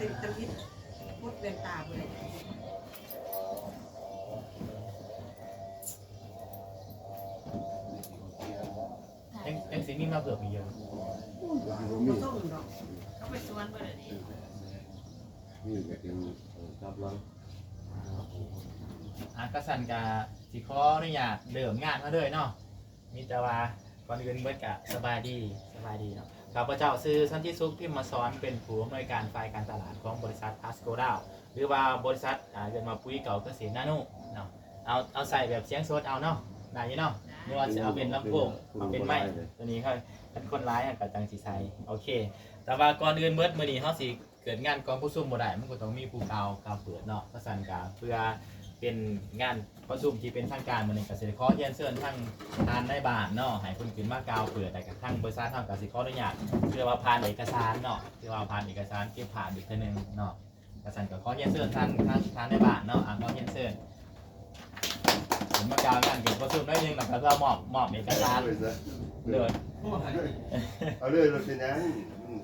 ເປັນຕຳອິດ ໝົດແວ່ນຕາບໍ່ໄດ້ ຍັງ ຍັງຊິມີມາເພີ່ມອີກຢູ່ ບໍ່ສົ່ງດອກ ເຂົາໄປສວນເບິດແລ້ວນີ້ ນີ້ກໍເປັນ ເອີ ກັບຫຼັງ ອ່າ ກະຊັ້ນກະຊິຂໍອະນຸຍາດເລີ່ມງານເຮົາເລີຍເນາະ. ມີແຕ່ວ່າກ່ອນອື່ນເບິດກະສະບາຍດີ ສະບາຍດີເນາະ. ຂ້າພະເຈົ້າຊື່ສັນຕິສຸກ ພິມມະສອນ ເປັນຜູ້ອຳນວຍການຝ່າຍການຕະຫຼາດຂອງບໍລິສັດພາສໂກລາວ ຫຼືວ່າບໍລິສັດ ອ່າ ເອີ້ນວ່າປຸ໋ຍເກົ່າກະເສດນາໂນເນາະ. ເອົາ ເອົາໃສ່ແບບສຽງສົດເອົາເນາະ ໄດ້ຢູ່ເນາະ ຫຼືວ່າຊິເອົາເປັນລຳໂພງ ເອົາເປັນໄມ ຕົວນີ້ ຄັນຄົນຫຼາຍເຮົາກະຈັ່ງຊິໃສ່ ໂອເຄ. ແຕ່ວ່າກ່ອນອື່ນເບິດ ມື້ນີ້ເຮົາຊິ ເກີດງານກອງປະຊຸມບໍ່ໄດ້ ມັນກໍຕ້ອງມີຜູ້ກ່າວ ກ່າວເປີດເນາະ. ກະຊັ້ນກະເພື່ອເປັນງານປະຊຸມທີ່ເປັນທາງການມື້ນີ້ ກະຊິໄດ້ຂໍຮຽນເຊີນທາງທ່ານນາຍບ້ານເນາະ ໃຫ້ເພິ່ນຂຶ້ນມາກ່າວເປີດ ແລ້ວກະທາງບໍລິສັດເຮົາກະຊິຂໍອະນຸຍາດ ເພື່ອວ່າຜ່ານເອກະສານເນາະ ເພື່ອວ່າຜ່ານເອກະສານເກັບພາບອີກເທື່ອໜຶ່ງເນາະ. ກະຊັ້ນກະຂໍຮຽນເຊີນທາງ ທາງ ທາງນາຍບ້ານເນາະ ອ່າ ຂໍຮຽນເຊີນ ເພິ່ນມາກ່າວງານກອງປະຊຸມໜ້ອຍໜຶ່ງ ແລ້ວກະເພື່ອມອບ ມອບເອກະສານ ໂດຍ ເອົາເລີຍ ເອົາເລີຍ ເປັນຫຍັງ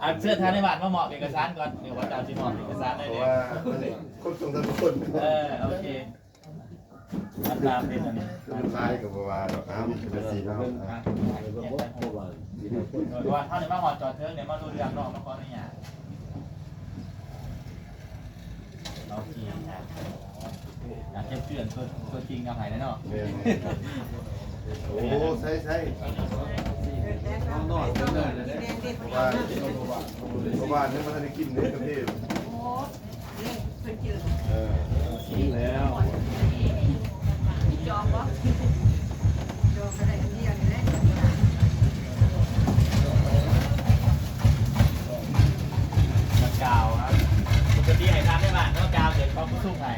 ອ່າ ເຊີນທ່ານນາຍບ້ານມາມອບເອກະສານກ່ອນ ດຽວພະເຈົ້າຊິມອບເອກະສານໃຫ້ ເພາະວ່າຄົນສອງສາມຄົນ ເອີ ໂອເຄ ຕາມເປັນອັນນີ້ ຫຼາຍກໍບໍ່ວ່າດອກ ເອົາ ເປັນຈັ່ງຊີ້ເນາະ ເພາະວ່າເຮົາໄດ້ມາຮອດຈອດເຖິງ ໄດ້ມາຮູ້ເລື່ອງເນາະ ມາຂໍອະນຸຍາດ ເອົາ ໂອເຄ ອ່າ ເກັບເຄື່ອງຕົວ ຕົວຈິງເອົາໃຫ້ແລ້ວເນາະ ແມ່ນ ໂອ້ ໃສ່ ໃສ່ ເພາະວ່າ ເພາະວ່າຍັງບໍ່ທັນໄດ້ກິນເດ້ກາເຟ ໂອ້ ເອີ ກິນແລ້ວ ຈອງບໍ່? ຈອງກໍໄດ້ອັນດຽວນີ້ແຫຼະ ມາກ່າວຄັບ ປົກກະຕິໃຫ້ທ່ານນາຍບ້ານເນາະ ກ່າວເກີດຄວາມຮູ້ສຶກໃຫ້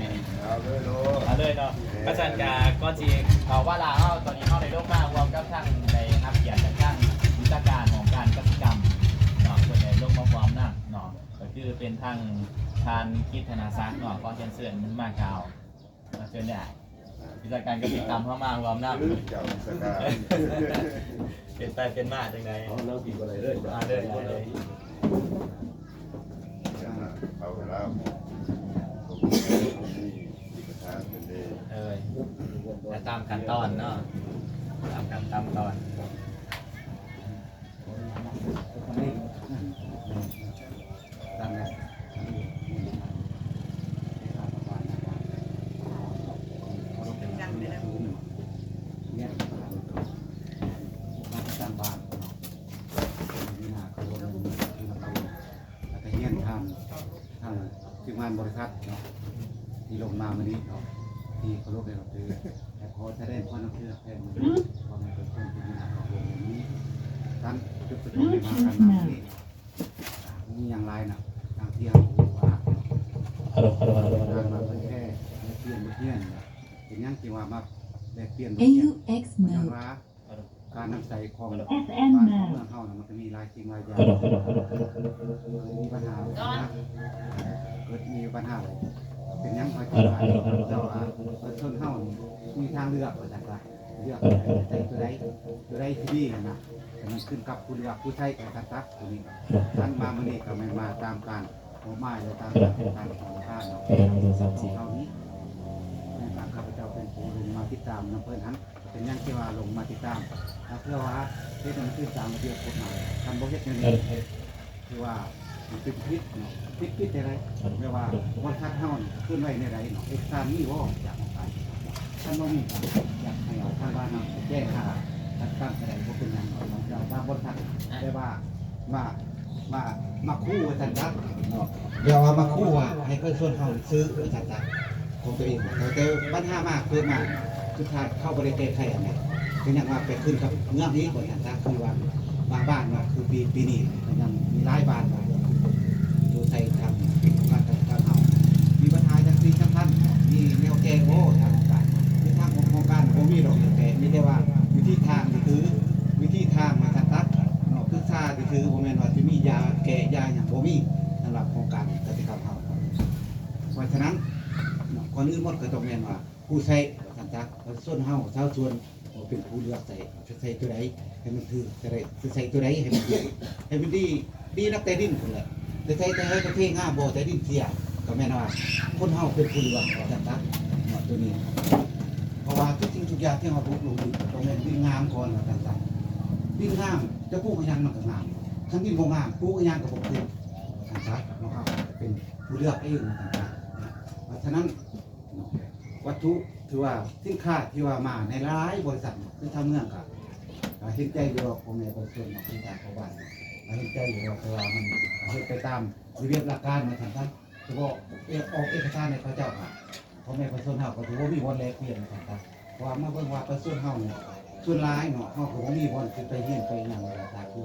ເອົາເລີຍໂລດ ເອົາເລີຍເນາະ ກະຊັ້ນກະກ່ອນຊິເຂົ້າວາລະເຮົາ ຕອນນີ້ເຮົາໄດ້ລົງມາຮ່ວມກັບທາງ ໄດ້ຮັບກຽດຈາກທາງວິຊາການຫ້ອງການກະສິກຳເນາະ ເພິ່ນໄດ້ລົງມາຮ່ວມນຳເນາະ ກໍຄືເປັນທາງທ່ານກິດທະນາສັກເນາະ ຂໍຮຽນເຊີນມາກ່າວ ມາເຊີນໄດ້ ວິຊາການກະສິກຳເຮົາມາຮ່ວມນຳ ເຈົ້າວິຊາການ ເປັນໄປເປັນມາຈັ່ງໃດ ເອົາ ນັ່ງກິນກໍໄດ້ເລີຍ ອ່າ ເລີຍ ເລີຍ ເອົາແລ້ວ ເອີຍ ແຕ່ຕາມຂັ້ນຕອນເນາະ ຕາມຂັ້ນຕາມຕອນ ແລ້ວກະຮຽນທ່ານ ທາງທີມງານບໍລິສັດເນາະ ທີ່ລົງມາມື້ນີ້ເນາະ ທີ່ເຄົາລົບແລະນັບຖື ແລະ ຂໍສະແດງຄວາມນັບຖືຮັກແພງ ພໍ່ແມ່ປະຊາຊົນທີ່ມີໜ້າເຂົ້າຮ່ວມໃນມື້ນີ້ ທັງຈຸດປະສົງໃນມາການມາມື້ນີ້ ມີຫຍັງຫຼາຍນະ ດັ່ງທີ່ເຮົາຮູ້ວ່າ ງານມາເຜີຍແຜ່ ແລະ ປ່ຽນບົດຮຽນ ເປັນຫຍັງຈຶ່ງວ່າມາແລກປ່ຽນບົດຮຽນ ຍ້ອນວ່າ ການນຳໃຊ້ຂອງບ້ານຂອງເມືອງເຮົານະ ມັນກະມີຫຼາຍສິ່ງຫຼາຍຢ່າງ ເຄີຍມີບັນຫາ ເກີດມີບັນຫາ ເປັນຫຍັງເຂົາຈຶ່ງວ່າ ເຈົ້າວ່າປະຊາຊົນເຮົານີ້ມີທາງເລືອກວ່າຊັ້ນຊະ ເລືອກໃຊ້ຕົວໃດ ຕົວໃດທີ່ດີຫັ້ນນະ ແຕ່ມັນຂຶ້ນກັບຜູ້ເລືອກຜູ້ໃຊ້ວ່າຊັ້ນຊະ ຕົວນີ້ ຄັນມາມື້ນີ້ກະແມ່ນມາຕາມການ ມອບໝາຍ ແລະ ຕາມການຂອງທາງເຮົານີ້ ແມ່ນທາງຂ້າພະເຈົ້າເປັນຜູ້ລົງມາຕິດຕາມນຳເພິ່ນຫັ້ນ ເປັນຫຍັງທີ່ວ່າລົງມາຕິດຕາມ ຖ້າເພື່ອວ່າເຮັດໃຫ້ມັນຖືກຕາມລະບຽບກົດໝາຍ ຄັນບໍ່ເຮັດແນວນີ້ ຖືວ່າມັນເປັນຜິດເນາະ ຜິດ ຜິດແນວໃດ ແບບວ່າບໍລິສັດເຮົານີ້ເຄື່ອນໄຫວແນວໃດເນາະ ເອກະສານມີບໍ່ ຈາກທາງການ ຄັນບໍ່ມີກໍຢາກໃຫ້ທາງບ້ານເຮົາແຈ້ງຫາທາງການກໍໄດ້ ບໍ່ເປັນຫຍັງເນາະ ວ່າບໍລິສັດ ແບບວ່າ ມາ ມາ ມາຂູ່ວ່າຊັ້ນຊະເນາະ ແບບວ່າມາຂູ່ວ່າໃຫ້ປະຊາຊົນເຮົາຊື້ວ່າຊັ້ນຊະ ຂອງຕົວເອງ ແຕ່ ແຕ່ບັນຫາມາເກີດມາ ສຸດທ້າຍເຂົາບໍ່ໄດ້ແກ້ໄຂອັນນັ້ນ ກໍຍັງວ່າໄປຂຶ້ນກັບເມືອງອີກວ່າຊັ້ນຊະ ຄືວ່າບາງບ້ານວ່າ ຄືປີ ປີນີ້ກໍຍັງມີຫຼາຍບ້ານວ່າ ຢູ່ໃສ່ທາງການຈັດການເຮົາ ມີບັນຫາຈັກສິ່ງຈັກພັນ ມີແນວແກ້ບໍ່ ທາງການ ຄືທາງໂຄງການບໍ່ມີດອກແນວແກ້ ມີແຕ່ວ່າວິທີທາງນີ້ ຄືວິທີທາງວ່າຊັ້ນຊະ ເນາະ ປຶກສາຊື່ໆ ບໍ່ແມ່ນວ່າຊິມີຢາແກ້ຢາຫຍັງ ບໍ່ມີ ສຳລັບໂຄງການກະສິກຳເຮົາ. ເພາະສະນັ້ນ ເນາະ ກ່ອນອື່ນໝົດກໍຕ້ອງແມ່ນວ່າຜູ້ໃຊ້ວ່າຊັ້ນຊະ ປະຊາຊົນເຮົາ ຊາວສວນ ເປັນຜູ້ເລືອກໃຊ້ ຈະໃຊ້ຕົວໃດໃຫ້ມັນຖືກ ຈະໄດ້ ຈະໃຊ້ຕົວໃດໃຫ້ມັນຖືກ ໃຫ້ມັນດີ ດີນັບແຕ່ດິນພຸ້ນແຫຼະ ແຕ່ໃຊ້ແຕ່ໃຫ້ປະເທດງາມບໍ່ ແຕ່ດິນເສຍ ກໍແມ່ນວ່າຄົນເຮົາເປັນຜູ້ເລືອກ ວ່າຊັ້ນຊະເນາະ ໂຕນີ້. ເພາະວ່າທຸກສິ່ງທຸກຢ່າງທີ່ເຮົາປູກລົງດິນ ກໍແມ່ນດິນງາມກ່ອນ ວ່າຊັ້ນຊະ. ດິນງາມຈະປູກອີ່ຫຍັງມັນກໍງາມ, ຄັນດິນບໍ່ງາມ ປູກອີ່ຫຍັງກໍບໍ່ຂຶ້ນ ວ່າຊັ້ນຊະເນາະ. ເຮົາເປັນຜູ້ເລືອກເອງ ວ່າຊັ້ນຊະ. ເພາະສະນັ້ນ ວັດຖຸ ຖືວ່າສິນຄ້າທີ່ວ່າມາໃນຫຼາຍບໍລິສັດ ຄືທາງເມືອງກໍ ກໍເຫັນໃຈຢູ່ດອກ ພໍ່ແມ່ປະຊາຊົນເນາະ ຄືທາງຊາວບ້ານເນາະ ກໍເຫັນໃຈຢູ່ດອກ ເພາະວ່າມັນເຮັດໄປຕາມລະບຽບຫຼັກການ ວ່າຊັ້ນຊະ. ສະເພາະອອກເອກະສານໃຫ້ເຂົາເຈົ້າ ກໍພໍ່ແມ່ປະຊາຊົນເຮົາກໍຖືວ່າບໍ່ມີບ່ອນແລກປ່ຽນ ວ່າຊັ້ນຊະ. ເພາະວ່າມາເບິ່ງວ່າປະຊາຊົນເຮົານີ້ ສ່ວນຫຼາຍເນາະ ເຮົາກໍບໍ່ມີບ່ອນຊິໄປຮຽນໄປຫຍັງ ວ່າຊັ້ນຊະ ຄື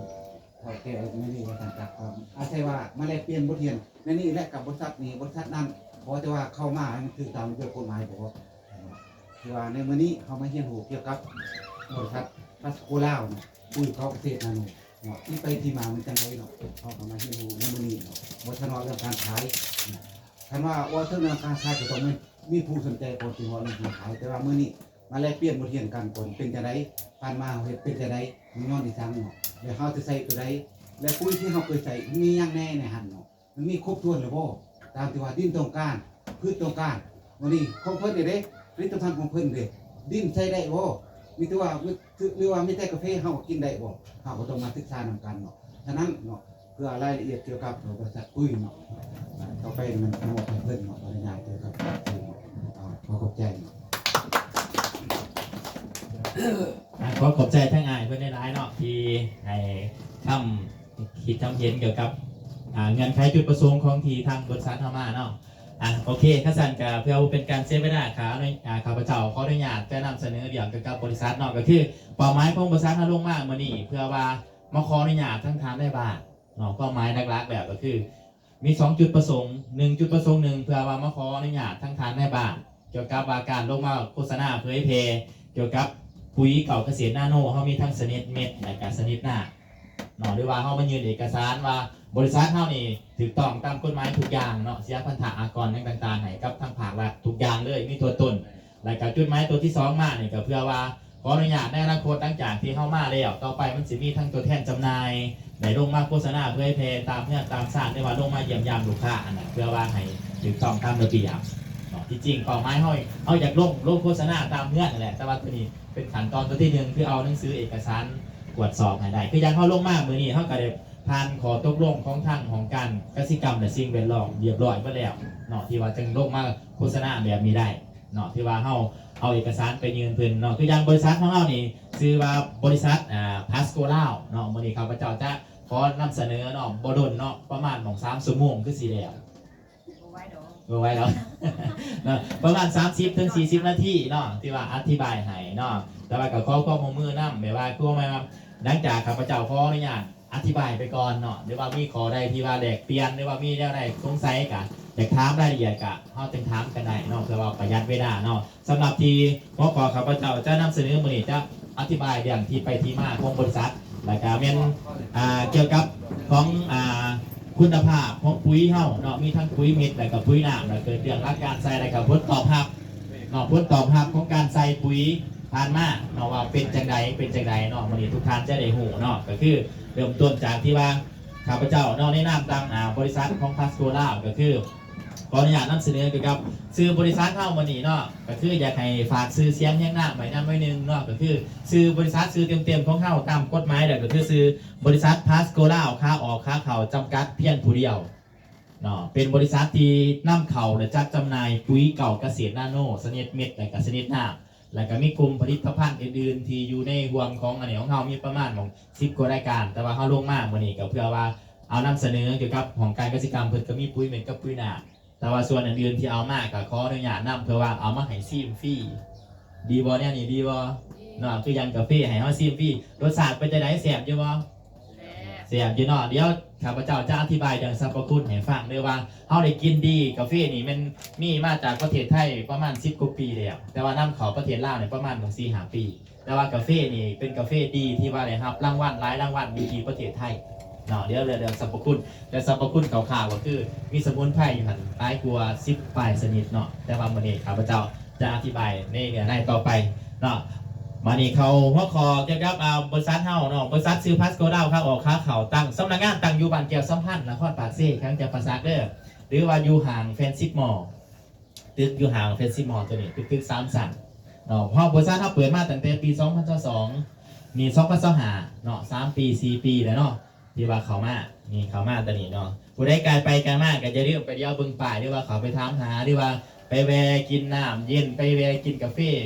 ເຖົ້າແກ່ໃນນີ້ວ່າຊັ້ນຊະ ກໍອາໄສວ່າມາແລກປ່ຽນບົດຮຽນໃນນີ້ແຫຼະ ກັບບໍລິສັດນີ້ບໍລິສັດນັ້ນ ຂໍແຕ່ວ່າເຂົ້າມາໃຫ້ມັນຖືກຕາມລະບຽບກົດໝາຍກໍພໍ. ຖືວ່າໃນມື້ນີ້ເຮົາມາຮຽນຮູ້ກ່ຽວກັບບໍລິສັດພາສໂກລາວເນາະ ປຸ໋ຍເຂົ້າກະເສດນາໂນເນາະ ທີ່ໄປທີ່ມາມັນຈັ່ງໃດເນາະ ເຮົາກໍມາຮຽນຮູ້ໃນມື້ນີ້ເນາະ ບໍ່ທັນວ່າເລື່ອງການຂາຍເນາະ. ຄັນວ່າເວົ້າເຖິງເລື່ອງການຂາຍ ກໍຕ້ອງມີ ມີຜູ້ສົນໃຈກ່ອນຊິເວົ້າເລື່ອງການຂາຍ ແຕ່ວ່າມື້ນີ້ມາແລກປ່ຽນບົດຮຽນກັນກ່ອນ ເປັນຈັ່ງໃດ ຜ່ານມາເຮົາເຮັດເປັນຈັ່ງໃດ ມັນຍ້ອນອີ່ຫຍັງເນາະ ແລະເຮົາຈະໃຊ້ຕົວໃດ ແລະປຸ໋ຍທີ່ເຮົາເຄີຍໃຊ້ມີຫຍັງແດ່ໃນຫັ້ນເນາະ ມັນມີຄົບຖ້ວນແລ້ວບໍ່ ຕາມທີ່ວ່າດິນຕ້ອງການ ພືດຕ້ອງການ. ມື້ນີ້ຂອງເພິ່ນເດ້ ຜະລິດຕະພັນຂອງເພິ່ນເດ້ ດິນໃຊ້ໄດ້ບໍ່ ມີແຕ່ວ່າ ຫຼືວ່າມີແຕ່ກາເຟ ເຮົາກິນໄດ້ບໍ່ ເຮົາກໍຕ້ອງມາສຶກສານຳກັນເນາະ. ສະນັ້ນເນາະ ເພື່ອລາຍລະອຽດກ່ຽວກັບບໍລິສັດປຸ໋ຍເນາະ ຕໍ່ໄປມັນມອບໃຫ້ເພິ່ນເນາະ ອະນຸຍາດກ່ຽວກັບ ຂໍຂອບໃຈເນາະ. ອ່າ ຂໍຂອບໃຈທາງອ້າຍເພິ່ນຫຼາຍໆເນາະ ທີ່ໃຫ້ຄຳຄິດຄຳເຫັນກ່ຽວກັບ ອ່າ ເງື່ອນໄຂຈຸດປະສົງຂອງທີ່ທາງບໍລິສັດເຮົາມາເນາະ. ອ່າ ໂອເຄ ຄັນຊັ້ນກະເພື່ອບໍ່ເປັນການເສຍເວລາ ຂ້າ ອາ ຂ້າພະເຈົ້າຂໍອະນຸຍາດຈະນຳສະເໜີເລື່ອງກ່ຽວກັບບໍລິສັດເນາະ ກໍຄືເປົ້າໝາຍຂອງບໍລິສັດເຮົາລົງມາມື້ນີ້ ເພື່ອວ່າມາຂໍອະນຸຍາດທາງທ່ານນາຍບ້ານເນາະ. ຄວາມໝາຍຫຼັກໆແລ້ວກໍຄື ມີສອງຈຸດປະສົງ, ໜຶ່ງ ຈຸດປະສົງໜຶ່ງ ເພື່ອວ່າມາຂໍອະນຸຍາດທາງທ່ານນາຍບ້ານ ກ່ຽວກັບວ່າການລົງມາໂຄສະນາເຜີຍແຜ່ກ່ຽວກັບປຸ໋ຍເຂົ້າກະເສດນາໂນ ເຮົາມີທັງຊະນິດເມັດ ແລະກະຊະນິດນ້ຳເນາະ ຫຼືວ່າເຮົາມາຍື່ນເອກະສານວ່າບໍລິສັດເຮົານີ້ຖືກຕ້ອງຕາມກົດໝາຍທຸກຢ່າງເນາະ ເສຍພັນທະອາກອນຫຍັງຕ່າງໆໃຫ້ກັບທາງພາກລັດທຸກຢ່າງເລີຍ ມີຕົວຕົນ. ແລະກະຈຸດໝາຍຕົວທີສອງມານີ້ ກະເພື່ອວ່າ ຂໍອະນຸຍາດໃນອະນາຄົດ ຫຼັງຈາກທີ່ເຮົາມາແລ້ວ ຕໍ່ໄປມັນຊິມີທັງຕົວແທນຈຳໜ່າຍ ໄດ້ລົງມາໂຄສະນາເຜີຍແຜ່ຕາມເຮືອນຕາມຊານ ຫຼືວ່າລົງມາຢ້ຽມຢາມລູກຄ້າຫັ້ນນະ ເພື່ອວ່າໃຫ້ຖືກຕ້ອງຕາມລະບຽບເນາະ. ທີ່ຈິງເປົ້າໝາຍເຮົາ ເຮົາຢາກລົງ ລົງໂຄສະນາຕາມເຮືອນຫັ້ນແຫຼະ ແຕ່ວ່າໂຕນີ້ເປັນຂັ້ນຕອນຕົວທີໜຶ່ງ ຄືເອົາໜັງສືເອກະສານກວດສອບໃຫ້ໄດ້ ຄືຢ່າງເຮົາລົງມາມື້ນີ້ ເຮົາກະໄດ້ຜ່ານຂໍ້ຕົກລົງຂອງທາງຫ້ອງການກະສິກຳ ແລະ ສິ່ງແວດລ້ອມຮຽບຮ້ອຍໝົດແລ້ວເນາະ ທີ່ວ່າຈຶ່ງລົງມາໂຄສະນາແບບນີ້ໄດ້ ເນາະ ທີ່ວ່າເຮົາເອົາເອກະສານໄປຍື່ນເພິ່ນເນາະ. ຄືຢ່າງບໍລິສັດຂອງເຮົານີ້ ຊື່ວ່າບໍລິສັດ ອ່າ ພາສໂກລາວເນາະ. ມື້ນີ້ຂ້າພະເຈົ້າຈະຂໍນຳສະເໜີເນາະ ບໍ່ດົນເນາະ ປະມານໝ່ອງສາມຊົ່ວໂມງຄືຊິແລ້ວ ບໍ່ໄວດອກ ບໍ່ໄວດອກເນາະ ປະມານສາມສິບເຖິງສີ່ສິບນາທີເນາະ ທີ່ວ່າອະທິບາຍໃຫ້ເນາະ. ແຕ່ວ່າກໍຂໍຄວາມຮ່ວມມືນຳ ແບບວ່າຄືວ່າ ຫຼັງຈາກຂ້າພະເຈົ້າຂໍອະນຸຍາດ ອະທິບາຍໄປກ່ອນເນາະ ຫຼືວ່າມີຂໍ້ໃດທີ່ວ່າແລກປ່ຽນ ຫຼືວ່າມີແນວໃດສົງໄສກະຢາກຖາມລາຍລະອຽດ ກະເຮົາຈຶ່ງຖາມກັນໄດ້ເນາະ ເພື່ອວ່າປະຢັດເວລາເນາະ. ສຳລັບທີ່ຫົວຂໍ້ຂ້າພະເຈົ້າຈະນຳສະເໜີມື້ນີ້ ຈະອະທິບາຍເລື່ອງທີ່ໄປທີ່ມາຂອງບໍລິສັດ ແລ້ວກະແມ່ນ ອ່າ ກ່ຽວກັບຂອງ ອ່າ ຄຸນນະພາບຂອງປຸ໋ຍເຮົາເນາະ ມີທັງປຸ໋ຍເມັດ ແລ້ວກະປຸ໋ຍນ້ຳ ແລ້ວກະເລື່ອງຫຼັກການໃສ່ ແລ້ວກະຜົນຕອບຮັບເນາະ ຜົນຕອບຮັບຂອງການໃສ່ປຸ໋ຍຜ່ານມາເນາະ ວ່າເປັນຈັ່ງໃດ ເປັນຈັ່ງໃດເນາະ ມື້ນີ້ທຸກທ່ານຈະໄດ້ຮູ້ເນາະ. ກະຄື ເລີ່ມຕົ້ນຈາກທີ່ວ່າ ຂ້າພະເຈົ້າເນາະ ໃນນາມຕາມ ອ່າ ບໍລິສັດຂອງພາສໂກລາວ ກໍຄື ຂໍອະນຸຍາດນຳສະເໜີກ່ຽວກັບຊື່ບໍລິສັດເຮົາມື້ນີ້ເນາະ ກໍຄືຢາກໃຫ້ຝາກຊື່ສຽງຮຽງນາມໄວ້ນຳໜ້ອຍໜຶ່ງເນາະ ກໍຄືຊື່ບໍລິສັດ ຊື່ເຕັມໆຂອງເຮົາຕາມກົດໝາຍແລ້ວ ກໍຄືຊື່ບໍລິສັດພາສໂກລາວ ຂາອອກຂາເຂົ້າ ຈຳກັດ ພຽງຜູ້ດຽວເນາະ ເປັນບໍລິສັດທີ່ນຳເຂົ້າ ແລະ ຈັດຈຳໜ່າຍປຸ໋ຍເຂົ້າກະເສດນາໂນ ຊະນິດເມັດ ແລະ ກະຊະນິດນ້ຳ ແລ້ວກະມີກຸ່ມຜະລິດຕະພັນອື່ນໆ ທີ່ຢູ່ໃນຮ່ວມຂອງອັນນີ້ຂອງເຮົາ ມີປະມານໝ່ອງສິບກວ່າລາຍການ ແຕ່ວ່າເຮົາລົງມາມື້ນີ້ກໍເພື່ອວ່າເອົານຳສະເໜີກ່ຽວກັບຫ້ອງການກະສິກຳ ເພິ່ນກໍມີປຸ໋ຍເມັດກັບປຸ໋ຍນ້ຳ ແຕ່ວ່າສ່ວນອື່ນໆທີ່ເອົາມາກໍຂໍອະນຸຍາດນຳ ເພື່ອວ່າເອົາມາໃຫ້ຊີມຟຣີ ດີບໍ່ ແນວນີ້ດີບໍ່ເນາະ ຄືຢ່າງກາເຟໃຫ້ເຮົາຊີມຟຣີ ລົດຊາດເປັນຈັ່ງໃດ ແຊບຢູ່ບໍ່? ແຊບ ແຊບຢູ່ເນາະ. ດຽວຂ້າພະເຈົ້າຈະອະທິບາຍເລື່ອງສັບພະຄຸນໃຫ້ຟັງເດີວ່າ ເຮົາໄດ້ກິນດີ ກາເຟນີ້ແມ່ນມີມາຈາກປະເທດໄທປະມານສິບກວ່າປີແລ້ວ ແຕ່ວ່ານຳເຂົ້າປະເທດລາວນີ້ປະມານໝ່ອງສີ່ຫ້າປີ ແຕ່ວ່າກາເຟນີ້ເປັນກາເຟດີທີ່ວ່າໄດ້ຮັບລາງວັນຫຼາຍລາງວັນຢູ່ທີ່ປະເທດໄທເນາະ. ດຽວເລື່ອງ ເລື່ອງສັບພະຄຸນ ແຕ່ສັບພະຄຸນຄ່າວໆກໍຄືມີສະໝຸນໄພຢູ່ຫັ້ນຫຼາຍກວ່າສິບປາຍຊະນິດເນາະ ແຕ່ວ່າມື້ນີ້ຂ້າພະເຈົ້າຈະອະທິບາຍໃນເນື້ອໃນຕໍ່ໄປເນາະ. ບາດນີ້ເຂົ້າຫົວຂໍ້ກ່ຽວກັບ ອ່າ ບໍລິສັດເຮົາເນາະ, ບໍລິສັດຊື່ພາສໂກລາວ ຂາອອກຂາເຂົ້າ ຕັ້ງສຳນັກງານ ຕັ້ງຢູ່ບ້ານແກ້ວສຳພັນ ນະຄອນປາກເຊ ແຂວງຈຳປາສັກເດີ ຫຼືວ່າຢູ່ຫ້າງແຟນຊິດມໍ ຕຶກຢູ່ຫ້າງແຟນຊິດມໍໂຕນີ້ ເປັນຕຶກສາມຊັ້ນເນາະ. ເຮົາ ບໍລິສັດເຮົາເປີດມາຕັ້ງແຕ່ປີສອງພັນຊາວສອງ ນີ້ສອງພັນຊາວຫ້າເນາະ ສາມປີ ສີ່ປີແລ້ວເນາະ ທີ່ວ່າເຂົ້າມາ ນີ້ເຂົ້າມາຕອນນີ້ເນາະ. ຜູ້ໃດກາຍໄປກາຍມາກໍຢ່າລືມໄປດຽວເບິ່ງປ້າຍ ຫຼືວ່າເຂົ້າໄປຖາມຫາ ຫຼືວ່າໄປແວ່ກິນນ້ຳເຢັນ ໄປແວ່ກິນກາເຟ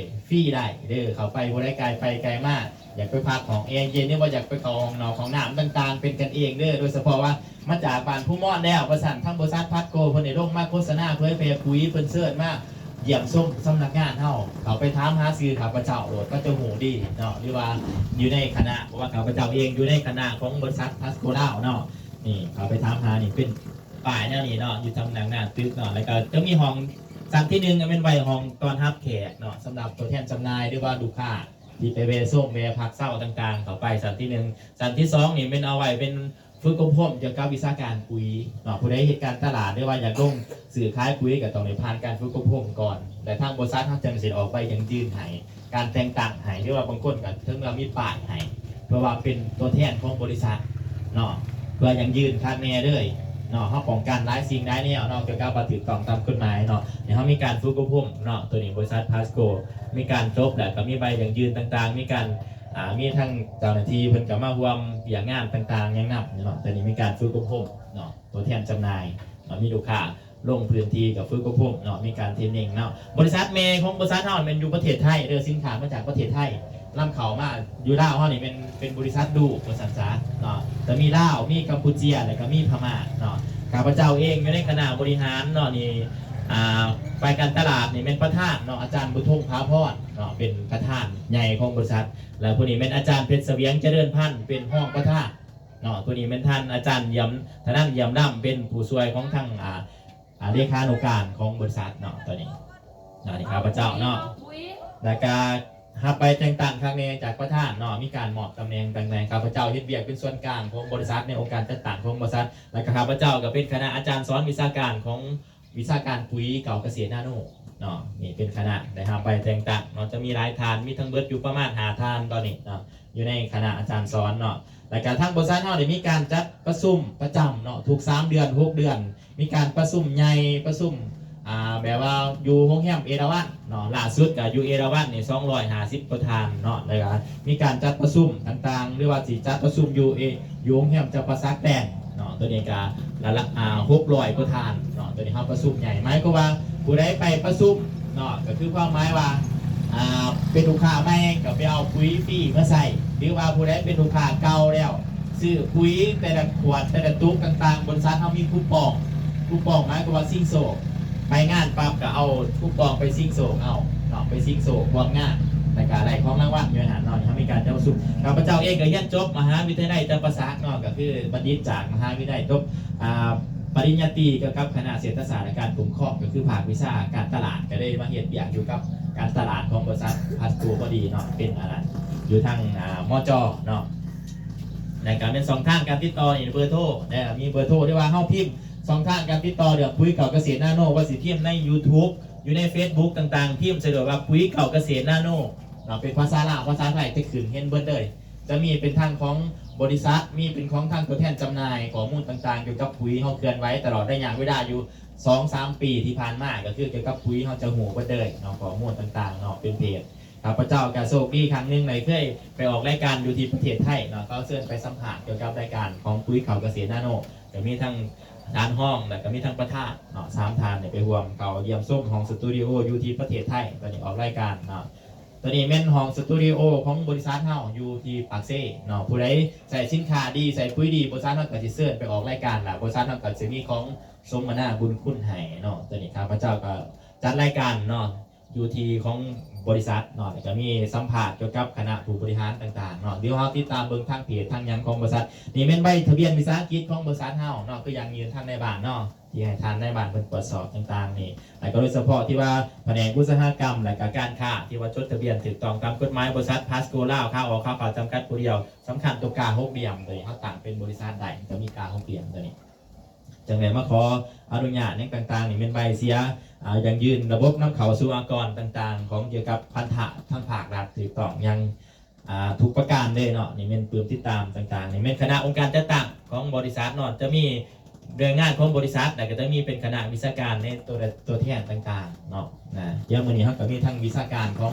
ຟຣີໄດ້ເດີ. ເຂົ້າໄປ ຜູ້ໃດກາຍໄປກາຍມາ ຢາກໄປພັກຫ້ອງແອເຢັນ ຫຼືວ່າຢາກໄປເຂົ້າຫ້ອງນອກຫ້ອງນ້ຳຕ່າງໆ ເປັນກັນເອງເດີ. ໂດຍສະເພາະວ່າມາຈາກບ້ານພູມອນແລ້ວ ວ່າຊັ້ນ ທາງບໍລິສັດພາສໂກເພິ່ນໄດ້ລົງມາໂຄສະນາເຜີຍແຜ່ປຸ໋ຍ ເພິ່ນເຊີນມາ ຢ້ຽມຊົມສຳນັກງານເຮົາ ເຂົ້າໄປຖາມຫາຊື່ຂ້າພະເຈົ້າໂລດ ເຂົາຈະຮູ້ດີເນາະ ຫຼືວ່າຢູ່ໃນຄະນະ ເພາະວ່າຂ້າພະເຈົ້າເອງຢູ່ໃນຄະນະຂອງບໍລິສັດພາສໂກລາວເນາະ. ນີ້ເຂົ້າໄປຖາມຫາ ນີ້ເປັນປ້າຍແນວນີ້ເນາະ ຢູ່ຕາມໜ້າໜ້າຕຶກເນາະ. ແລ້ວກໍຈະມີຫ້ອງ ຊັ້ນທີໜຶ່ງ ແມ່ນໄວ້ຫ້ອງຕ້ອນຮັບແຂກເນາະ ສຳລັບຕົວແທນຈຳໜ່າຍ ຫຼືວ່າລູກຄ້າທີ່ໄປແວ່ຊົມແວ່ພັກເຊົາຕ່າງໆ ເຂົ້າໄປຊັ້ນທີໜຶ່ງ. ຊັ້ນທີສອງນີ້ແມ່ນເອົາໄວ້ເປັນ ຝຶກອົບຮົມກ່ຽວກັບວິຊາການປຸ໋ຍເນາະ. ຜູ້ໃດເຮັດການຕະຫຼາດ ຫຼືວ່າຢາກລົງຊື້ຂາຍປຸ໋ຍ ກໍຕ້ອງໄດ້ຜ່ານການຝຶກອົບຮົມກ່ອນ ແລະ ທາງບໍລິສັດເຮົາຈັ່ງຊິອອກໃບຢັ້ງຢືນໃຫ້ ການແຕ່ງຕັ້ງໃຫ້ ຫຼືວ່າບາງຄົນກໍເຖິງວ່າມີປ້າຍໃຫ້ ເພື່ອວ່າເປັນຕົວແທນຂອງບໍລິສັດເນາະ ເພື່ອຢັ້ງຢືນຄັກແນ່ເລີຍເນາະ. ເຮົາປ້ອງກັນຫຼາຍສິ່ງຫຼາຍແນວເນາະ ກ່ຽວກັບວ່າຖືກຕ້ອງຕາມກົດໝາຍເນາະ. ໃຫ້ເຮົາມີການຝຶກອົບຮົມເນາະ ໂຕນີ້ບໍລິສັດພາສໂກ ມີການຈົບ ແລ້ວກໍມີໃບຢັ້ງຢືນຕ່າງໆ ມີການ ອ່າ ມີທັງເຈົ້າໜ້າທີ່ເພິ່ນກໍມາຮ່ວມວຽກງານຕ່າງໆ ຫຍັງນຳເນາະ. ຕອນນີ້ມີການຝຶກອົບຮົມເນາະ ຕົວແທນຈຳໜ່າຍເນາະ ມີລູກຄ້າລົງພື້ນທີ່ກໍຝຶກອົບຮົມເນາະ ມີການເທຣນນິງເນາະ. ບໍລິສັດແມ່ຂອງບໍລິສັດເຮົາແມ່ນຢູ່ປະເທດໄທເດີ ສິນຄ້າມາຈາກປະເທດໄທນຳເຂົ້າມາ. ຢູ່ລາວເຮົານີ້ແມ່ນເປັນບໍລິສັດລູກວ່າຊັ້ນຊະເນາະ ຈະມີລາວ ມີກຳປູເຈຍ ແລ້ວກໍມີພະມ້າເນາະ. ຂ້າພະເຈົ້າເອງຢູ່ໃນຄະນະບໍລິຫານເນາະ ນີ້ ອ່າ ຝ່າຍການຕະຫຼາດນີ້ແມ່ນປະທານເນາະ ອາຈານບຸນທົງ ຜາພອນ ເນາະ ເປັນປະທານໃຫຍ່ຂອງບໍລິສັດ ແລະ ຜູ້ນີ້ແມ່ນອາຈານເພັດສະຫວຽງ ຈະເລີນພັນ ເປັນຮອງປະທານເນາະ. ຜູ້ນີ້ແມ່ນທ່ານອາຈານ ຢ້ຽມ ທະນັນ ຢ້ຽມລຳ ເປັນຜູ້ຊ່ວຍຂອງທາງ ອ່າ ອ່າ ເລຂານຸການຂອງບໍລິສັດເນາະ. ໂຕນີ້ເນາະ ນີ້ຂ້າພະເຈົ້າເນາະ ແລ້ວກະຮັບໃບແຕ່ງຕັ້ງຄັກແນ່ຈາກປະທານເນາະ ມີການມອບຕຳແໜ່ງ ຕຳແໜ່ງ ຂ້າພະເຈົ້າເຮັດວຽກເປັນສ່ວນກາງຂອງບໍລິສັດໃນອົງການຈັດຕັ້ງຂອງບໍລິສັດ ແລ້ວກະຂ້າພະເຈົ້າກໍເປັນຄະນະອາຈານສອນວິຊາການຂອງ ວິຊາການປຸ໋ຍເກົ່າກະເສດນາໂນເນາະ. ນີ້ເປັນຄະນະໄດ້ຮັບໃບແຕ່ງຕັ້ງເນາະ ຈະມີຫຼາຍທ່ານ ມີທັງເບິດຢູ່ປະມານຫ້າທ່ານຕອນນີ້ເນາະ ຢູ່ໃນຄະນະອາຈານສອນເນາະ. ແລ້ວກະທາງບໍລິສັດເຮົາໄດ້ມີການຈັດປະຊຸມປະຈຳເນາະ ທຸກສາມເດືອນ ຫົກເດືອນ ມີການປະຊຸມໃຫຍ່ ປະຊຸມ ອ່າ ແບບວ່າຢູ່ໂຮງແຮມເອລາວັນເນາະ ລ່າສຸດກະຢູ່ເອລາວັນນີ້ສອງຮ້ອຍຫ້າສິບກວ່າທ່ານເນາະ. ແລ້ວກະມີການຈັດປະຊຸມຕ່າງໆ ຫຼືວ່າຊິຈັດປະຊຸມຢູ່ເອ ຢູ່ໂຮງແຮມຈຳປາສັກແຕ່ງເນາະ ໂຕນີ້ກະລະລະ ອ່າ ຫົກຮ້ອຍກວ່າທ່ານເນາະ. ໂຕນີ້ເຮົາປະຊຸມໃຫຍ່ ໝາຍຄວາມວ່າຜູ້ໃດໄປປະຊຸມເນາະ ກໍຄືຄວາມໝາຍວ່າ ອ່າ ເປັນລູກຄ້າໃໝ່ກໍໄປເອົາປຸ໋ຍຟຣີມາໃສ່ ຫຼືວ່າຜູ້ໃດເປັນລູກຄ້າເກົ່າແລ້ວ ຊື້ປຸ໋ຍແຕ່ລະຂວດ ແຕ່ລະຕຸກຕ່າງໆ ບໍລິສັດເຮົາມີຄູປອງ ຄູປອງໝາຍຄວາມວ່າຊິງໂຊກ ໄປງານປັບກໍເອົາຄູປອງໄປຊິງໂຊກເອົາເນາະ ໄປຊິງໂຊກຮ່ວມງານ ແລ້ວກໍໄດ້ຂອງລາງວັນຢູ່ຫັ້ນເນາະ. ເຮົາມີການຈັດປະຊຸມ ຂ້າພະເຈົ້າເອງກໍຮຽນຈົບມະຫາວິທະຍາໄລຈຳປາສັກເນາະ ກໍຄືບັນດິດຈາກມະຫາວິທະຍາໄລ ຈົບ ອ່າ ປະລິນຍາຕີກ່ຽວກັບຄະນະເສດຖະສາດ ແລະ ການປົກຄອງ ກໍຄືພາກວິຊາການຕະຫຼາດ ກໍໄດ້ມາເຮັດວຽກຢູ່ກັບການຕະຫຼາດຂອງບໍລິສັດພາສໂກພໍດີເນາະ ເປັນ ອ່າ ຢູ່ທາງ ອ່າ ມຈ ເນາະ. ແລ້ວກໍແມ່ນຊ່ອງທາງການຕິດຕໍ່ນີ້ ເບີໂທ ແລ້ວມີເບີໂທ ຫຼືວ່າເຮົາພິມ ຊ່ອງທາງການຕິດຕໍ່ເລື່ອງປຸ໋ຍເກົ່າກະເສດນາໂນ ວ່າຊິພິມໃນ YouTube ຢູ່ໃນ Facebook ຕ່າງໆ ພິມສະດວກວ່າປຸ໋ຍເກົ່າກະເສດນາໂນເນາະ ເປັນພາສາລາວ ພາສາໄທຈະຂຶ້ນເຫັນເບິດເລີຍ. ຈະມີເປັນທາງຂອງບໍລິສັດ ມີເປັນຂອງທາງຕົວແທນຈຳໜ່າຍ ຂໍ້ມູນຕ່າງໆ ກ່ຽວກັບປຸ໋ຍ ເຮົາເຄື່ອນໄຫວຕະຫຼອດໄລຍະເວລາຢູ່ສອງສາມປີທີ່ຜ່ານມາ ກໍຄືກ່ຽວກັບປຸ໋ຍ ເຮົາຈະຮູ້ເບິດເລີຍເນາະ ຂໍ້ມູນຕ່າງໆເນາະ ເປັນເພຈ. ຂ້າພະເຈົ້າກໍໂຊກດີຄັ້ງໜຶ່ງ ໄດ້ເຄີຍໄປອອກລາຍການຢູ່ທີ່ປະເທດໄທເນາະ ເຂົາເຊີນໄປສຳພາດກ່ຽວກັບລາຍການຂອງປຸ໋ຍເຂົ້າກະເສດນາໂນ ກໍມີທັງທ່ານຮອງ ແລ້ວກໍມີທັງປະທານເນາະ ສາມທ່ານໄດ້ໄປຮ່ວມເຂົ້າຢ້ຽມຊົມຫ້ອງສະຕູດິໂອຢູ່ທີ່ປະເທດໄທ. ຕອນນີ້ອອກລາຍການເນາະ ຕົວນີ້ແມ່ນຫ້ອງສະຕູດິໂອຂອງບໍລິສັດເຮົາຢູ່ທີ່ປາກເຊເນາະ. ຜູ້ໃດໃຊ້ສິນຄ້າດີ ໃຊ້ປຸ໋ຍດີ ບໍລິສັດເຮົາກໍຊິເຊີນໄປອອກລາຍການລະ ບໍລິສັດເຮົາກໍຊິມີຂອງສົມມະນາບຸນຄຸນໃຫ້ເນາະ. ຕົວນີ້ຂ້າພະເຈົ້າກໍຈັດລາຍການເນາະ ຢູ່ທີ່ຂອງບໍລິສັດເນາະ ແລ້ວກໍມີສຳພາດກ່ຽວກັບຄະນະຜູ້ບໍລິຫານຕ່າງໆເນາະ. ດຽວເຮົາຕິດຕາມເບິ່ງທາງເພຈທາງຫຍັງຂອງບໍລິສັດ. ນີ້ແມ່ນໃບທະບຽນວິສາຫະກິດຂອງບໍລິສັດເຮົາເນາະ ຄືຢັ້ງຢືນທາງນາຍບ້ານເນາະ ທີ່ໃຫ້ທ່ານນາຍບ້ານເພິ່ນກວດສອບຕ່າງໆນີ້ ແລ້ວກໍໂດຍສະເພາະທີ່ວ່າພະແນກອຸດສາຫະກຳ ແລ້ວກໍການຄ້າ ທີ່ວ່າຈົດທະບຽນຖືກຕ້ອງຕາມກົດໝາຍ ບໍລິສັດພາສໂກລາວ ຂາອອກຂາເຂົ້າຈຳກັດຜູ້ດຽວ. ສຳຄັນຕົວກາຫົກຫຼ່ຽມ ໂດຍເຮົາຕັ້ງເປັນບໍລິສັດໄດ້ກໍມີກາຫົກຫຼ່ຽມຕົວນີ້. ຈັ່ງໃດມາຂໍອະນຸຍາດຫຍັງຕ່າງໆນີ້ແມ່ນໃບເສຍ ອ່າ ຢັ້ງຢືນລະບົບນຳເຂົ້າສູ່ອາກອນຕ່າງໆ ຂອງກ່ຽວກັບພັນທະທາງພາກລັດຖືກຕ້ອງຢ່າງ ອ່າ ທຸກປະການເລີຍເນາະ. ນີ້ແມ່ນປຶ້ມຕິດຕາມຕ່າງໆ ນີ້ແມ່ນຄະນະອົງການຈັດຕັ້ງຂອງບໍລິສັດເນາະ ຈະມີໜ່ວຍງານຂອງບໍລິສັດ ແລ້ວກໍຈະມີເປັນຄະນະວິຊາການໃນຕົວ ຕົວແທນຕ່າງໆເນາະ. ນະ ດຽວມື້ນີ້ເຮົາກໍມີທັງວິຊາການຂອງ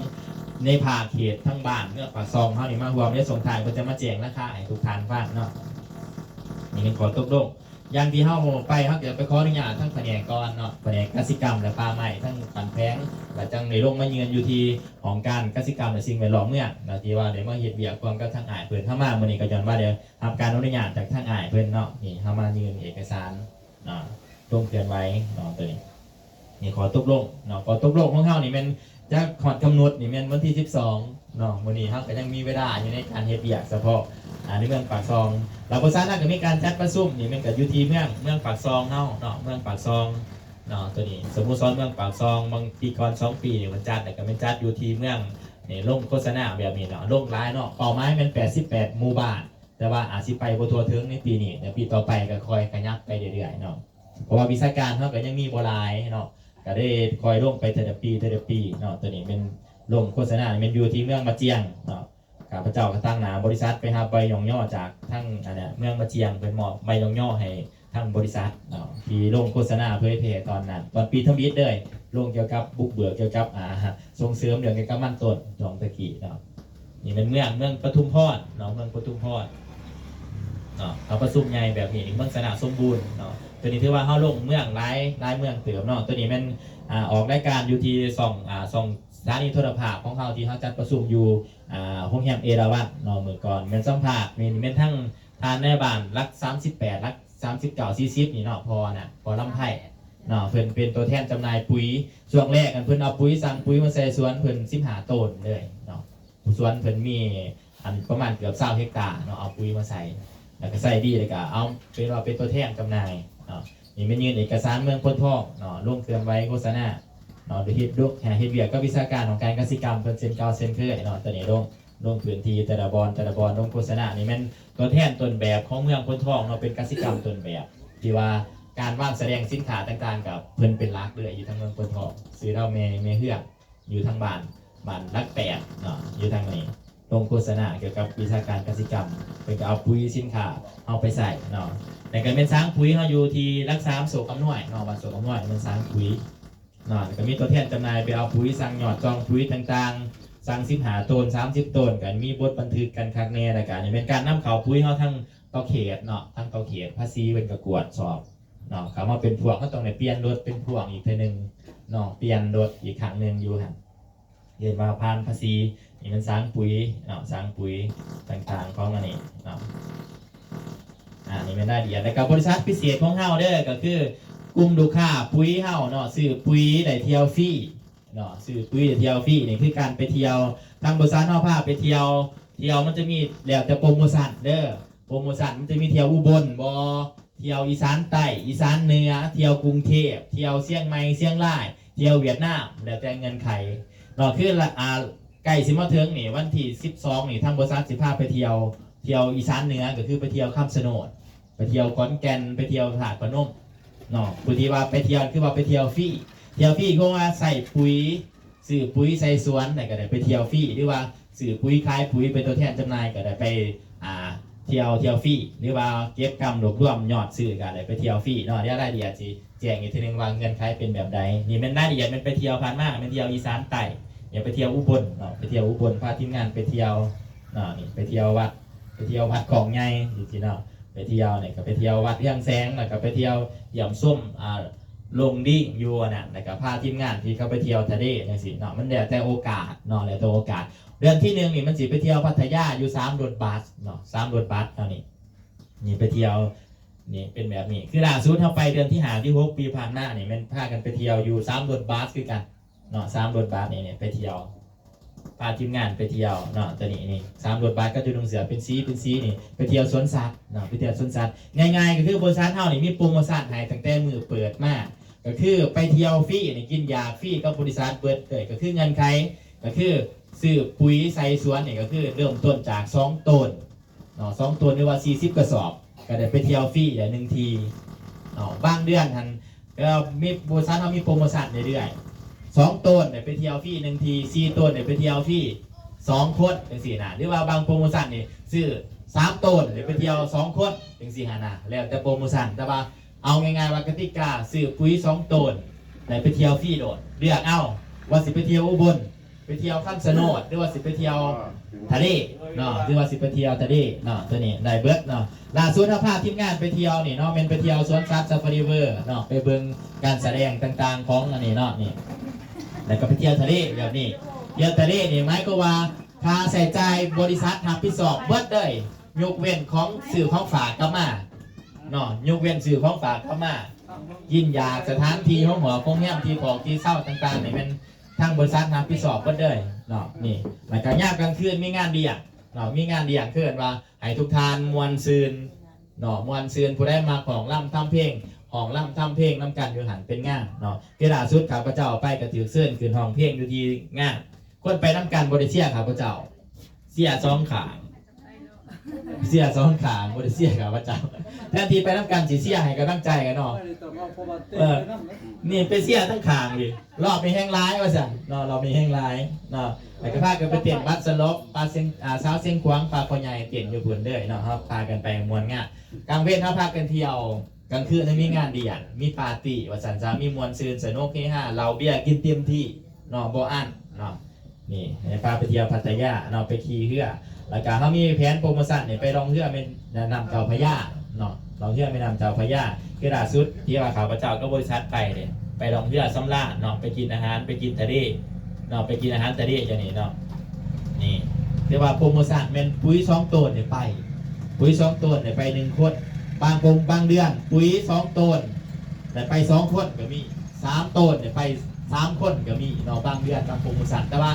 ໃນພາກເຂດທາງບ້ານເມືອງປາກຊ່ອງເຮົານີ້ມາຮ່ວມໃນຊ່ວງທ້າຍ ເພິ່ນຈະມາແຈ້ງລາຄາໃຫ້ທຸກທ່ານຟັງເນາະ. ນີ້ແມ່ນຂໍ້ຕົກລົງ ຢ່າງທີ່ເຮົາໄປ ເຮົາກໍໄປຂໍອະນຸຍາດທາງພະແນກກ່ອນເນາະ ພະແນກກະສິກຳ ແລະ ປ່າໄມ້ ທາງບ້ານແພງ ແລ້ວຈັ່ງໄດ້ລົງມາຍື່ນຢູ່ທີ່ຫ້ອງການກະສິກຳ ແລະ ສິ່ງແວດລ້ອມເມືອງເນາະ ທີ່ວ່າໄດ້ມາເຮັດວຽກຮ່ວມກັບທາງອ້າຍເພິ່ນ. ເຮົາມາມື້ນີ້ກໍຍ້ອນວ່າໄດ້ຮັບການອະນຸຍາດຈາກທາງອ້າຍເພິ່ນເນາະ. ນີ້ເຮົາມາຍື່ນເອກະສານເນາະ ລົງເຄື່ອນໄຫວເນາະ ຕົວນີ້ ນີ້ຂໍ້ຕົກລົງເນາະ. ຂໍ້ຕົກລົງຂອງເຮົານີ້ແມ່ນ ຈະຮອດກຳນົດນີ້ແມ່ນວັນທີສິບສອງເນາະ. ມື້ນີ້ເຮົາກໍຍັງມີເວລາຢູ່ໃນການເຮັດວຽກສະເພາະ ອ່າ ໃນເມືອງປາກຊ່ອງ. ແລ້ວບໍລິສັດເຮົາກໍມີການຈັດປະຊຸມ ນີ້ແມ່ນກໍຢູ່ທີ່ເມືອງ ເມືອງປາກຊ່ອງເຮົາເນາະ ເມືອງປາກຊ່ອງເນາະ. ຕົວນີ້ສະໂມສອນເມືອງປາກຊ່ອງ ບາງປີກ່ອນສອງປີນີ້ເພິ່ນຈັດ ແລ້ວກໍແມ່ນຈັດຢູ່ທີ່ເມືອງນີ້ ລົງໂຄສະນາແບບນີ້ເນາະ ລົງຫຼາຍເນາະ. ເປົ້າໝາຍແມ່ນແປດສິບແປດໝູ່ບ້ານ ແຕ່ວ່າອາດຊິໄປບໍ່ທົ່ວເຖິງໃນປີນີ້ ແຕ່ປີຕໍ່ໄປກໍຄ່ອຍຂະຫຍັບໄປເລື້ອຍໆເນາະ. ເພາະວ່າວິຊາການເຮົາກໍຍັງມີບໍ່ຫຼາຍເນາະ ກໍໄດ້ຄ່ອຍລົງໄປເທື່ອລະປີ ເທື່ອລະປີເນາະ. ຕົວນີ້ແມ່ນລົງໂຄສະນາ ແມ່ນຢູ່ທີ່ເມືອງມະຈຽງເນາະ. ຂ້າພະເຈົ້າກໍຕາງໜ້າບໍລິສັດໄປຮັບໃບຍ້ອງຍໍຈາກທາງ ອັນນະ ເມືອງມະຈຽງ ເພິ່ນມອບໃບຍ້ອງຍໍໃຫ້ທາງບໍລິສັດເນາະ ທີ່ລົງໂຄສະນາເຜີຍແຜ່ຕອນນັ້ນ ຕອນປີທຳອິດເລີຍ ລົງກ່ຽວກັບບຸກເບີກ ກ່ຽວກັບ ອ່າ ສົ່ງເສີມເລື່ອງກ່ຽວກັບມັນຕົ້ນ ຊ່ວງຕະກີ້ເນາະ. ນີ້ແມ່ນເມືອງ ເມືອງປະທຸມພອນເນາະ ເມືອງປະທຸມພອນເນາະ. ເຮົາປະຊຸມໃຫຍ່ແບບນີ້ ນີ້ເມືອງຊະນະສົມບູນເນາະ. ຕົວນີ້ຖືວ່າເຮົາລົງເມືອງຫຼາຍ ຫຼາຍເມືອງເຕີບເນາະ. ຕົວນີ້ແມ່ນ ອ່າ ອອກລາຍການຢູ່ທີ່ຊ່ອງ ອ່າ ຊ່ອງສະຖານີໂທລະພາບຂອງເຮົາ ທີ່ເຮົາຈັດປະຊຸມຢູ່ ອ່າ ໂຮງແຮມເອລາວັນເນາະ. ມື້ກ່ອນແມ່ນສຳພາດ ແມ່ນ ແມ່ນທັງທ່ານນາຍບ້ານຫຼັກສາມສິບແປດ ຫຼັກສາມສິບເກົ້າ ສີ່ສິບນີ້ເນາະ ພໍ່ນະ ພໍ່ລຳໄພເນາະ. ເພິ່ນເປັນຕົວແທນຈຳໜ່າຍປຸຍ ຊ່ວງແລກຫັ້ນເພິ່ນເອົາປຸຍ ສັ່ງປຸຍມາໃສ່ສວນເພິ່ນສິບຫ້າໂຕນເລີຍເນາະ. ສວນເພິ່ນມີອັນປະມານເກືອບຊາວເຮັກຕາເນາະ ເອົາປຸຍມາໃສ່ ແລ້ວກໍໃສ່ດີ ແລ້ວກໍເອົາເປັນວ່າເປັນຕົວແທນຈຳໜ່າຍເນາະ. ນີ້ແມ່ນຍື່ນເອກະສານເມືອງໂພນທອງເນາະ ລົງເຄື່ອນໄຫວໂຄສະນາເນາະ ໄດ້ເຮັດດົກ ເຮັດວຽກກັບວິຊາການຂອງການກະສິກຳເພິ່ນເຊັ່ນເກົ່າເຊັ່ນເຄີຍເນາະ. ຕົວນີ້ລົງ ລົງພື້ນທີ່ແຕ່ລະບ່ອນ ແຕ່ລະບ່ອນ ລົງໂຄສະນາ. ນີ້ແມ່ນຕົວແທນຕົ້ນແບບຂອງເມືອງໂພນທອງເນາະ ເປັນກະສິກຳຕົ້ນແບບ ທີ່ວ່າການວາງສະແດງສິນຄ້າຕ່າງໆ ກໍເພິ່ນເປັນຫຼັກເລີຍ ຢູ່ທາງເມືອງໂພນທອງ. ຊື່ລາວແມ່ ແມ່ເຮືອນ ຢູ່ທາງບ້ານ ບ້ານຫຼັກແປດເນາະ ຢູ່ທາງນີ້ ລົງໂຄສະນາກ່ຽວກັບວິຊາການກະສິກຳ ເພິ່ນກໍເອົາປຸຍສິນຄ້າເຮົາໄປໃສ່ເນາະ. ແລ້ວກໍແມ່ນສາງປຸຍເຮົາຢູ່ທີ່ຫຼັກສາມ ໂຊກອຳນວຍເນາະ ບ້ານໂຊກອຳນວຍ ແມ່ນສາງປຸຍເນາະ. ແລ້ວກໍມີຕົວແທນຈຳໜ່າຍໄປເອົາປຸຍ ສັ່ງຍອດຈອງປຸຍຕ່າງໆ ສັ່ງສິບຫ້າໂຕນ ສາມສິບໂຕນ ກໍມີບົດບັນທຶກກັນຄັກແນ່. ແລ້ວກໍອັນນີ້ແມ່ນການນຳເຂົ້າປຸຍເຮົາທາງຕໍ່ເຂດເນາະ ທາງຕໍ່ເຂດ ພາສີເພິ່ນກໍກວດສອບ ເນາະ. ເຂົ້າມາເປັນພວກ ເຮົາຕ້ອງໄດ້ປ່ຽນລົດເປັນພວກອີກເທື່ອໜຶ່ງເນາະ ປ່ຽນລົດອີກຄັ້ງໜຶ່ງຢູ່ຫັ້ນ ເອີ້ນວ່າຜ່ານພາສີ. ນີ້ແມ່ນສາງປຸຍເນາະ ສາງປຸຍຕ່າງໆຂອງອັນນີ້ເນາະ. ອາ ນີ້ແມ່ນລາຍລະອຽດ. ແລ້ວກໍບໍລິສັດພິເສດຂອງເຮົາເດີ ກໍຄືກຸ່ມລູກຄ້າປຸຍເຮົາເນາະ ຊື້ປຸຍໄດ້ທ່ຽວຟຣີເນາະ ຊື້ປຸຍໄດ້ທ່ຽວຟຣີ. ນີ້ຄືການໄປທ່ຽວ ທາງບໍລິສັດເຮົາພາໄປທ່ຽວ ທ່ຽວມັນຈະມີແລ້ວແຕ່ໂປຣໂມຊັນເດີ ໂປຣໂມຊັນມັນຈະມີທ່ຽວອຸບົນບໍ ທ່ຽວອີສານໃຕ້ ອີສານເໜືອ ທ່ຽວກຸງເທບ ທ່ຽວຊຽງໃໝ່ ຊຽງລາຍ ທ່ຽວຫວຽດນາມ ແລ້ວແຕ່ເງື່ອນໄຂເນາະ. ຄືລະ ອ່າ ໃກ້ຊິມາເຖິງນີ້ ວັນທີສິບສອງນີ້ ທາງບໍລິສັດຊິພາໄປທ່ຽວ ທ່ຽວອີສານເໜືອ ກໍຄືໄປທ່ຽວຄຳຊະໂນດ ໄປທ່ຽວຂອນແກ່ນ ໄປທ່ຽວທາດພະນົມເນາະ. ຜູ້ທີ່ວ່າໄປທ່ຽວ ຄືວ່າໄປທ່ຽວຟຣີ ທ່ຽວຟຣີຄືວ່າໃຊ້ປຸຍ ຊື້ປຸຍໃສ່ສວນ ແລ້ວກໍໄດ້ໄປທ່ຽວຟຣີ ຫຼືວ່າຊື້ປຸຍຂາຍປຸຍ ເປັນຕົວແທນຈຳໜ່າຍ ກໍໄດ້ໄປ ອ່າ ທ່ຽວ ທ່ຽວຟຣີ ຫຼືວ່າເກັບກຳລວບລວມຍອດຊື້ ກໍໄດ້ໄປທ່ຽວຟຣີເນາະ. ດຽວລາຍລະອຽດຊິແຈ້ງອີກເທື່ອໜຶ່ງວ່າເງື່ອນໄຂເປັນແບບໃດ. ນີ້ແມ່ນລາຍລະອຽດ ແມ່ນໄປທ່ຽວຜ່ານມາ ແມ່ນທ່ຽວອີສານໃຕ້ ຢ່າໄປທ່ຽວອຸບົນເນາະ ໄປທ່ຽວອຸບົນ ພາທີມງານໄປທ່ຽວເນາະ. ນີ້ໄປທ່ຽວວັດ ໄປທ່ຽວວັດຂອງໃຫຍ່ຈັ່ງຊີ້ເນາະ ໄປທ່ຽວນີ້ກໍໄປທ່ຽວວັດເຮືອງແສງ ແລ້ວກໍໄປທ່ຽວຢ້ຽມຊົມ ອ່າ ລົງດິ້ງຢູ່ອັນນັ້ນ ແລ້ວກໍພາທີມງານທີ່ເຂົາໄປທ່ຽວທະເລຈັ່ງຊີ້ເນາະ. ມັນແລ້ວແຕ່ໂອກາດເນາະ ແລ້ວແຕ່ໂອກາດ. ເດືອນທີໜຶ່ງນີ້ມັນຊິໄປທ່ຽວພັດທະຍາຢູ່ສາມລົດບັສເນາະ ສາມລົດບັສເທົ່ານີ້. ນີ້ໄປທ່ຽວ ນີ້ເປັນແບບນີ້ ຄືລ່າສຸດເຮົາໄປເດືອນທີຫ້າ ທີຫົກ ປີຜ່ານມານີ້ ແມ່ນພາກັນໄປທ່ຽວຢູ່ສາມລົດບັສຄືກັນເນາະ ສາມລົດບັສນີ້ ນີ້ໄປທ່ຽວ ພາທີມງານໄປທ່ຽວເນາະ. ຕົວນີ້ນີ້ສາມລົດບັສກໍຈຸດງເສືອເປັນສີ ເປັນສີນີ້ ໄປທ່ຽວສວນສັດເນາະ ໄປທ່ຽວສວນສັດ. ງ່າຍໆກໍຄືບໍລິສັດເຮົານີ້ມີໂປຣໂມຊັນໃຫ້ຕັ້ງແຕ່ມື້ເປີດມາ ກໍຄືໄປທ່ຽວຟຣີນີ້ ກິນຢາກຟຣີກັບບໍລິສັດເບິດເລີຍ. ກໍຄືເງື່ອນໄຂ ກໍຄືຊື້ປຸຍໃສ່ສວນນີ້ ກໍຄືເລີ່ມຕົ້ນຈາກສອງໂຕນເນາະ ສອງໂຕນ ຫຼືວ່າສີ່ສິບກະສອບ ກໍໄດ້ໄປທ່ຽວຟຣີໄດ້ໜຶ່ງທີ່ ເນາະ. ບາງເດືອນຫັ້ນ ເອີ ມີ ບໍລິສັດເຮົາມີໂປຣໂມຊັນເລື້ອຍໆ ສອງໂຕນໄດ້ໄປທ່ຽວຟຣີໜຶ່ງທີ ສີ່ໂຕນໄດ້ໄປທ່ຽວຟຣີສອງຄົນ ຈັ່ງຊີ້ນະ. ຫຼືວ່າບາງໂປຣໂມຊັນນີ້ຊື້ສາມໂຕນໄດ້ໄປທ່ຽວສອງຄົນ ຈັ່ງຊີ້ຫັ້ນນະ ແລ້ວແຕ່ໂປຣໂມຊັນ. ແຕ່ວ່າເອົາງ່າຍໆວ່າກະຕິກາ ຊື້ປຸ໋ຍສອງໂຕນໄດ້ໄປທ່ຽວຟຣີໂລດ ເລືອກເອົາວ່າຊິໄປທ່ຽວອຸບົນ ໄປທ່ຽວຄຳຊະໂນດ ຫຼືວ່າຊິໄປທ່ຽວທະເລເນາະ ຫຼືວ່າຊິໄປທ່ຽວທະເລເນາະ ໂຕນີ້ໄດ້ເບິດເນາະ. ລ່າສຸດເຮົາພາທີມງານໄປທ່ຽວນີ້ເນາະ ແມ່ນໄປທ່ຽວສວນສັດ Safari World ເນາະ ໄປເບິ່ງການສະແດງຕ່າງໆຂອງອັນນີ້ເນາະ ນີ້ ແລ້ວກໍໄປທ່ຽວທະເລແບບນີ້. ທ່ຽວທະເລນີ້ໝາຍຄວາມວ່າຄ່າໃຊ້ຈ່າຍບໍລິສັດຮັບຜິດຊອບເບິດເລີຍ ຍົກເວັ້ນຂອງຊື້ຂອງຝາກກັບມາເນາະ ຍົກເວັ້ນຊື້ຂອງຝາກກັບມາ ກິນຢາ ສະຖານທີ່ ໂຮງໝໍ ໂຮງແຮມ ທີ່ພັກທີ່ເຊົາຕ່າງໆນີ້ແມ່ນ ທາງບໍລິສັດຮັບຜິດຊອບເບິດເລີຍເນາະ. ນີ້ ແລ້ວກະຍາມກາງຄືນມີງານລ້ຽງເນາະ ມີງານລ້ຽງ ຄືເອີ້ນວ່າໃຫ້ທຸກທ່ານມ່ວນຊື່ນເນາະ ມ່ວນຊື່ນ. ຜູ້ໃດມັກຮ້ອງລຳທຳເພງ ຮ້ອງລຳທຳເພງນຳກັນຢູ່ຫັ້ນເປັນງານເນາະ. ຄືລ່າສຸດຂ້າພະເຈົ້າໄປກະຖືກເຊີນຂຶ້ນຮ້ອງເພງຢູ່ທີ່ງານ ຄົນໄປນຳກັນບໍ່ໄດ້ເຊຍຂ້າພະເຈົ້າ ເຊຍສອງຂ້າງ ເຊຍສອງຂ້າງ ບໍ່ໄດ້ເຊຍຂ້າພະເຈົ້າ ແທນທີ່ໄປນຳກັນຊິເຊຍໃຫ້ກຳລັງໃຈກັນເນາະ. ເອີ ນີ້ໄປເຊຍທັງຂ້າງອີກ ລອບນີ້ແຮງຫຼາຍວ່າຊັ້ນເນາະ ລອບນີ້ແຮງຫຼາຍເນາະ. ແລ້ວກໍພາກັນໄປເຕັ້ນບັດສະຫຼົບ ປາຊຽງ ອາ ຊາວຊຽງຂວາງ ປາພໍ່ໃຫຍ່ເຕັ້ນຢູ່ພຸ້ນເດີເນາະ. ເຮົາພາກັນໄປມ່ວນງານ ກາງເວັນເຮົາພາກັນທ່ຽວ ກາງຄືນມີງານລ້ຽງ ມີປາຕີ້ວ່າຊັ້ນຊະ ມີມ່ວນຊື່ນສະໜຸກເຮຮາ ເຫຼົ້າເບຍກິນເຕັມທີ່ເນາະ ບໍ່ອັ້ນເນາະ. ນີ້ ໃຫ້ພາໄປທ່ຽວພັດທະຍາເນາະ ໄປຂີ່ເຮືອ ແລ້ວກະເຮົາມີແຜນໂປຣໂມຊັນນີ້ ໄປລ່ອງເຮືອແມ່ນ້ຳເຈົ້າພະຍາເນາະ ລ່ອງເຮືອແມ່ນ້ຳເຈົ້າພະຍາ. ຄືລ່າສຸດທີ່ວ່າຂ້າພະເຈົ້າກັບບໍລິສັດໄປເດ້ ໄປລ່ອງເຮືອສຳລານເນາະ ໄປກິນອາຫານ ໄປກິນທະເລເນາະ ໄປກິນອາຫານທະເລຈັ່ງນີ້ເນາະ. ນີ້ ແຕ່ວ່າໂປຣໂມຊັນແມ່ນປຸ໋ຍສອງໂຕນນີ້ໄປ ປຸ໋ຍສອງໂຕນນີ້ໄປໜຶ່ງຄົນ ບາງຄົນ ບາງເດືອນປຸ໋ຍສອງໂຕນ ໄດ້ໄປສອງຄົນກໍມີ ສາມໂຕນໄດ້ໄປສາມຄົນກໍມີເນາະ ບາງເດືອນ ບາງໂປຣໂມຊັນ. ແຕ່ວ່າ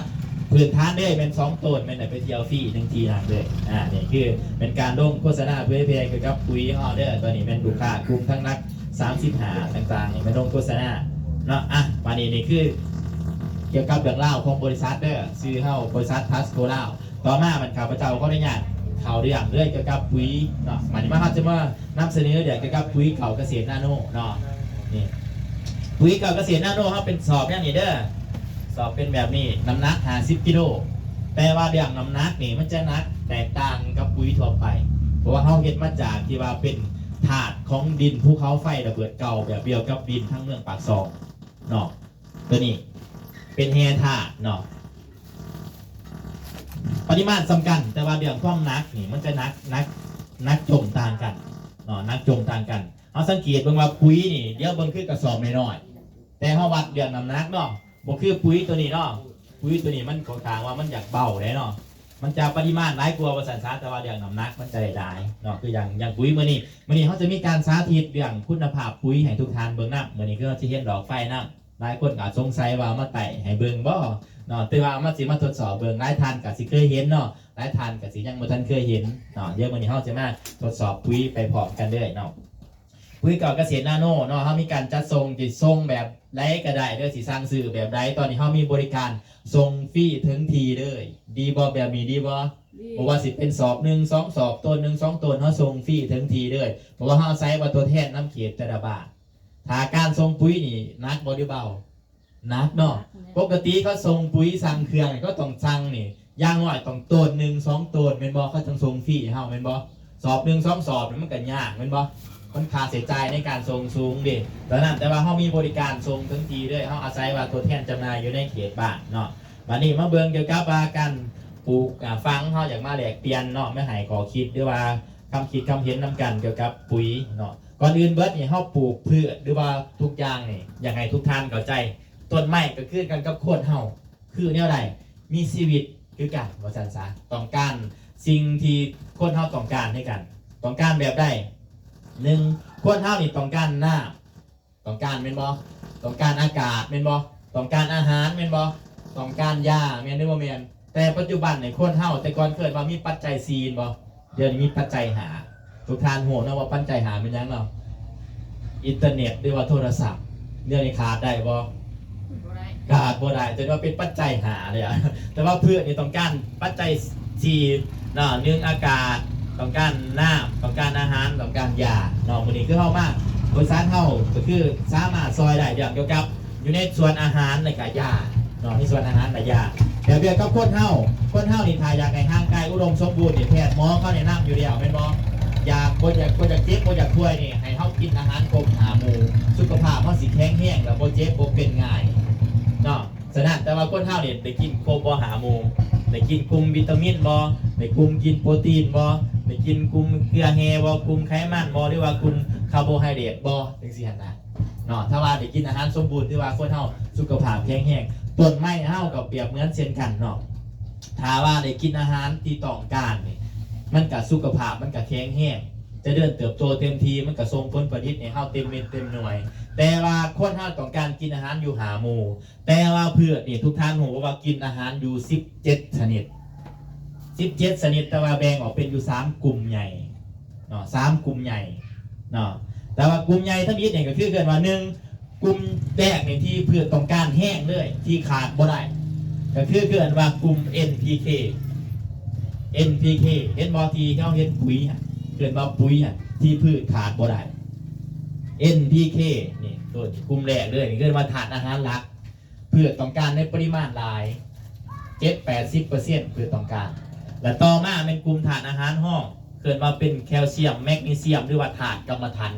ພື້ນຖານເລີຍແມ່ນສອງໂຕນ ແມ່ນໄດ້ໄປທ່ຽວຟຣີໜຶ່ງທີ່ນັ້ນເລີຍ. ອາ ນີ້ຄືເປັນການລົງໂຄສະນາເຜີຍແຜ່ກ່ຽວກັບປຸ໋ຍເຮົາເດີ. ຕອນນີ້ແມ່ນລູກຄ້າກຸ່ມທັງຫຼັກສາມສິບຫ້າຕ່າງໆ ນີ້ແມ່ນລົງໂຄສະນາເນາະ. ອາ ບາດນີ້ນີ້ຄືກ່ຽວກັບເລື່ອງລາວຂອງບໍລິສັດເດີ ຊື່ເຮົາບໍລິສັດພລັສໂກລາວ. ຕໍ່ມາບັດຂ້າພະເຈົ້າຂໍອະນຸຍາດເຂົ້າເລື່ອງເລີຍກ່ຽວກັບປຸ໋ຍເນາະ. ບັດນີ້ມາ ເຮົາຈະມານຳສະເໜີເລື່ອງກ່ຽວກັບປຸ�ຍຂອງກະເສດນາໂນເນາະ. ນີ້ ປຸ໋ຍຂອງກະເສດນາໂນເຮົາເປັນສອບແນວນີ້ເດີ ສອບເປັນແບບນີ້ ນ້ຳໜັກຫ້າສິບກິໂລ. ແຕ່ວ່າເລື່ອງນ້ຳໜັກນີ້ມັນຈະໜັກແຕກຕ່າງກັບປຸ໋ຍທົ່ວໄປ ເພາະວ່າເຮົາເຮັດມາຈາກທີ່ວ່າເປັນທາດຂອງດິນພູເຂົາໄຟລະເບີດເກົ່າ ແບບດຽວກັບດິນທາງເມືອງປາກຊ່ອງເນາະ. ຕົວນີ້ເປັນແຮ່ທາດເນາະ ປະລິມານສ່ຳກັນ ແຕ່ວ່າເລື່ອງຄວາມໜັກນີ້ມັນຈະໜັກ ໜັກ ໜັກຈົ່ງຕ່າງກັນເນາະ ໜັກຈົ່ງຕ່າງກັນ. ເຮົາສັງເກດເບິ່ງວ່າປຸ໋ຍນີ້ ດຽວເບິ່ງຄືກະສອບນ້ອຍໆ ແຕ່ເຮົາວັດເລື່ອງນ້ຳໜັກເນາະ ບໍ່ຄືປຸ໋ຍຕົວນີ້ເນາະ. ປຸ໋ຍຕົວນີ້ມັນຂ້ອນຂ້າງວ່າມັນຢາກເບົາເດ້ເນາະ ມັນຈະປະລິມານຫຼາຍກວ່າວ່າຊັ້ນຊະ ແຕ່ວ່າເລື່ອງນ້ຳໜັກມັນຈະໄດ້ຫຼາຍເນາະ. ຄືຢ່າງ ຢ່າງປຸ໋ຍມື້ນີ້ ມື້ນີ້ເຮົາຈະມີການສາທິດເລື່ອງຄຸນນະພາບປຸ໋ຍໃຫ້ທຸກທ່ານເບິ່ງນຳ. ມື້ນີ້ຄືເຮົາຈະເຫັນດອກໄຟນຳ ຫຼາຍຄົນກໍສົງໄສວ່າເອົາມາໄຕ້ໃຫ້ເບິ່ງບໍ່ເນາະ ຫຼືວ່າເອົາມາ ຊິມາທົດສອບເບິ່ງ. ຫຼາຍທ່ານກໍຊິເຄີຍເຫັນເນາະ ຫຼາຍທ່ານກໍຊິຍັງບໍ່ທັນເຄີຍເຫັນເນາະ. ດຽວມື້ນີ້ເຮົາຈະມາທົດສອບປຸ໋ຍໄປພ້ອມກັນເລີຍເນາະ. ປຸ໋ຍເກົ່າກະເສດນາໂນເນາະ ເຮົາມີການຈັດສົ່ງ ຊິສົ່ງແບບໃດກໍໄດ້ເດີ ຊິສັ່ງຊື້ແບບໃດ ຕອນນີ້ເຮົາມີບໍລິການສົ່ງຟຣີເຖິງທີ່ເລີຍ. ດີບໍ່ ແບບນີ້ດີບໍ່? ດີ. ບໍ່ວ່າຊິເປັນສອບໜຶ່ງ ສອງສອບ ໂຕນໜຶ່ງ ສອງໂຕນ ເຮົາສົ່ງຟຣີເຖິງທີ່ເລີຍ ເພາະວ່າເຮົາອາໄສວ່າຕົວແທນນຳເຂດແຕ່ລະບ້ານ. ຖ້າການສົ່ງປຸ໋ຍນີ້ໜັກບໍ່ ຫຼືເບົາ? ໜັກເນາະ. ໜັກແຫຼະ. ປົກກະຕິເຂົາສົ່ງປຸ໋ຍ ສັ່ງເຄື່ອງນີ້ ເຂົາຕ້ອງສັ່ງນີ້ ຢ່າງໜ້ອຍຕ້ອງໂຕນໜຶ່ງ ສອງໂຕນ ແມ່ນບໍ່? ເຂົາຈັ່ງສົ່ງຟຣີໃຫ້ເຮົາ ແມ່ນບໍ່? ສອບໜຶ່ງ ສອງສອບນີ້ມັນກໍຍາກ ແມ່ນບໍ່? ມັນຄ່າໃຊ້ຈ່າຍໃນການສົ່ງສູງເດ້ ຕອນນັ້ນ. ແຕ່ວ່າເຮົາມີບໍລິການສົ່ງເຖິງທີ່ເລີຍ ເຮົາອາໄສວ່າຕົວແທນຈຳໜ່າຍຢູ່ໃນເຂດບ້ານເນາະ. ບັດນີ້ມາເບິ່ງກ່ຽວກັບວ່າການປູກ ອາ ຝັງ ເຮົາຢາກມາແລກປ່ຽນເນາະ ມາໃຫ້ຂໍ້ຄິດ ຫຼືວ່າຄຳຄິດຄຳເຫັນນຳກັນກ່ຽວກັບປຸ໋ຍເນາະ. ກ່ອນອື່ນເບິດນີ້ ເຮົາປູກພືດ ຫຼືວ່າທຸກຢ່າງນີ້ ຢາກໃຫ້ທຸກທ່ານເຂົ້າໃຈ ຕົ້ນໄມ້ກໍຄືກັນກັບຄົນເຮົາ ຄືແນວໃດ? ມີຊີວິດຄືກັນວ່າຊັ້ນຊະ ຕ້ອງການສິ່ງທີ່ຄົນເຮົາຕ້ອງການຄືກັນ. ຕ້ອງການແບບໃດ? ໜຶ່ງ ຄົນເຮົານີ້ຕ້ອງການນ້ຳ ຕ້ອງການແມ່ນບໍ່? ຕ້ອງການອາກາດແມ່ນບໍ່? ຕ້ອງການອາຫານແມ່ນບໍ່? ຕ້ອງການຢາແມ່ນຫຼືບໍ່ແມ່ນ? ແຕ່ປັດຈຸບັນນີ້ຄົນເຮົາ ແຕ່ກ່ອນເຄີຍວ່າມີປັດໄຈສີ່ແມ່ນບໍ່? ດຽວນີ້ມີປັດໄຈຫ້າ. ທຸກທ່ານຮູ້ເນາະວ່າປັດໄຈຫ້າແມ່ນຫຍັງເນາະ? ອິນເຕີເນັດ ຫຼືວ່າໂທລະສັບ. ດຽວນີ້ຂາດໄດ້ບໍ່? ບໍ່ໄດ້. ຂາດບໍ່ໄດ້ ຈະວ່າເປັນປັດໄຈຫ້າເລີຍ. ແຕ່ວ່າພືດນີ້ຕ້ອງການປັດໄຈສີ່ເນາະ ໜຶ່ງ ອາກາດ, ຕ້ອງການນ້ຳ, ຕ້ອງການອາຫານ, ຕ້ອງການຢາເນາະ. ມື້ນີ້ຄືເຮົາມາ ບໍລິສັດເຮົາກໍຄືສາມາດຊ່ອຍໄດ້ເລື່ອງກ່ຽວກັບຢູ່ໃນສ່ວນອາຫານ ແລະກະຢາເນາະ ໃນສ່ວນອາຫານ ແລະຢາ. ແບບດຽວກັບຄົນເຮົາ, ຄົນເຮົານີ້ຖ້າຢາກໃຫ້ຮ່າງກາຍອຸດົມສົມບູນນີ້ ແພດໝໍເຂົາແນະນຳຢູ່ແລ້ວແມ່ນບໍ່? ຢາກ ບໍ່ຢາກ ບໍ່ຢາກເຈັບ ບໍ່ຢາກປ່ວຍນີ້ ໃຫ້ເຮົາກິນອາຫານຄົບຫ້າໝູ່ ສຸຂະພາບເຮົາຊິແຂງແຮງ ແລະບໍ່ເຈັບບໍ່ເປັນງ່າຍເນາະ. ສະນັ້ນ ແຕ່ວ່າຄົນເຮົານີ້ໄດ້ກິນຄົບບໍ່ຫ້າໝູ່? ໄດ້ກິນກຸ່ມວິຕາມິນບໍ່? ໄດ້ກຸ່ມກິນໂປຣຕີນບໍ່? ໄດ້ກິນກຸ່ມເກືອແຮ່ບໍ່? ກຸ່ມໄຂມັນບໍ່? ຫຼືວ່າກຸ່ມຄາໂບໄຮເດຣດບໍ່? ຈັ່ງຊີ້ຫັ້ນນະເນາະ. ຖ້າວ່າໄດ້ກິນອາຫານສົມບູນ ຖືວ່າຄົນເຮົາສຸຂະພາບແຂງແຮງ. ຕົ້ນໄມ້ເຮົາກໍປຽບເໝືອນເຊັ່ນກັນເນາະ. ຖ້າວ່າໄດ້ກິນອາຫານທີ່ຕ້ອງການນີ້ ມັນກະສຸຂະພາບມັນກະແຂງແຮງ ຈະເລີນເຕີບໂຕເຕັມທີ່ ມັນກະສົ່ງຜົນຜະລິດໃຫ້ເຮົາເຕັມເມັດເຕັມໜ່ວຍ. ແຕ່ວ່າຄົນເຮົາຕ້ອງການກິນອາຫານຢູ່ຫ້າໝູ່ ແຕ່ວ່າພືດນີ້ ທຸກທ່ານຮູ້ບໍ່ວ່າກິນອາຫານຢູ່ສິບເຈັດຊະນິດ, ສິບເຈັດຊະນິດ ແຕ່ວ່າແບ່ງອອກເປັນຢູ່ສາມກຸ່ມໃຫຍ່ເນາະ ສາມກຸ່ມໃຫຍ່ເນາະ. ແຕ່ວ່າກຸ່ມໃຫຍ່ທຳອິດນີ້ກໍຄືເອີ້ນວ່າ ໜຶ່ງ ກຸ່ມແລກນີ້ທີ່ພືດຕ້ອງການແຮງເລີຍ ທີ່ຂາດບໍ່ໄດ້ ກໍຄືເອີ້ນວ່າກຸ່ມ ເອັນ ພີ ເຄ ເອັນ ພີ ເຄ ເຫັນບໍ່ ທີ່ເຮົາເຮັດປຸຍຫັ້ນ ເອີ້ນວ່າປຸຍຫັ້ນ ທີ່ພືດຂາດບໍ່ໄດ້ ເອັນ ພີ ເຄ ນີ້ ໂຕນີ້ກຸ່ມແລກເລີຍ ນີ້ເອີ້ນວ່າທາດອາຫານຫຼັກ. ພືດຕ້ອງການໃນປະລິມານຫຼາຍ ເຈັດແປດສິບເປີເຊັນ ພືດຕ້ອງການ. ແລະຕໍ່ມາແມ່ນກຸ່ມທາດອາຫານຮອງ ເອີ້ນວ່າເປັນແຄລຊຽມ ແມັກນີຊຽມ ຫຼືວ່າທາດກຳມະຖັນ.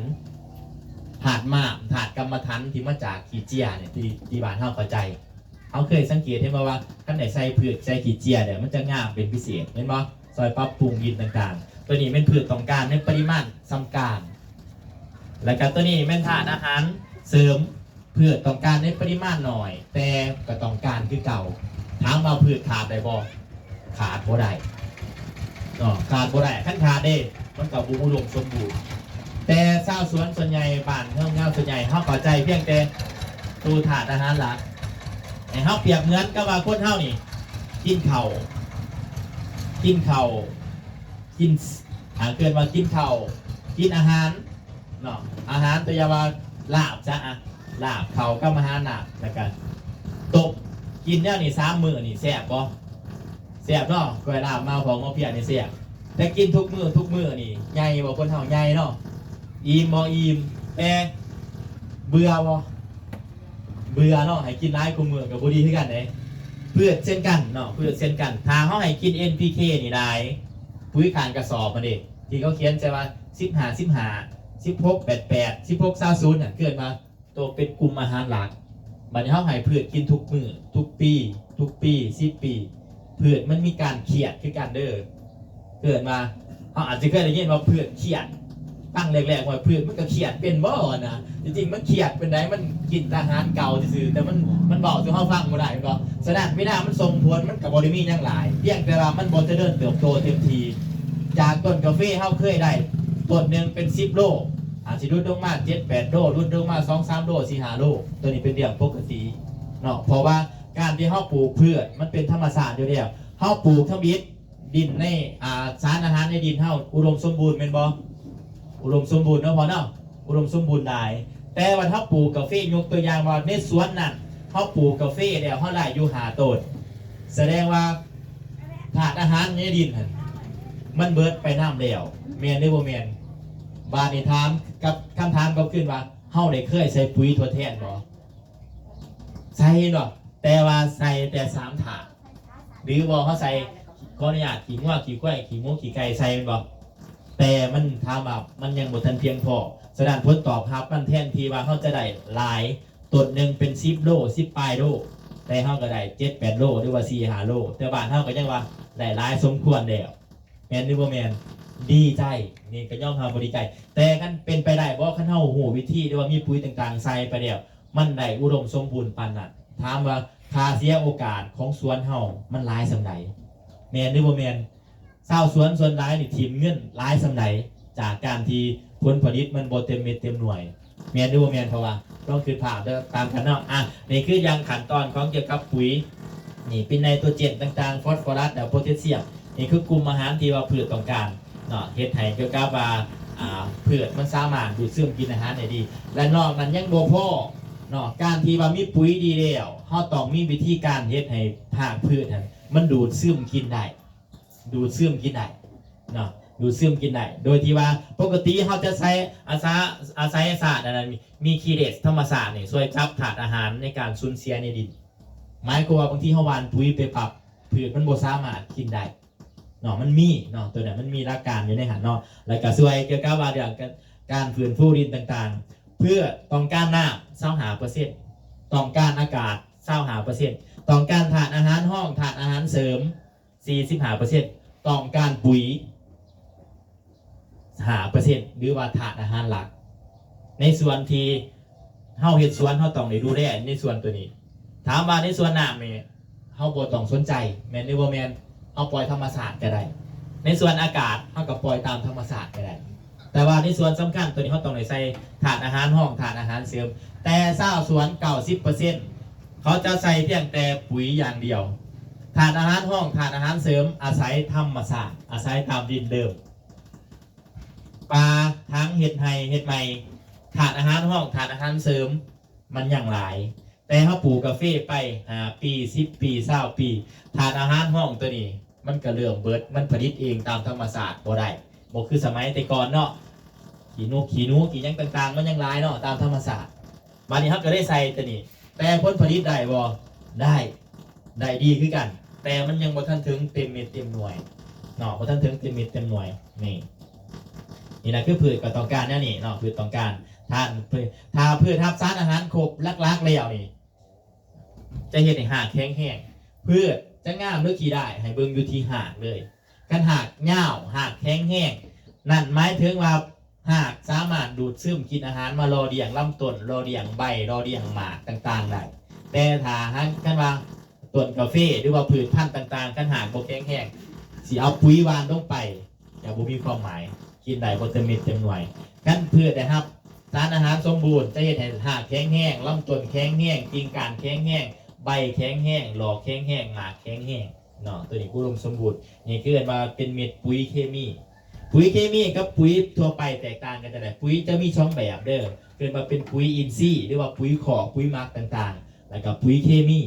ທາດມ້າມ ທາດກຳມະຖັນທີ່ມາຈາກຂີ້ເຈຍນີ້ ທີ່ ທີ່ບ້ານເຮົາເຂົ້າໃຈ. ເຮົາເຄີຍສັງເກດເຫັນບໍ່ວ່າ ຄັນໄດ້ໃສ່ພືດ ໃສ່ຂີ້ເຈຍແລ້ວ ມັນຈະງາມເປັນພິເສດ ແມ່ນບໍ່? ຊ່ອຍປັບປຸງດິນຕ່າງໆ. ໂຕນີ້ແມ່ນພືດຕ້ອງການໃນປະລິມານສ່ຳກາງ. ແລ້ວກໍໂຕນີ້ແມ່ນທາດອາຫານເສີມ ເພື່ອຕ້ອງການໃນປະລິມານໜ້ອຍ ແຕ່ກໍຕ້ອງການຄືເກົ່າ. ຖາມວ່າພືດຂາດໄດ້ບໍ່? ຂາດບໍ່ໄດ້ເນາະ ຂາດບໍ່ໄດ້. ຄັນຂາດເດ້ ມັນກໍບໍ່ອຸດົມສົມບູນ. ແຕ່ຊາວສວນສ່ວນໃຫຍ່ ບ້ານເຮົາ ເຮົາສ່ວນໃຫຍ່ ເຮົາເຂົ້າໃຈພຽງແຕ່ໂຕທາດອາຫານຫຼັກ. ໃຫ້ເຮົາປຽບເໝືອນກັບວ່າຄົນເຮົານີ້ກິນເຂົ້າ ກິນເຂົ້າ ກິນ ອ່າ ເອີ້ນວ່າກິນເຂົ້າ ກິນອາຫານ ເນາະ ອາຫານ ຕົວຢ່າງວ່າລາບຊະ ອະ ລາບ ເຂົ້າກັບອາຫານ ລາບ ແລ້ວກະຕົກ ກິນແນວນີ້ສາມມື້ນີ້ແຊບບໍ່? ແຊບເນາະ ກ້ອຍລາບມາ ເຜົາໝໍ້ພຽນນີ້ແຊບ. ແຕ່ກິນທຸກມື້ ທຸກມື້ນີ້ ໃຫຍ່ບໍ່? ຄົນເຮົາໃຫຍ່ເນາະ ອີ່ມບໍ່? ອີ່ມ. ແຕ່ເບື່ອບໍ່? ເບື່ອເນາະ ໃຫ້ກິນຫຼາຍກວ່າມື້ກໍບໍ່ດີຄືກັນເດ້. ພືດເຊັ່ນກັນເນາະ ພືດເຊັ່ນກັນ ຖ້າເຮົາໃຫ້ກິນ ເອັນ ພີ ເຄ ນີ້ຫຼາຍ ປຸຍການກະສອບຫັ້ນເດ້ ທີ່ເຂົາຂຽນໃສ່ວ່າ ສິບຫ້າ ສິບຫ້າ ສິບຫົກ ແປດ ແປດ ສິບຫົກ ຊາວສູນ ນັ້ນເອີ້ນວ່າໂຕເປັນກຸ່ມອາຫານຫຼັກ. ບັດນີ້ເຮົາໃຫ້ພືດກິນທຸກມື້ ທຸກປີ ທຸກປີ ສິບປີ ພືດມັນມີການຄຽດຄືກັນເດີ. ເອີ້ນວ່າ ເຮົາອາດຈະເຄີຍໄດ້ຍິນວ່າພືດຄຽດ. ຟັງແລກໆວ່າພືດມັນກໍຄຽດເປັນບໍ່ຫັ້ນນະ? ທີ່ຈິງມັນຄຽດປານໃດ? ມັນກິນແຕ່ອາຫານເກົ່າຊື່ໆ ແຕ່ມັນ ມັນເວົ້າສູ່ເຮົາຟັງບໍ່ໄດ້ແມ່ນບໍ່? ສະນັ້ນເວລາມັນສົ່ງຜົນ ມັນກໍບໍ່ໄດ້ມີຫຍັງຫຼາຍ ພຽງແຕ່ວ່າມັນບໍ່ຈະເລີນເຕີບໂຕເຕັມທີ່. ຈາກຕົ້ນກາເຟເຮົາເຄີຍໄດ້ຕົ້ນໜຶ່ງເປັນສິບໂລ ອາດຊິຫຼຸດລົງມາເຈັດແປດໂລ ຫຼຸດລົງມາສອງສາມໂລ ສີ່ຫ້າໂລ ໂຕນີ້ເປັນເລື່ອງປົກກະຕິເນາະ. ເພາະວ່າການທີ່ເຮົາປູກພືດມັນເປັນທຳມະຊາດຢູ່ແລ້ວ ເຮົາປູກທຳອິດ ດິນໃນ ອ່າ ສານອາຫານໃນດິນເຮົາອຸດົມສົມບູນແມ່ນບໍ່? ອຸດົມສົມບູນເນາະພໍ່ເນາະ ອຸດົມສົມບູນຫຼາຍ. ແຕ່ວ່າເຮົາປູກກາເຟ ຍົກຕົວຢ່າງວ່າໃນສວນນັ້ນ ເຮົາປູກກາເຟແລ້ວ ເຮົາໄດ້ຢູ່ຫ້າຕົ້ນ ສະແດງວ່າທາດອາຫານໃນດິນຫັ້ນມັນເບິດໄປນຳແລ້ວ ແມ່ນຫຼືບໍ່ແມ່ນ? ບາດນີ້ຖາມກັບ ຄຳຖາມກັບຄືນວ່າ ເຮົາໄດ້ເຄີຍໃສ່ປຸຍທົດແທນບໍ່? ໃສ່ເນາະ ແຕ່ວ່າໃສ່ແຕ່ສາມທາດ ຫຼືວ່າເຮົາໃສ່ ຂໍອະນຸຍາດ ຂີ້ງົວ ຂີ້ຄວາຍ ຂີ້ໝູ ຂີ້ໄກ່ ໃສ່ແມ່ນບໍ່? ແຕ່ມັນ ຖາມວ່າມັນຍັງບໍ່ທັນພຽງພໍ. ສະນັ້ນຜົນຕອບຮັບມັນແທນທີ່ວ່າເຮົາຈະໄດ້ຫຼາຍ ຕົ້ນໜຶ່ງເປັນສິບໂລ ສິບປາຍໂລ ແຕ່ເຮົາກໍໄດ້ເຈັດແປດໂລ ຫຼືວ່າສີ່ຫ້າໂລ ແຕ່ບ້ານເຮົາກໍຍັງວ່າໄດ້ຫຼາຍສົມຄວນແລ້ວ ແມ່ນຫຼືບໍ່ແມ່ນ? ດີໃຈ ນີ້ກໍຍອມຮັບວ່າດີໃຈ. ແຕ່ຄັນເປັນໄປໄດ້ບໍ່ ຄັນເຮົາຮູ້ວິທີ ຫຼືວ່າມີປຸຍຕ່າງໆໃສ່ໄປແລ້ວ ມັນໄດ້ອຸດົມສົມບູນປານນັ້ນ ຖາມວ່າຄ່າເສຍໂອກາດຂອງສວນເຮົາມັນຫຼາຍສ່ຳໃດ? ແມ່ນຫຼືບໍ່ແມ່ນ? ຊາວສວນສ່ວນຫຼາຍນີ້ຖິ້ມເງິນຫຼາຍສ່ຳໃດ ຈາກການທີ່ຜົນຜະລິດມັນບໍ່ເຕັມເມັດເຕັມໜ່ວຍ ແມ່ນຫຼືບໍ່ແມ່ນ? ເພາະວ່າລອງຄິດພາບເດີ ຕາມກັນເນາະ. ອ່ະ ນີ້ຄືຢ່າງຂັ້ນຕອນຂອງກ່ຽວກັບປຸຍ ນີ້ເປັນໄນໂຕຣເຈນຕ່າງໆ ຟອສຟໍຣັສ ແລະ ໂພແທດຊຽມ. ນີ້ຄືກຸ່ມອາຫານທີ່ວ່າພືດຕ້ອງການເນາະ ເຮັດໃຫ້ກ່ຽວກັບວ່າ ອ່າ ພືດມັນສາມາດດູດຊຶມກິນອາຫານໄດ້ດີ ແລະ ນອກນັ້ນຍັງບໍ່ພໍເນາະ ການທີ່ວ່າມີປຸຍດີແລ້ວ ເຮົາຕ້ອງມີວິທີການເຮັດໃຫ້ຮາກພືດຫັ້ນມັນດູດຊຶມກິນໄດ້ ດູດຊຶມກິນໄດ້ເນາະ. ດູດຊຶມກິນໄດ້ ໂດຍທີ່ວ່າປົກກະຕິເຮົາຈະໃຊ້ອາສາ ອາໄສສາດອັນນັ້ນ ມີຂີ້ເຫຼັກທຳມະຊາດນີ້ຊ່ວຍຈັບທາດອາຫານໃນການສູນເສຍໃນດິນ. ໝາຍຄວາມວ່າບາງທີເຮົາຫວ່ານປຸຍໄປປັບ ພືດມັນບໍ່ສາມາດກິນໄດ້ເນາະ ມັນມີເນາະ ໂຕນັ້ນມັນມີຫຼັກການຢູ່ໃນຫັ້ນເນາະ ແລ້ວກະຊ່ວຍກ່ຽວກັບວ່າເລື່ອງການ ການຟື້ນຟູດິນຕ່າງໆ ເພື່ອຕ້ອງການນ້ຳ ຊາວຫ້າເປີເຊັນ ຕ້ອງການອາກາດ ຊາວຫ້າເປີເຊັນ ຕ້ອງການທາດອາຫານຮອງ ທາດອາຫານເສີມ ສີ່ສິບຫ້າເປີເຊັນ ຕ້ອງການປຸຍ ຫ້າເປີເຊັນ ຫຼືວ່າທາດອາຫານຫຼັກ ໃນສ່ວນທີ່ເຮົາເຮັດສວນ ເຮົາຕ້ອງໄດ້ດູແລໃນສ່ວນໂຕນີ້. ຖາມວ່າໃນສ່ວນນ້ຳນີ້ ເຮົາບໍ່ຕ້ອງສົນໃຈ ແມ່ນຫຼືບໍ່ແມ່ນ? ເຮົາປ່ອຍທຳມະຊາດກໍໄດ້ ໃນສ່ວນອາກາດ ເຮົາກໍປ່ອຍຕາມທຳມະຊາດກໍໄດ້ ແຕ່ວ່າໃນສ່ວນສຳຄັນໂຕນີ້ ເຮົາຕ້ອງໄດ້ໃສ່ທາດອາຫານຮອງ ທາດອາຫານເສີມ ແຕ່ຊາວສວນ ເກົ້າສິບເປີເຊັນ ເຂົາຈະໃສ່ພຽງແຕ່ປຸຍຢ່າງດຽວ ທາດອາຫານຮອງ ທາດອາຫານເສີມ ອາໄສທຳມະຊາດ ອາໄສຕາມດິນເດີມ. ປ່າ ທາງເຮັດໄຮ່ເຮັດໄຮ່ ທາດອາຫານຮອງ ທາດອາຫານເສີມ ມັນຍັງຫຼາຍ ແຕ່ເຮົາປູກກາເຟໄປ ຫ້າປີ ສິບປີ ຊາວປີ ທາດອາຫານຮອງໂຕນີ້ ມັນກໍເລີ່ມເບິດ ມັນຜະລິດເອງຕາມທຳມະຊາດບໍ່ໄດ້ ບໍ່ຄືສະໄໝແຕ່ກ່ອນເນາະ ຂີ້ນົກຂີ້ໜູ ຂີ້ຫຍັງຕ່າງໆ ມັນຍັງຫຼາຍເນາະ ຕາມທຳມະຊາດ. ບາດນີ້ເຮົາກໍໄດ້ໃສ່ໂຕນີ້ ແຕ່ຜົນຜະລິດໄດ້ບໍ່? ໄດ້ ໄດ້ດີຄືກັນ ແຕ່ມັນຍັງບໍ່ທັນເຖິງເຕັມເມັດເຕັມໜ່ວຍເນາະ ບໍ່ທັນເຖິງເຕັມເມັດເຕັມໜ່ວຍ ນີ້ ນີ້ນະ ຄືພືດກໍຕ້ອງການແນວນີ້ເນາະ ພືດຕ້ອງການ ຖ້າ ຖ້າພືດຮັບສານອາຫານຄົບຫຼັກໆແລ້ວນີ້ ຈະເຮັດໃຫ້ຮາກແຂງແຮງ ພືດຈະງາມ ຫຼື ຂີ້ດ້າຍ ໃຫ້ເບິ່ງຢູ່ທີ່ຮາກເລີຍ ຄັນຮາກຍາວ ຮາກແຂງແຮງ ນັ້ນໝາຍເຖິງວ່າຮາກສາມາດດູດຊຶມກິນອາຫານມາຫຼໍ່ລ້ຽງລຳຕົ້ນ ຫຼໍ່ລ້ຽງໃບ ຫຼໍ່ລ້ຽງໝາກຕ່າງໆໄດ້ ແຕ່ຖ້າຫາກ ຄັນວ່າຕົ້ນກາເຟ ຫຼືວ່າພືດພັນຕ່າງໆ ຄັນຮາກບໍ່ແຂງແຮງ ຊິເອົາປຸຍຫວ່ານລົງໄປ ຈະບໍ່ມີຄວາມໝາຍ ກິນໄດ້ບໍ່ເຕັມເມັດເຕັມໜ່ວຍ. ຄັນພືດໄດ້ຮັບສານອາຫານສົມບູນ ຈະເຮັດໃຫ້ຮາກແຂງແຮງ ລຳຕົ້ນແຂງແຮງ ກິ່ງກ້ານແຂງແຮງ ໃບແຂງແຮງ ຫຼອກແຂງແຮງ ໝາກແຂງແຮງເນາະ ໂຕນີ້ອຸດົມສົມບູນ. ນີ້ຄືເອີ້ນວ່າເປັນເມັດປຸຍເຄມີ. ປຸຍເຄມີກັບປຸຍທົ່ວໄປແຕກຕ່າງກັນຈັ່ງໃດ? ປຸຍຈະມີສອງແບບເດີ ເອີ້ນວ່າເປັນປຸຍອິນຊີ ຫຼືວ່າປຸຍຄອກ ປຸຍໝັກຕ່າງໆ ແລ້ວກໍປຸຍເຄມີ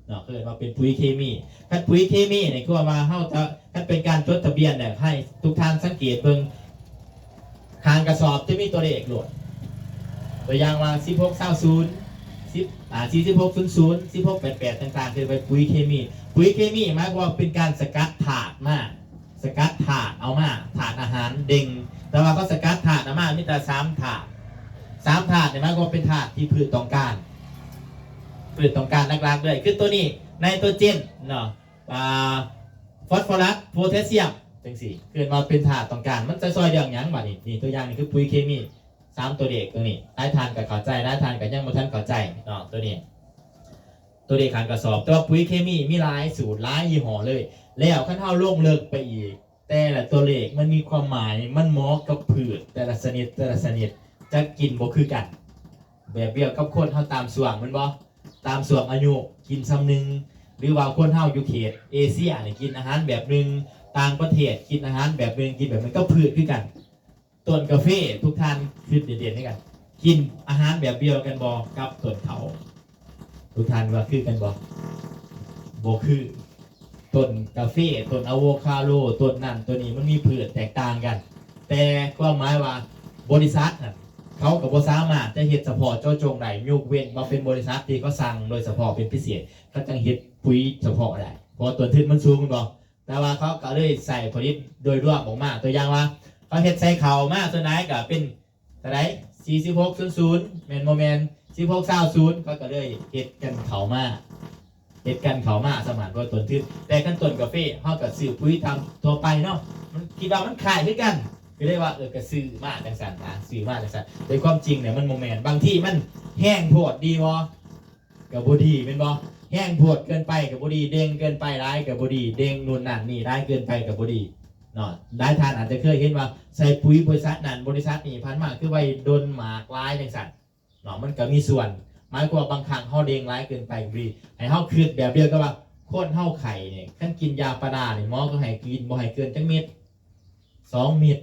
ເນາະ ເອີ້ນວ່າເປັນປຸຍເຄມີ. ຄັນປຸຍເຄມີນີ້ ຄືວ່າເຮົາຈະ ຄັນເປັນການຈົດທະບຽນນີ້ ໃຫ້ທຸກທ່ານສັງເກດເບິ່ງ ຂ້າງກະສອບຈະມີຕົວເລກໂລດ ຕົວຢ່າງວ່າ ສິບຫົກ ຊາວສູນ ສິບ ອ່າ ສີ່ສິບຫົກ ສູນສູນ ສິບຫົກ ແປດແປດ ຕ່າງໆ ຄືເປັນປຸຍເຄມີ. ປຸຍເຄມີໝາຍຄວາມວ່າເປັນການສະກັດທາດມາ ສະກັດທາດເອົາມາ ທາດອາຫານເດັ່ງ ແຕ່ວ່າເຂົາສະກັດທາດອອກມາມີແຕ່ສາມທາດ ສາມທາດນີ້ໝາຍຄວາມວ່າເປັນທາດທີ່ພືດຕ້ອງການ ພືດຕ້ອງການຫຼັກໆເລີຍ ຄືໂຕນີ້ ໄນໂຕເຈນເນາະ ອ່າ ຟອສຟໍຣັສ ໂພແທສຊຽມ ຈັ່ງຊີ້ ເອີ້ນວ່າເປັນທາດຕ້ອງການ. ມັນຈະຊ່ອຍເລື່ອງຫຍັງບາດນີ້? ນີ້ຕົວຢ່າງນີ້ຄືປຸຍເຄມີ ສາມຕົວເລກຕົງນີ້ ຫຼາຍທ່ານກໍເຂົ້າໃຈ ຫຼາຍທ່ານກໍຍັງບໍ່ທັນເຂົ້າໃຈເນາະ ຕົວນີ້ ຕົວເລກຂ້າງກະສອບ. ແຕ່ວ່າປຸຍເຄມີມີຫຼາຍສູດ ຫຼາຍຍີ່ຫໍ້ເລີຍ ແລ້ວຄັນເຮົາລົງເລິກໄປອີກ ແຕ່ລະຕົວເລກມັນມີຄວາມໝາຍ ມັນເໝາະກັບພືດແຕ່ລະຊະນິດ ແຕ່ລະຊະນິດ ຈະກິນບໍ່ຄືກັນ. ແບບດຽວກັບຄົນເຮົາຕາມຊ່ວງແມ່ນບໍ່? ຕາມຊ່ວງອາຍຸກິນຊ່ຳໜຶ່ງ ຫຼືວ່າຄົນເຮົາຢູ່ເຂດເອເຊຍນີ້ກິນອາຫານແບບໜຶ່ງ ຕ່າງປະເທດກິນອາຫານແບບໜຶ່ງ ກິນແບບໜຶ່ງ ກໍພືດຄືກັນ. ຕົ້ນກາເຟ ທຸກທ່ານຄິດເດັ່ນໆໃນກັນ ກິນອາຫານແບບດຽວກັນບໍ່ກັບຕົ້ນເຂົ້າ? ທຸກທ່ານວ່າຄືກັນບໍ່? ບໍ່ຄື. ຕົ້ນກາເຟ ຕົ້ນອາໂວຄາໂດ ຕົ້ນນັ້ນຕົ້ນນີ້ ມັນມີພືດແຕກຕ່າງກັນ ແຕ່ຄວາມໝາຍວ່າບໍລິສັດຫັ້ນ ເຂົາກໍບໍ່ສາມາດຈະເຮັດສະເພາະເຈາະຈົງໄດ້ ຍົກເວັ້ນວ່າເປັນບໍລິສັດທີ່ເຂົາສັ່ງໂດຍສະເພາະເປັນພິເສດ ເຂົາຈັ່ງເຮັດປຸຍສະເພາະໄດ້ ເພາະວ່າຕົ້ນທຶນມັນສູງແມ່ນບໍ່? ແຕ່ວ່າເຂົາກໍເລີຍໃສ່ຜະລິດໂດຍລວມອອກມາ ຕົວຢ່າງວ່າເຂົາເຮັດໃສ່ເຂົ້າມາ ສ່ວນຫຼາຍກໍເປັນເທົ່າໃດ ສີ່ສິບຫົກ ສູນສູນ ແມ່ນບໍ່ແມ່ນ ສິບຫົກ ຊາວສູນ ເຂົາກໍເລີຍເຮັດກັນເຂົ້າມາ ເຮັດກັນເຂົ້າມາສະໝັນ ເພາະຕົ້ນທຶນ. ແຕ່ຄັນຕົ້ນກາເຟ ເຮົາກໍຊື້ປຸຍຕາມທົ່ວໄປເນາະ ມັນ ຄິດວ່າມັນຄ້າຍຄືກັນ ກໍເລີຍວ່າ ເອີ ກໍຊື້ມາຈັ່ງຊັ້ນນະ ຊື້ມາຈັ່ງຊັ້ນ ແຕ່ຄວາມຈິງແລ້ວມັນບໍ່ແມ່ນ ບາງທີມັນແຮງໂພດ ດີບໍ່? ກໍບໍ່ດີແມ່ນບໍ່? ແຮງໂພດເກີນໄປກໍບໍ່ດີ ເດັ່ງເກີນໄປຫຼາຍກໍບໍ່ດີ ເດັ່ງໂນ່ນນັ້ນນີ້ຫຼາຍເກີນໄປກໍບໍ່ດີເນາະ. ຫຼາຍທ່ານອາດຈະເຄີຍເຫັນວ່າໃສ່ປຸຍບໍລິສັດນັ້ນບໍລິສັດນີ້ ຜ່ານມາຄືໄວດົນໝາກຫຼາຍຈັ່ງຊັ້ນເນາະ ມັນກໍມີສ່ວນ ໝາຍຄວາມວ່າບາງຄັ້ງເຮົາເດັ່ງຫຼາຍເກີນໄປກໍບໍ່ດີ. ໃຫ້ເຮົາຄິດແບບດຽວກັບວ່າ ຄົນເຮົາໄຂ້ນີ້ ຄັນກິນຢາປາລານີ້ ໝໍກໍໃຫ້ກິນ ບໍ່ໃຫ້ເກີນຈັກເມັດ? ສອງເມັດ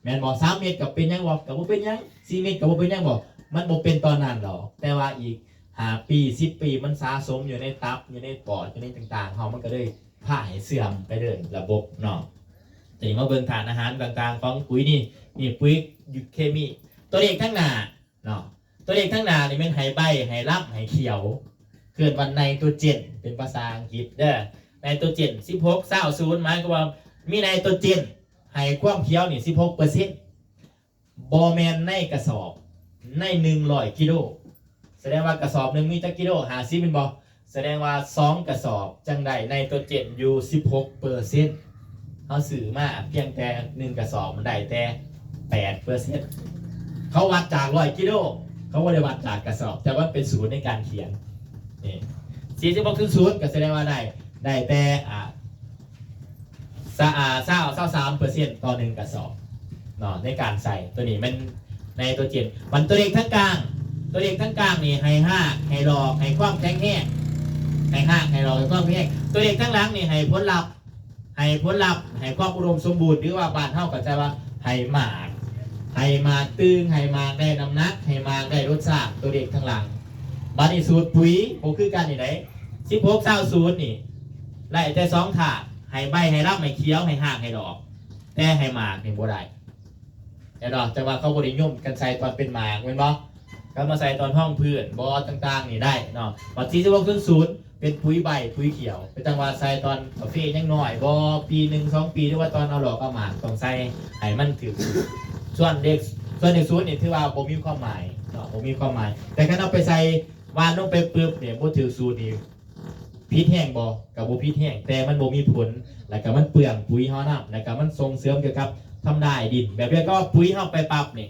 ແມ່ນບໍ່? ສາມເມັດກໍເປັນຫຍັງບໍ່? ກໍບໍ່ເປັນຫຍັງ. ສີ່ເມັດກໍບໍ່ເປັນຫຍັງບໍ່? ມັນບໍ່ເປັນຕອນນັ້ນດອກ ແຕ່ວ່າອີກຫ້າປີ ສິບປີ ມັນສະສົມຢູ່ໃນຕັບ ຢູ່ໃນປອດ ຢູ່ໃນຕ່າງໆເຮົາ ມັນກໍເລີຍພາໃຫ້ເສື່ອມໄປເລີຍລະບົບເນາະ. ນີ້ມາເບິ່ງທາດອາຫານຕ່າງໆຂອງປຸ໋ຍນີ້ ນີ້ປຸ໋ຍເຄມີ ຕົວເລກທາງໜ້າເນາະ ຕົວເລກທາງໜ້ານີ້ແມ່ນໃຫ້ໃບ ໃຫ້ລຳ ໃຫ້ຂຽວ ເອີ້ນວ່າໄນໂຕຣເຈນ ເປັນພາສາອັງກິດເດີ ໄນໂຕຣເຈນ ສິບຫົກ ຊາວ ສູນ ໝາຍຄວາມວ່າມີໄນໂຕຣເຈນ ໃຫ້ຄວາມຂຽວນີ້ ສິບຫົກເປີເຊັນ ບໍ່ແມ່ນໃນກະສອບ ໃນໜຶ່ງຮ້ອຍກິໂລ ສະແດງວ່າກະສອບໜຶ່ງມີຈັກກິໂລ? ຫ້າສິບແມ່ນບໍ່? ສະແດງວ່າສອງກະສອບຈັ່ງໄດ້ໄນໂຕຣເຈນຢູ່ສິບຫົກເປີເຊັນ ເຮົາຊື້ມາພຽງແຕ່ໜຶ່ງກະສອບມັນໄດ້ແຕ່ແປດເປີເຊັນ ເຂົາວັດຈາກຮ້ອຍກິໂລ ເຂົາບໍ່ໄດ້ວັດຈາກກະສອບ ແຕ່ວ່າເປັນສູດໃນການຂຽນ ນີ້ ສີ່ສິບຫົກ ສູນ ສູນ ກໍສະແດງວ່າໄດ້ ໄດ້ແຕ່ ອ່າ ຊາ ອ່າ ຊາວ ຊາວສາມເປີເຊັນຕໍ່ໜຶ່ງກະສອບເນາະ ໃນການໃສ່ ຕົວນີ້ແມ່ນໄນໂຕຣເຈນ ບັດຕົວເລກທາງກາງ ຕົວເລກທາງກາງນີ້ໃຫ້ຮາກ ໃຫ້ດອກ ໃຫ້ຄວາມແຂງແຮງ ໃຫ້ຮາກ ໃຫ້ດອກ ໃຫ້ຄວາມແຂງແຮງ ຕົວເລກທາງຫຼັງນີ້ໃຫ້ຜົນລັບ ໃຫ້ຜົນລັບ ໃຫ້ຄວາມອຸດົມສົມບູນ ຫຼືວ່າບ້ານເຮົາກໍຈະວ່າໃຫ້ໝາກ ໃຫ້ໝາກຕຶງ ໃຫ້ໝາກໄດ້ນ້ຳໜັກ ໃຫ້ໝາກໄດ້ລົດຊາດ ຕົວເລກທາງຫຼັງ ບັດນີ້ສູດປຸ໋ຍບໍ່ຄືກັນນີ້ໃດ ສິບຫົກ ຊາວ ສູນ ນີ້ ໄດ້ແຕ່ສອງທາດ ໃຫ້ໃບ ໃຫ້ລຳ ໃຫ້ຂຽວ ໃຫ້ຮາກ ໃຫ້ດອກ ແຕ່ໃຫ້ໝາກນີ້ບໍ່ໄດ້ ແມ່ນບໍ່? ແຕ່ວ່າເຂົາບໍ່ນິຍົມກັນໃສ່ຕອນເປັນໝາກແມ່ນບໍ່? ເຂົາມາໃສ່ຕອນຮອງພື້ນບໍ່ ຕ່າງໆນີ້ໄດ້ເນາະ ບັດສີ່ສິບຫົກ ສູນ ສູນ ເປັນປຸ໋ຍໃບ ປຸ໋ຍຂຽວ ກໍຈັ່ງວ່າໃສ່ຕອນກາເຟຍັງນ້ອຍບໍ່ ປີໜຶ່ງສອງປີ ຫຼືວ່າຕອນເອົາດອກເອົາໝາກ ຕ້ອງໃສ່ໃຫ້ມັນຖືກສູດ ສ່ວນເລກ ສ່ວນເລກສູນນີ້ຖືວ່າບໍ່ມີຄວາມໝາຍເນາະ ບໍ່ມີຄວາມໝາຍ ແຕ່ຄັນເອົາໄປໃສ່ ຫວ່ານລົງໄປປຶບນີ້ ບໍ່ຖືກສູດນີ້ ຜິດແຮງບໍ່? ກໍບໍ່ຜິດແຮງ ແຕ່ມັນບໍ່ມີຜົນ ແລ້ວກໍມັນເປືອງປຸ໋ຍເຮົານຳ ແລ້ວກໍມັນສົ່ງເສີມກ່ຽວກັບທຳລາຍດິນ ແບບດຽວກັບວ່າປຸ໋ຍເຮົາໄປປັບນີ້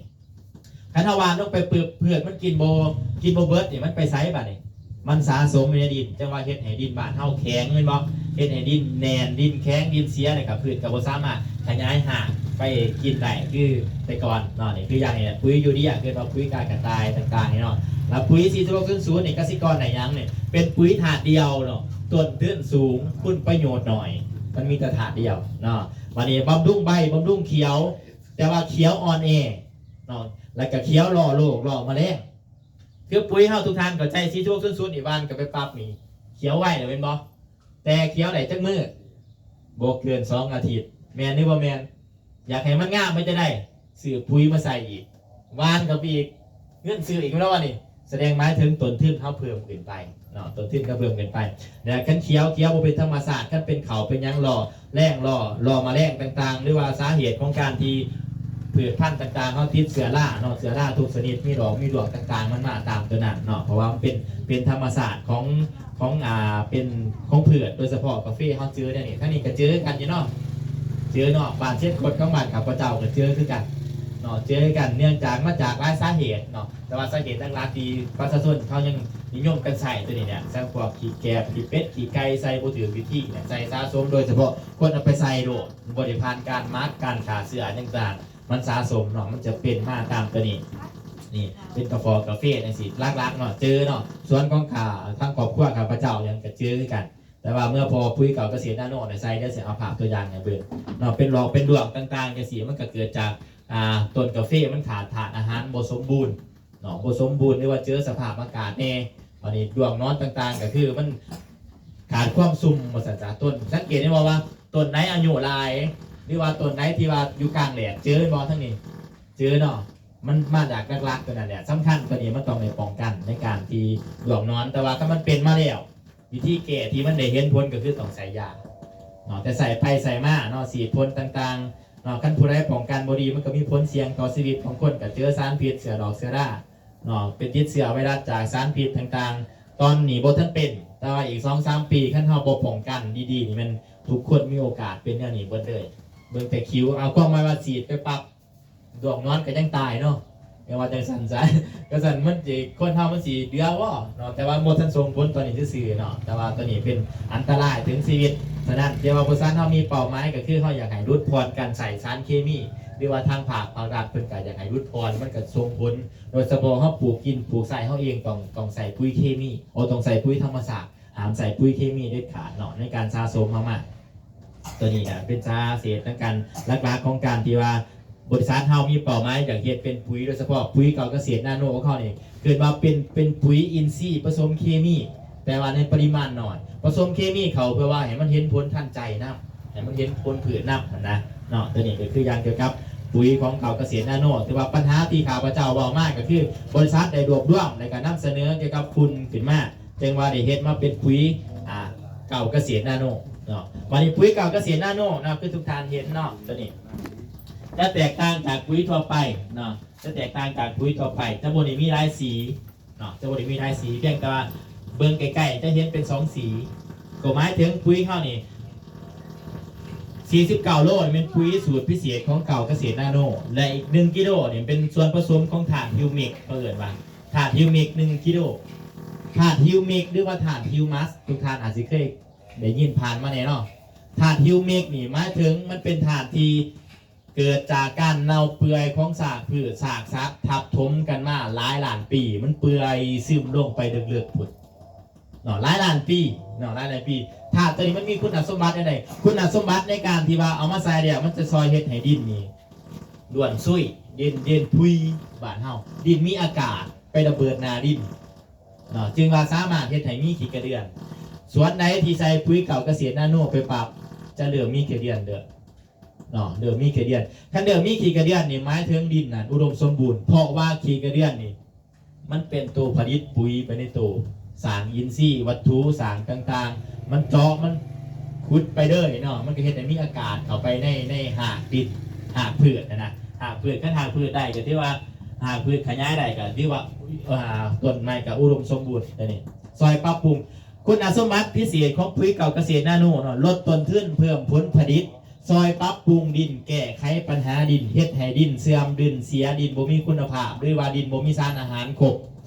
ຄັນເຮົາຫວ່ານລົງໄປປຶບ ພືດມັນກິນບໍ່ ກິນບໍ່ເບິດນີ້ ມັນໄປໃສບາດນີ້? ມັນສະສົມຢູ່ໃນດິນ ຈັ່ງວ່າເຮັດໃຫ້ດິນບ້ານເຮົາແຂງແມ່ນບໍ່? ເຮັດໃຫ້ດິນແໜ້ນ ດິນແຂງ ດິນເສຍ ແລ້ວກໍພືດກໍບໍ່ສາມາດຂະຫຍາຍຮາກໄປກິນໄດ້ຄືແຕ່ກ່ອນເນາະ ນີ້ຄືຢ່າງນີ້ ປຸ໋ຍຢູເຣຍ ເອີ້ນວ່າປຸ໋ຍກາກະຕ່າຍຕ່າງໆນີ້ເນາະ ແລ້ວປຸ໋ຍສີ່ສິບຫົກ ສູນ ສູນ ນີ້ ກະສິກອນໄດ້ຫຍັງນີ້ ເປັນປຸ໋ຍທາດດຽວເນາະ ຕົ້ນທຶນສູງ ຄຸນປະໂຫຍດໜ້ອຍ ມັນມີແຕ່ທາດດຽວເນາະ ບາດນີ້ບຳລຸງໃບ ບຳລຸງຂຽວ ແຕ່ວ່າຂຽວອ່ອນແອເນາະ ແລ້ວກໍຂຽວລໍໂລກ ລໍມະແລງ ຄືປຸ໋ຍເຮົາທຸກທ່ານເຂົ້າໃຈ ສີ່ສິບຫົກ ສູນ ສູນ ນີ້ ຫວ່ານກໍໄປປັບນີ້ ຂຽວໄວແລ້ວແມ່ນບໍ່? ແຕ່ຂຽວໄດ້ຈັກມື້? ບໍ່ເກີນສອງອາທິດ ແມ່ນຫຼືບໍ່ແມ່ນ? ຢາກໃຫ້ມັນງາມເຮັດຈັ່ງໃດ? ຊື້ປຸ໋ຍມາໃສ່ອີກ ຫວ່ານເຂົ້າໄປອີກ ເງິນຊື້ອີກແມ່ນບໍ່ນີ້? ສະແດງໝາຍເຖິງຕົ້ນທຶນເຮົາເພີ່ມຂຶ້ນໄປເນາະ ຕົ້ນທຶນກໍເພີ່ມຂຶ້ນໄປ ແລະ ຄັນຂຽວ ຂຽວບໍ່ເປັນທຳມະຊາດ ຄັນເປັນເຂົ້າເປັນຫຍັງ ລໍແລງ ລໍ ລໍມະແລງຕ່າງໆ ຫຼືວ່າສາເຫດຂອງການທີ່ພືດພັນຕ່າງໆ ເຮົາຕິດເຊື້ອລາເນາະ ເຊື້ອລາທຸກຊະນິດ ມີດອກມີດວງຕ່າງໆ ມັນມາຕາມຕົວນັ້ນເນາະ ເພາະວ່າມັນເປັນ ເປັນທຳມະຊາດຂອງ ຂອງ ອ່າ ເປັນຂອງພືດ ໂດຍສະເພາະກາເຟເຮົາເຈີແນວນີ້ ທາງນີ້ກໍເຈີຄືກັນຢູ່ເນາະ ເຈີເນາະ ບ້ານເຊນກົດຂອງບ້ານຂ້າພະເຈົ້າກໍເຈີຄືກັນເນາະ ເຈີຄືກັນ ເນື່ອງຈາກມາຈາກຫຼາຍສາເຫດເນາະ ແຕ່ວ່າສາເຫດຫຼັກໆທີ່ປະຊາຊົນເຂົາຍັງນິຍົມກັນໃຊ້ຕົວນີ້ແຫຼະ ທັງພວກຂີ້ແກບ ຂີ້ເປັດ ຂີ້ໄກ່ ໃສ່ບໍ່ຖືກວິທີເນຍ ໃສ່ສະສົມ ໂດຍສະເພາະຄົນເອົາໄປໃສ່ໂລດ ບໍ່ໄດ້ຜ່ານການໝັກ ການຂ້າເຊື້ອຫຍັງຕ່າງ ມັນສະສົມເນາະ ມັນຈະເປັນມາຕາມຕົວນີ້ ນີ້ເປັນກະຟອກກາເຟຈັ່ງຊີ້ ຫຼັກໆເນາະ ເຈີເນາະ ສວນຂອງຂ້າ ທາງຄອບຄົວຂ້າພະເຈົ້າຫຍັງກະເຈີຄືກັນ ແຕ່ວ່າເມື່ອພໍປຸ໋ຍເກົ່າກະເສດນາໂນໄດ້ໃສ່ ດຽວຊິເອົາພາບຕົວຢ່າງໃຫ້ເບິ່ງເນາະ ເປັນຫຼອກເປັນດ້ວງຕ່າງໆຈັ່ງຊີ້ ມັນກະເກີດຈາກ ອ່າ ຕົ້ນກາເຟມັນຂາດທາດອາຫານບໍ່ສົມບູນເນາະ ບໍ່ສົມບູນ ຫຼືວ່າເຈີສະພາບອາກາດແດ່ ບາດນີ້ດ້ວງນອນຕ່າງໆ ກະຄືມັນຂາດຄວາມຊຸ່ມວ່າຊັ້ນຊະ ຕົ້ນ ສັງເກດເຫັນບໍ່ວ່າ ຕົ້ນໃດອາຍຸຫຼາຍ ຫຼືວ່າຕົ້ນໃດທີ່ວ່າຢູ່ກາງແດດ ເຈີບໍ່ທາງນີ້ ເຈີເນາະ ມັນມາຈາກຫຼັກໆຕົວນັ້ນແຫຼະ ສຳຄັນຕົວນີ້ມັນຕ້ອງໄດ້ປ້ອງກັນໃນການທີ່ດວງນອນ ແຕ່ວ່າຄັນມັນເປັນມາແລ້ວ ວິທີແກ້ທີ່ມັນໄດ້ເຫັນຜົນກໍຄືຕ້ອງໃສ່ຢາເນາະ ແຕ່ໃສ່ໄປໃສ່ມາເນາະ ສີດພົ່ນຕ່າງໆເນາະ ຄັນຜູ້ໃດປ້ອງກັນບໍ່ດີ ມັນກໍມີຜົນສ່ຽງຕໍ່ຊີວິດຂອງຄົນ ກໍເຈີສານພິດ ເຊື້ອດອກເຊື້ອລາເນາະ ເປັນຕິດເຊື້ອໄວຣັສຈາກສານພິດຕ່າງໆ ຕອນນີ້ບໍ່ທັນເປັນ ແຕ່ວ່າອີກສອງສາມປີ ຄັນເຮົາບໍ່ປ້ອງກັນດີໆນີ້ ແມ່ນທຸກຄົນມີໂອກາດເປັນແນວນີ້ເບິດເລີຍ ເບິ່ງແຕ່ຂິວ ເອົາ ຄວາມໝາຍວ່າສີດໄປປັບ ດວງນອນກໍຍັງຕາຍເນາະ ແມ່ນວ່າຈັ່ງຊັ້ນຊະ ກະຊັ້ນມັນຊິ ຄົນເຮົາມັນຊິເຫຼືອບໍ່ເນາະ ແຕ່ວ່າບໍ່ທັນສົ່ງຜົນຕອນນີ້ຊື່ໆເນາະ ແຕ່ວ່າຕອນນີ້ເປັນອັນຕະລາຍເຖິງຊີວິດ ສະນັ້ນ ແຕ່ວ່າບໍລິສັດເຮົາມີເປົ້າໝາຍ ກໍຄືເຮົາຢາກໃຫ້ຫຼຸດຜ່ອນການໃຊ້ສານເຄມີ ຫຼືວ່າທາງພາກ ພາກລັດເພິ່ນກໍຢາກໃຫ້ຫຼຸດຜ່ອນ ມັນກໍສົ່ງຜົນ ໂດຍສະເພາະເຮົາປູກກິນປູກໃຊ້ ເຮົາເອງຕ້ອງ ຕ້ອງໃຊ້ປຸ໋ຍເຄມີ ໂອ ຕ້ອງໃຊ້ປຸ໋ຍທຳມະຊາດ ຫ້າມໃຊ້ປຸ໋ຍເຄມີເດັດຂາດເນາະ ໃນການສະສົມເອົາມາ ຕົວນີ້ກະເປັນສາເຫດທາງການ ຫຼັກໆຂອງການທີ່ວ່າ ບໍລິສັດເຮົາມີເປົ້າໝາຍຢາກເຮັດເປັນປຸ໋ຍ ໂດຍສະເພາະປຸ໋ຍເກົ່າກະເສດນາໂນຂອງເຮົານີ້ ເອີ້ນວ່າເປັນ ເປັນປຸ໋ຍອິນຊີປະສົມເຄມີ ແຕ່ວ່າໃນປະລິມານໜ້ອຍ ປະສົມເຄມີເຂົ້າເພື່ອວ່າໃຫ້ມັນເຫັນຜົນທັນໃຈນຳ ໃຫ້ມັນເຫັນຜົນພືດນຳຫັ້ນນະ ເນາະ ຕົວນີ້ກໍຄືຢ່າງກ່ຽວກັບປຸຍຂອງເກົ່າກະເສດນາໂນ ແຕ່ວ່າບັນຫາທີ່ຂ້າພະເຈົ້າເວົ້າມາກໍຄື ບໍລິສັດໄດ້ລວບລວມ ແລະກໍນຳສະເໜີກ່ຽວກັບຝຸ່ນຂຶ້ນມາ ຈຶ່ງວ່າໄດ້ເຮັດມາເປັນປຸຍ ອ່າ ເກົ່າກະເສດນາໂນເນາະ. ບັດນີ້ປຸຍເກົ່າກະເສດນາໂນເນາະ ຄືທຸກທ່ານເຫັນເນາະ ຕົວນີ້ຈະແຕກຕ່າງຈາກປຸຍທົ່ວໄປເນາະ ຈະແຕກຕ່າງຈາກປຸຍທົ່ວໄປ ຈະບໍ່ໄດ້ມີຫຼາຍສີ ເນາະ ຈະບໍ່ໄດ້ມີຫຼາຍສີ ພຽງແຕ່ວ່າເບິ່ງໃກ້ໆ ຈະເຫັນເປັນສອງສີ ກໍໝາຍເຖິງປຸຍເຮົານີ້ ສີ່ສິບເກົ້າໂລນີ້ແມ່ນປຸຍສູດພິເສດຂອງເກົ່າກະເສດນາໂນ ແລະອີກໜຶ່ງກິໂລນີ້ເປັນສ່ວນປະສົມຂອງທາດຮິວມິກ ເຂົາເອີ້ນວ່າທາດຣິວມິກໜຶ່ງກິໂລ. ທາດຣິວມິກ ຫຼືວ່າທາດຮິວມັສ ທຸກທ່ານອາດຊິເຄີຍໄດ້ຍິນຜ່ານມາແດ່ເນາະ. ທາດຣິວມິກນີ້ໝາຍເຖິງມັນເປັນທາດທີ່ ເກີດຈາກການເນົ່າເປື່ອຍຂອງຊາກພືດຊາກສັດທັບຖົມກັນມາຫຼາຍລ້ານປີ ມັນເປື່ອຍຊຶມລົງໄປເລິກໆພຸ້ນເນາະ ຫຼາຍລ້ານປີເນາະ ຫຼາຍລ້ານປີ. ທາດຕົວນີ້ມັນມີຄຸນສົມບັດແນວໃດ? ຄຸນສົມບັດໃນການທີ່ວ່າເອົາມາໃສ່ແລ້ວ ມັນຈະຊ່ອຍເຮັດໃຫ້ດິນນີ້ລ້ວນຊຸຍ ເຢັນ ເຢັນຜຸຍ ບ້ານເຮົາ ດິນມີອາກາດ ໄປລະເບີດໜ້າດິນເນາະ ຈຶ່ງວ່າສາມາດເຮັດໃຫ້ມີຂີ້ກະເດືອນ. ສວນໃດທີ່ໃສ່ປຸຍເກົ່າກະເສດນາໂນໄປປັບ ຈະເລີ່ມມີຂີ້ກະເດືອນເດີ ເນາະ ເລີ່ມມີຂີ້ກະເດືອນ. ຄັນເລີ່ມມີຂີ້ກະເດືອນນີ້ ໝາຍເຖິງດິນນັ້ນອຸດົມສົມບູນ ເພາະວ່າຂີ້ກະເດືອນນີ້ ມັນເປັນໂຕຜະລິດປຸຍໄປໃນໂຕ ສ້າງອິນຊີວັດຖຸ ສ້າງຕ່າງໆ ມັນເຈາະ ມັນຂຸດໄປເລີຍເນາະ ມັນກໍເຮັດໃຫ້ມີອາກາດເຂົ້າໄປໃນ ໃນຮາກດິນ ຮາກພືດຫັ້ນນະ ຮາກພືດ. ຄັນຮາກພືດໄດ້ກໍຖືວ່າ ຮາກພືດຂະຫຍາຍໄດ້ກໍຖືວ່າ ອ່າ ຕົ້ນໄມ້ກໍອຸດົມສົມບູນ. ຕົວນີ້ຊ່ອຍປັບປຸງ ຄຸນສົມບັດພິເສດຂອງປຸຍເກົ່າກະເສດນາໂນເນາະ ລົດຕົ້ນທຶນ ເພີ່ມຜົນຜະລິດ ຊ່ອຍປັບປຸງດິນ ແກ້ໄຂບັນຫາດິນ ເຮັດໃຫ້ດິນເສື່ອມ ດິນເສຍ ດິນບໍ່ມີຄຸນນະພາບ ຫຼືວ່າດິນບໍ່ມີສານອາຫານຄົບ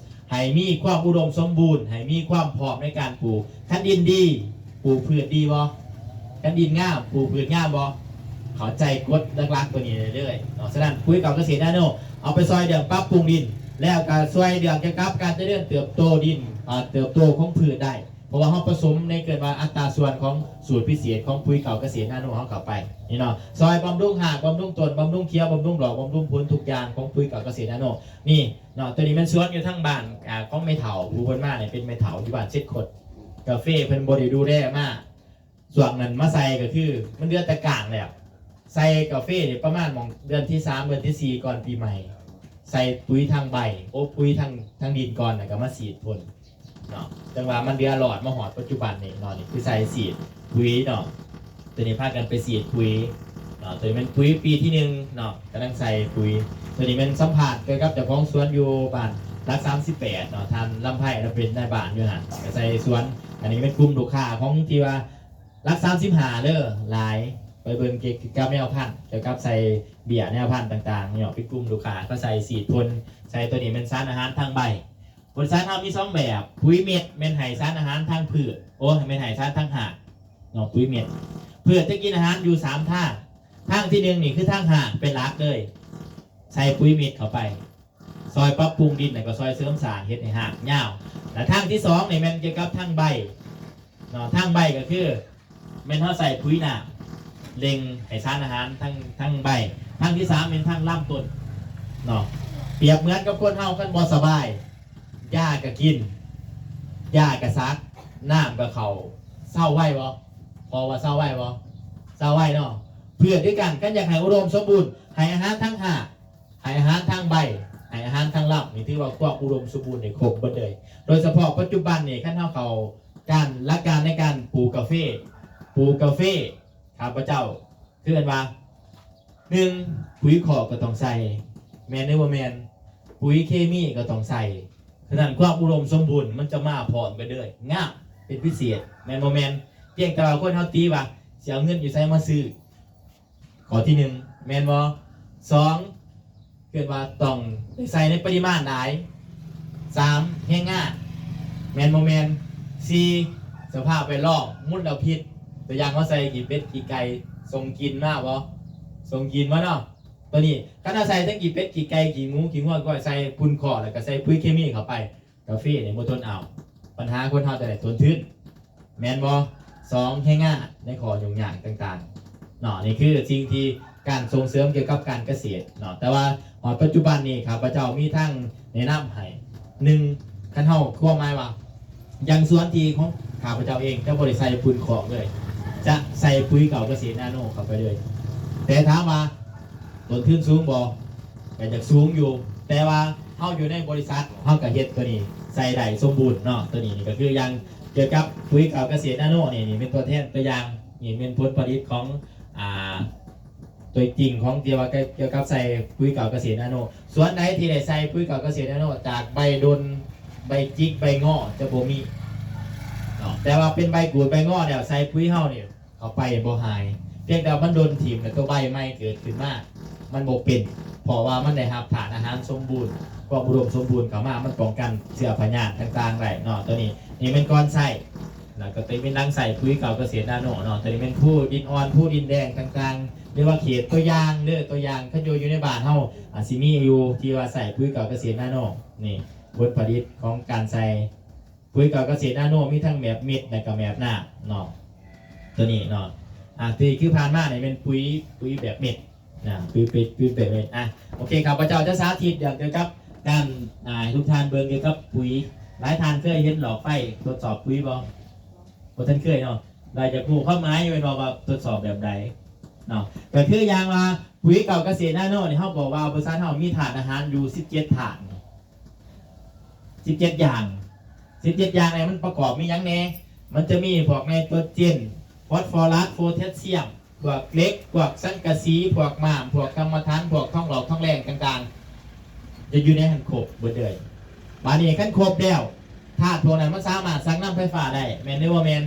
ໃຫ້ມີຄວາມອຸດົມສົມບູນ ໃຫ້ມີຄວາມພ້ອມໃນການປູກ. ຄັນດິນດີ ປູກພືດດີບໍ່? ຄັນດິນງາມ ປູກພືດງາມບໍ່? ເຂົ້າໃຈກົດຫຼັກໆຕົວນີ້ເລີຍເນາະ. ສະນັ້ນ ປຸຍເກົ່າກະເສດນາໂນ ເອົາໄປຊ່ອຍເລື່ອງປັບປຸງດິນ ແລ້ວກໍຊ່ວຍເລື່ອງກ່ຽວກັບການຈະເລີນເຕີບໂຕດິນ ເຕີບໂຕຂອງພືດໄດ້ ເພາະວ່າເຮົາປະສົມໃນເອີ້ນວ່າອັດຕາສ່ວນຂອງສູດພິເສດຂອງປຸຍເກົ່າກະເສດນາໂນເຮົາເຂົ້າໄປນີ້ເນາະ ຊ່ອຍບຳລຸງຮາກ ບຳລຸງຕົ້ນ ບຳລຸງຂຽວ ບຳລຸງດອກ ບຳລຸງຜົນ ທຸກຢ່າງຂອງປຸຍເກົ່າກະເສດນາໂນນີ້ເນາະ. ຕົວນີ້ແມ່ນສວນຢູ່ທາງບ້ານ ອາ ຂອງແມ່ເຖົ້າ ຜູ້ເພິ່ນມານີ້ເປັນແມ່ເຖົ້າຢູ່ບ້ານເຊັດຄົດ ກາເຟເພິ່ນບໍ່ໄດ້ດູແລມາ ຊ່ວງນັ້ນມາໃສ່ກໍຄືມັນເດືອນຕະກາງແລ້ວ ໃສ່ກາເຟນີ້ປະມານໝ່ອງເດືອນທີສາມ ເດືອນທີສີ່ ກ່ອນປີໃໝ່ ໃສ່ປຸຍທາງໃບ ໂອ້ ປຸຍທາງ ທາງດິນກ່ອນ ແລ້ວກໍມາສີດພົ່ນເນາະ. ຈັ່ງວ່າມັນເຫຼືອລອດມາຮອດປັດຈຸບັນນີ້ເນາະ ນີ້ຄືໃສ່ສີດປຸຍເນາະ. ຕົວນີ້ພາກັນໄປສີດປຸຍເນາະ ຕົວນີ້ແມ່ນປຸຍປີທີໜຶ່ງເນາະ ກຳລັງໃສ່ປຸຍ. ຕົວນີ້ແມ່ນສຳພາດກ່ຽວກັບເຈົ້າຂອງສວນຢູ່ບ້ານຫຼັກສາມສິບແປດເນາະ ທ່ານລຳໄພ ລາວເປັນນາຍບ້ານຢູ່ຫັ້ນ ກໍໃສ່ສວນ. ອັນນີ້ແມ່ນກຸ່ມລູກຄ້າຂອງທີ່ວ່າ ຫຼັກສາມສິບຫ້າເດີ ຫຼາຍ ໄປເບິ່ງກ່ຽວກັບແນວພັນ ກ່ຽວກັບໃສ່ເບ້ຍແນວພັນຕ່າງໆເນາະ ເປັນກຸ່ມລູກຄ້າ ເຂົາໃສ່ສີດພົ່ນ ໃສ່ຕົວນີ້ແມ່ນສານອາຫານທາງໃບ. ບົລິສັດເຮົາມີສອງແບບ ປຸຍເມັດແມ່ນໃຫ້ສານອາຫານທາງພືດ ໂອ້ ແມ່ນໃຫ້ສານທາງຮາກເນາະ ປຸຍເມັດ ພືດຈະກິນອາຫານຢູ່ສາມທາງ. ທາງທີໜຶ່ງນີ້ຄືທາງຮາກເປັນຫຼັກເລີຍ ໃສ່ປຸຍເມັດເຂົ້າໄປ ຊ່ອຍປັບປຸງດິນ ແລ້ວກໍຊ່ອຍເສີມສ້າງເຮັດໃຫ້ຮາກຍາວ. ແລະທາງທີສອງນີ້ແມ່ນກ່ຽວກັບທາງໃບເນາະ ທາງໃບກໍຄືແມ່ນເຮົາໃສ່ປຸຍນ້ຳ ເລັ່ງໃຫ້ສານອາຫານທາງ ທາງໃບ. ທາງທີສາມແມ່ນທາງລຳຕົ້ນເນາະ ປຽບເໝືອນກັບຄົນເຮົາ ຄັນບໍ່ສະບາຍ ຢາກໍກິນ ຢາກໍສັກ ນ້ຳກໍເຂົ້າ. ເຊົາໄວບໍ່? ພໍວ່າເຊົາໄວບໍ່? ເຊົາໄວເນາະ. ພືດຄືກັນ ຄັນຢາກໃຫ້ອຸດົມສົມບູນ ໃຫ້ອາຫານທາງຮາກ ໃຫ້ອາຫານທາງໃບ ໃຫ້ອາຫານທາງລຳ ນີ້ຖືວ່າຄວາມອຸດົມສົມບູນນີ້ຄົບເບິດເລີຍ. ໂດຍສະເພາະປັດຈຸບັນນີ້ ຄັນເຮົາເຂົ້າການ ຫຼັກການໃນການປູກກາເຟ ປູກກາເຟ ຂ້າພະເຈົ້າ ຄືເອີ້ນວ່າ ໜຶ່ງ ປຸຍຄອກກໍຕ້ອງໃສ່ ແມ່ນຫຼືບໍ່ແມ່ນ? ປຸຍເຄມີກໍຕ້ອງໃສ່. ສະນັ້ນ ຄວາມອຸດົມສົມບູນມັນຈະມາພ້ອມກັນເລີຍ ງາມເປັນພິເສດ ແມ່ນບໍ່ແມ່ນ? ພຽງແຕ່ວ່າຄົນເຮົາຕີວ່າ ຊິເອົາເງິນຢູ່ໃສມາຊື້? ຂໍ້ທີໜຶ່ງ ແມ່ນບໍ່? ສອງ ເອີ້ນວ່າຕ້ອງໄດ້ໃສ່ໃນປະລິມານຫຼາຍ. ສາມ ແຮງງານ ແມ່ນບໍ່ແມ່ນ? ສີ່ ສະພາບແວດລ້ອມ ມົນລະພິດ ຕົວຢ່າງ ເຮົາໃສ່ຂີ້ເປັດຂີ້ໄກ່ ສົ່ງກິ່ນມາບໍ່? ສົ່ງກິ່ນມາເນາະ. ຕົວນີ້ ຄັນເຮົາໃສ່ທັງຂີ້ເປັດຂີ້ໄກ່ ຂີ້ໝູຂີ້ງົວ ກໍໃສ່ຝຸ່ນຄອກ ແລ້ວກໍໃສ່ປຸຍເຄມີເຂົ້າໄປ ກາເຟນີ້ບໍ່ທົນເອົາ. ບັນຫາຄົນເຮົາຈະໄດ້ຕົ້ນທຶນ ແມ່ນບໍ່? ສອງ ແຮງງານໃນຂໍ້ຫຍຸ້ງຍາກຕ່າງໆເນາະ. ນີ້ຄືສິ່ງທີ່ການສົ່ງເສີມກ່ຽວກັບການກະເສດເນາະ. ແຕ່ວ່າຮອດປັດຈຸບັນນີ້ ຂ້າພະເຈົ້າມີທາງແນະນຳໃຫ້ ໜຶ່ງ ຄັນເຮົາ ຄວາມໝາຍວ່າ ຢ່າງສວນທີ່ຂອງຂ້າພະເຈົ້າເອງ ຈະບໍ່ໄດ້ໃສ່ຝຸ່ນຄອກເລີຍ ຈະໃສ່ປຸຍເກົ່າກະເສດນາໂນເຂົ້າໄປເລີຍ ແຕ່ຖາມວ່າຕົ້ນທຶນສູງບໍ່? ກໍຢາກສູງຢູ່, ແຕ່ວ່າເຮົາຢູ່ໃນບໍລິສັດ ເຮົາກໍເຮັດຕົວນີ້ໃສ່ໄດ້ສົມບູນເນາະ. ຕົວນີ້ນີ້ກໍຄືຢ່າງກ່ຽວກັບປຸ໋ຍເກົ່າກະເສດນາໂນນີ້, ນີ້ເປັນຕົວແທນຕົວຢ່າງ, ນີ້ເປັນຜົນຜະລິດຂອງ ອ່າ ຕົວຈິງຂອງທີ່ວ່າກ່ຽວກັບໃສ່ປຸ໋ຍເກົ່າກະເສດນາໂນ. ສວນໃດທີ່ໄດ້ໃສ່ປຸ໋ຍເກົ່າກະເສດນາໂນ ຈາກໃບດົນ ໃບຈິກ ໃບງໍ ຈະບໍ່ມີເນາະ, ແຕ່ວ່າເປັນໃບກູດໃບງໍແລ້ວ ໃສ່ປຸ໋ຍເຮົານີ້ ເຂົ້າໄປບໍ່ຫາຍ, ພຽງແຕ່ວ່າມັນດົນຖິ້ມ ແລ້ວຕົວໃບໃໝ່ເກີດຂຶ້ນມາ ມັນບໍ່ເປັນ, ເພາະວ່າມັນໄດ້ຮັບທາດອາຫານສົມບູນ, ຄວາມອຸດົມສົມບູນເຂົ້າມາ, ມັນປ້ອງກັນເຊື້ອພະຍາດຕ່າງໆໄດ້ເນາະ. ຕົວນີ້ ນີ້ແມ່ນກ່ອນໃຊ້, ແລ້ວກໍຕົວນີ້ແມ່ນຫຼັງໃຊ້ປຸ໋ຍເກົ່າກະເສດນາໂນເນາະ. ຕົວນີ້ແມ່ນພູດິນອ່ອນ, ພູດິນແດງຕ່າງໆ ຫຼືວ່າເຂດຕົວຢ່າງເດີ, ຕົວຢ່າງຄັນຢູ່ ຢູ່ໃນບ້ານເຮົາ ອາດຊິມີຢູ່ທີ່ວ່າໃຊ້ປຸ໋ຍເກົ່າກະເສດນາໂນ. ນີ້ຜົນຜະລິດຂອງການໃຊ້ ປຸ໋ຍເກົ່າກະເສດນາໂນ ມີທັງແບບເມັດ ແລະກະແບບນ້ຳເນາະ, ຕົວນີ້ເນາະ. ອ່າ ທີ່ຄືຜ່ານມານີ້ແມ່ນປຸ໋ຍ ປຸ໋ຍແບບເມັດນະ, ປຸ໋ຍ ປຸ໋ຍ ປຸ໋ຍແບບເມັດ. ອ່າ ໂອເຄ, ຂ້າພະເຈົ້າຈະສາທິດເລື່ອງກ່ຽວກັບການ ອ່າ ໃຫ້ທຸກທ່ານເບິ່ງກ່ຽວກັບປຸ໋ຍ. ຫຼາຍທ່ານເຄີຍເຫັນຫຼອກໄຟທົດສອບປຸ໋ຍບໍ່? ບໍ່ທັນເຄີຍເນາະ. ຫຼາຍຈະຮູ້ຄວາມໝາຍຢູ່ແມ່ນບໍ່ ວ່າທົດສອບແບບໃດເນາະ? ກໍຄືຢ່າງວ່າ ປຸ໋ຍເກົ່າກະເສດນາໂນນີ້ ເຮົາບອກວ່າບໍລິສັດເຮົາມີທາດອາຫານຢູ່ສິບເຈັດທາດ. ສິບເຈັດຢ່າງ, ສິບເຈັດຢ່າງນີ້ມັນປະກອບມີຫຍັງແດ່? ມັນຈະມີພວກໄນໂຕຣເຈນ, ຟອສຟໍຣັສ, ໂພແທດຊຽມ, ພວກເຫຼັກ, ພວກສັງກະສີ, ພວກມ້າມ, ພວກກຳມະຖັນ, ພວກທອງຫຼອກທອງແດງຕ່າງໆ ຈະຢູ່ໃນຫັ້ນຄົບເບິດເລີຍ. ບາດນີ້ຄັນຄົບແລ້ວ ທາດພວກນັ້ນມັນສາມາດຊັກນຳໄຟຟ້າໄດ້ ແມ່ນຫຼືບໍ່ແມ່ນ?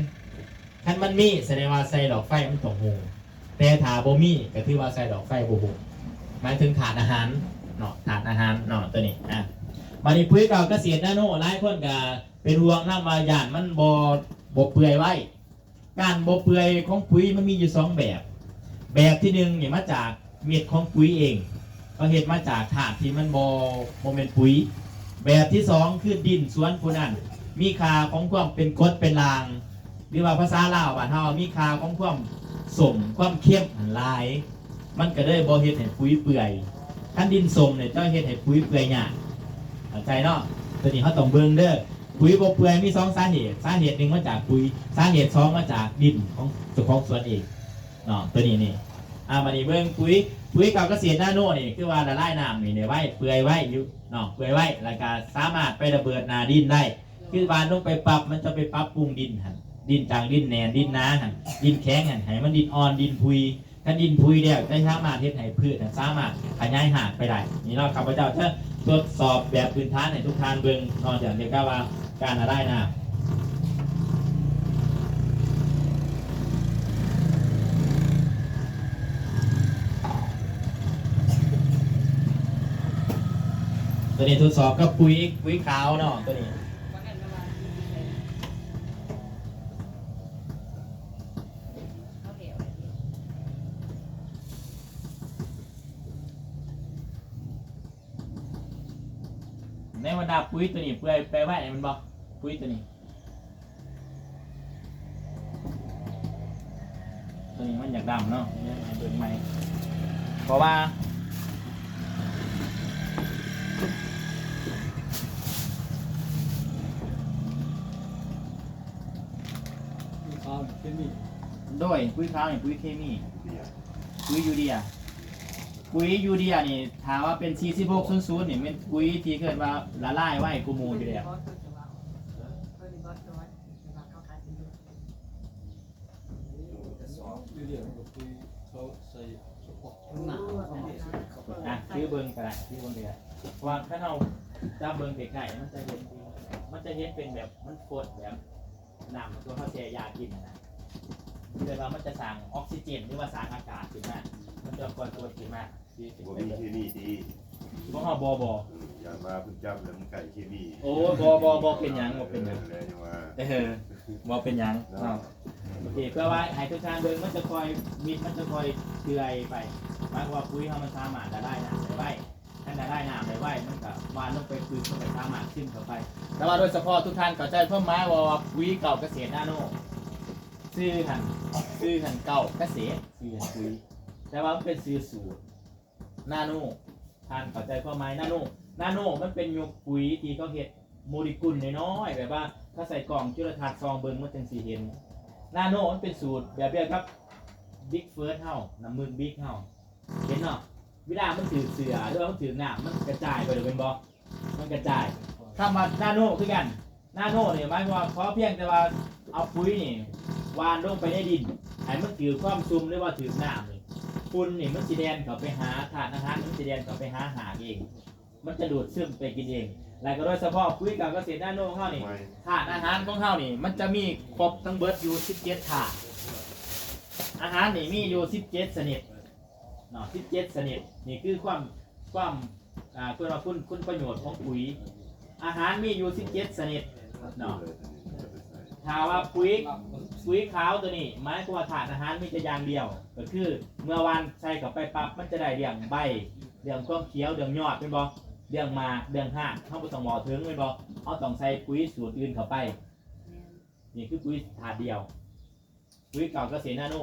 ຄັນມັນມີ ສະແດງວ່າໃສ່ຫຼອກໄຟມັນຕ້ອງຮຸ່ງ, ແຕ່ຖ້າບໍ່ມີກໍຖືວ່າໃສ່ຫຼອກໄຟບໍ່ຮຸ່ງ. ໝາຍເຖິງທາດອາຫານເນາະ, ທາດອາຫານເນາະ ຕົວນີ້. ອ່າ ບາດນີ້ປຸ໋ຍເກົ່າກະເສດນາໂນ ຫຼາຍຄົນກໍເປັນຫ່ວງນຳວ່າຢ້ານມັນບໍ່ ບໍ່ເປື່ອຍໄວ. ການບໍ່ເປື່ອຍຂອງປຸ໋ຍມັນມີຢູ່ສອງແບບ. ແບບທີໜຶ່ງນີ້ມາຈາກເມັດຂອງປຸ໋ຍເອງ, ເຂົາເຮັດມາຈາກທາດທີ່ມັນບໍ່ ບໍ່ແມ່ນປຸ໋ຍ. ແບບທີສອງຄືດິນສວນຜູ້ນັ້ນມີຄ່າຂອງຄວາມເປັນກົດເປັນດ່າງ ຫຼືວ່າພາສາລາວບ້ານເຮົາ ມີຄ່າຂອງຄວາມສົ້ມ ຄວາມເຄັມຫັ້ນຫຼາຍ, ມັນກໍເລີຍບໍ່ເຮັດໃຫ້ປຸ໋ຍເປື່ອຍ. ຄັນດິນສົ້ມນີ້ຈະເຮັດໃຫ້ປຸ໋ຍເປື່ອຍຍາກ, ເຂົ້າໃຈເນາະ? ຕົວນີ້ເຮົາຕ້ອງເບິ່ງເດີ. ປຸ໋ຍບໍ່ເປື່ອຍມີສອງສາເຫດ, ສາເຫດໜຶ່ງມາຈາກປຸ໋ຍ, ສາເຫດສອງມາຈາກດິນຂອງເຈົ້າຂອງສວນເອງເນາະ. ຕົວນີ້ນີ້ ອ່າ ບາດນີ້ເບິ່ງປຸ໋ຍ, ປຸ໋ຍເກົ່າກະເສດນາໂນນີ້ ຄືວ່າລະລາຍນ້ຳນີ້ໄດ້ໄວ, ເປື່ອຍໄວຢູ່ເນາະ, ເປື່ອຍໄວ ແລ້ວກະສາມາດໄປລະເບີດໜ້າດິນໄດ້. ຄືວ່າລົງໄປປັບ ມັນຈະໄປປັບປຸງດິນຫັ້ນ, ດິນຈາກດິນແໜ້ນ ດິນໜາຫັ້ນ, ດິນແຂງຫັ້ນ ໃຫ້ມັນດິນອ່ອນ ດິນຜຸຍ. ຄັນດິນຜຸຍແລ້ວ ຈະສາມາດເຮັດໃຫ້ພືດນັ້ນສາມາດຂະຫຍາຍຮາກໄປໄດ້. ນີ້ເນາະ ຂ້າພະເຈົ້າຈະທົດສອບແບບພື້ນຖານໃຫ້ທຸກທ່ານເບິ່ງເນາະ, ຢ່າງກ່ຽວກັບວ່າການລະລາຍນ້ຳ. ຕົວນີ້ທົດສອບກັບປຸ໋ຍ ປຸ໋ຍຂາວເນາະ ຕົວນີ້. ໃນບັນດາປຸ໋ຍຕົວນີ້ ເປື່ອຍໄປໄວແມ່ນບໍ່? ປຸ໋ຍຕົວນີ້ ຕົວນີ້ມັນຢາກດຳເນາະ, ເບິ່ງໃໝ່ ເພາະວ່າ ປຸ໋ຍຂາວນີ້ເຄມີ. ໂດຍ ປຸ໋ຍຂາວນີ້ປຸ໋ຍເຄມີ, ເດຍ ປຸ໋ຍຢູເດຍ. ປຸ໋ຍຢູເດຍນີ້ ຖ້າວ່າເປັນສີ່ສິບຫົກສູນສູນນີ້ ແມ່ນປຸ໋ຍທີ່ເອີ້ນວ່າລະລາຍໄວກວ່າໝູ່ຢູ່ແລ້ວ. ອ່ະ ຖືເບິ່ງກໍໄດ້ ຖືເບິ່ງກໍໄດ້ ເພາະວ່າຄັນເຮົາຈັບເບິ່ງໃກ້ໆ ມັນຈະເຫັນ ມັນຈະເຫັນເປັນແບບ ມັນຟົດແບບ ນ້ຳຕົວເຮົາແຊ່ຢາກິນຫັ້ນນະ ເອີ້ນວ່າມັນຈະສ້າງອອກຊີເຈນ ຫຼືວ່າສ້າງອາກາດຂຶ້ນມາ ມັນຈະຄ່ອຍໆຂຶ້ນມາ. ບໍ່ມີເຄມີຕິ? ຂອງເຮົາບໍ່ ບໍ່. ເອີ ຢ້ານວ່າເພິ່ນຈັບແລ້ວມັນໃກ້ເຄມີ. ໂອ້ ບໍ່ ບໍ່ ບໍ່ເປັນຫຍັງ ບໍ່ເປັນຫຍັງ. ເອີ ແລ້ວຍັງວ່າ ເອີ ບໍ່ເປັນຫຍັງເນາະ ເນາະ. ໂອເຄ ເພື່ອວ່າໃຫ້ທຸກທ່ານເບິ່ງ ມັນຈະຄ່ອຍ ມັນຈະຄ່ອຍເປື່ອຍໄປ ໝາຍຄວາມວ່າປຸ໋ຍເຮົາມັນສາມາດລະລາຍນ້ຳໄດ້ໄວ. ຄັນລະລາຍນ້ຳໄດ້ໄວ ມັນກໍຫວ່ານລົງໄປປຶບ ມັນກໍສາມາດຊຶມເຂົ້າໄປ. ແຕ່ວ່າໂດຍສະເພາະທຸກທ່ານເຂົ້າໃຈຄວາມໝາຍວ່າ ວ່າປຸ໋ຍເກົ່າກະເສດນາໂນ ຊື່ຫັ້ນ ຊື່ຫັ້ນເກົ່າກະເສດ ຊື່ຫັ້ນປຸ໋ຍ ແຕ່ວ່າມັນເປັນຊື່ສູດນາໂນ. ທ່ານເຂົ້າໃຈຄວາມໝາຍນາໂນ? ນາໂນມັນເປັນຍຸກປຸ໋ຍທີ່ເຂົາເຮັດໂມເລກຸນນ້ອຍໆ ແບບວ່າເຂົາໃສ່ກ້ອງຈຸລະທັດສ່ອງເບິ່ງ ມັນຈັ່ງຊິເຫັນ. ນາໂນມັນເປັນສູດແບບດຽວກັບ ບິກເຟີດເຮົາ ນ້ຳມຶກບິກເຮົາ ເຫັນເນາະ ເວລາມັນຖືກເຊື້ອ ຫຼືວ່າມັນຖືກນ້ຳ ມັນກະຈາຍໄປເລີຍແມ່ນບໍ່? ມັນກະຈາຍ. ຄຳວ່ານາໂນຄືກັນ ນາໂນນີ້ໝາຍຄວາມວ່າ ຂໍພຽງແຕ່ວ່າເອົາປຸ໋ຍນີ້ຫວ່ານລົງໄປໃນດິນ ໃຫ້ມັນຖືກຄວາມຊຸ່ມ ຫຼືວ່າຖືກນ້ຳນີ້ ຝຸ່ນນີ້ມັນຊິແລ່ນເຂົ້າໄປຫາ ທາດອາຫານມັນຊິແລ່ນເຂົ້າໄປຫາຮາກເອງ ມັນຈະດູດຊຶມໄປກິນເອງ. ແລ້ວກໍໂດຍສະເພາະປຸ໋ຍເກົ່າກະເສດນາໂນຂອງເຮົານີ້ ທາດອາຫານຂອງເຮົານີ້ ມັນຈະມີຄົບທັງເບິດຢູ່ສິບເຈັດທາດ. ອາຫານນີ້ມີຢູ່ສິບເຈັດຊະນິດເນາະ ສິບເຈັດຊະນິດ. ນີ້ຄືຄວາມ ຄວາມ ອ່າ ເພິ່ນວ່າຄຸນ ຄຸນປະໂຫຍດຂອງປຸ໋ຍ. ອາຫານມີຢູ່ສິບເຈັດຊະນິດເນາະ. ຖ້າວ່າປຸ໋ຍ ປຸ໋ຍຂາວໂຕນີ້ ໝາຍຄວາມວ່າທາດອາຫານມີແຕ່ຢ່າງດຽວ ກໍຄືເມື່ອຫວ່ານໃສ່ເຂົ້າໄປປັບ ມັນຈະໄດ້ເລື່ອງໃບ ເລື່ອງຄວາມຂຽວ ເລື່ອງຍອດແມ່ນບໍ່? ເລື່ອງໝາກ ເລື່ອງຮາກ ເຮົາບໍ່ຕ້ອງເວົ້າເຖິງແມ່ນບໍ່? ເຮົາຕ້ອງໃສ່ປຸ໋ຍສູດອື່ນເຂົ້າໄປ. ນີ້ຄືປຸ໋ຍທາດດຽວ. ປຸ໋ຍເກົ່າກະເສດນາໂນ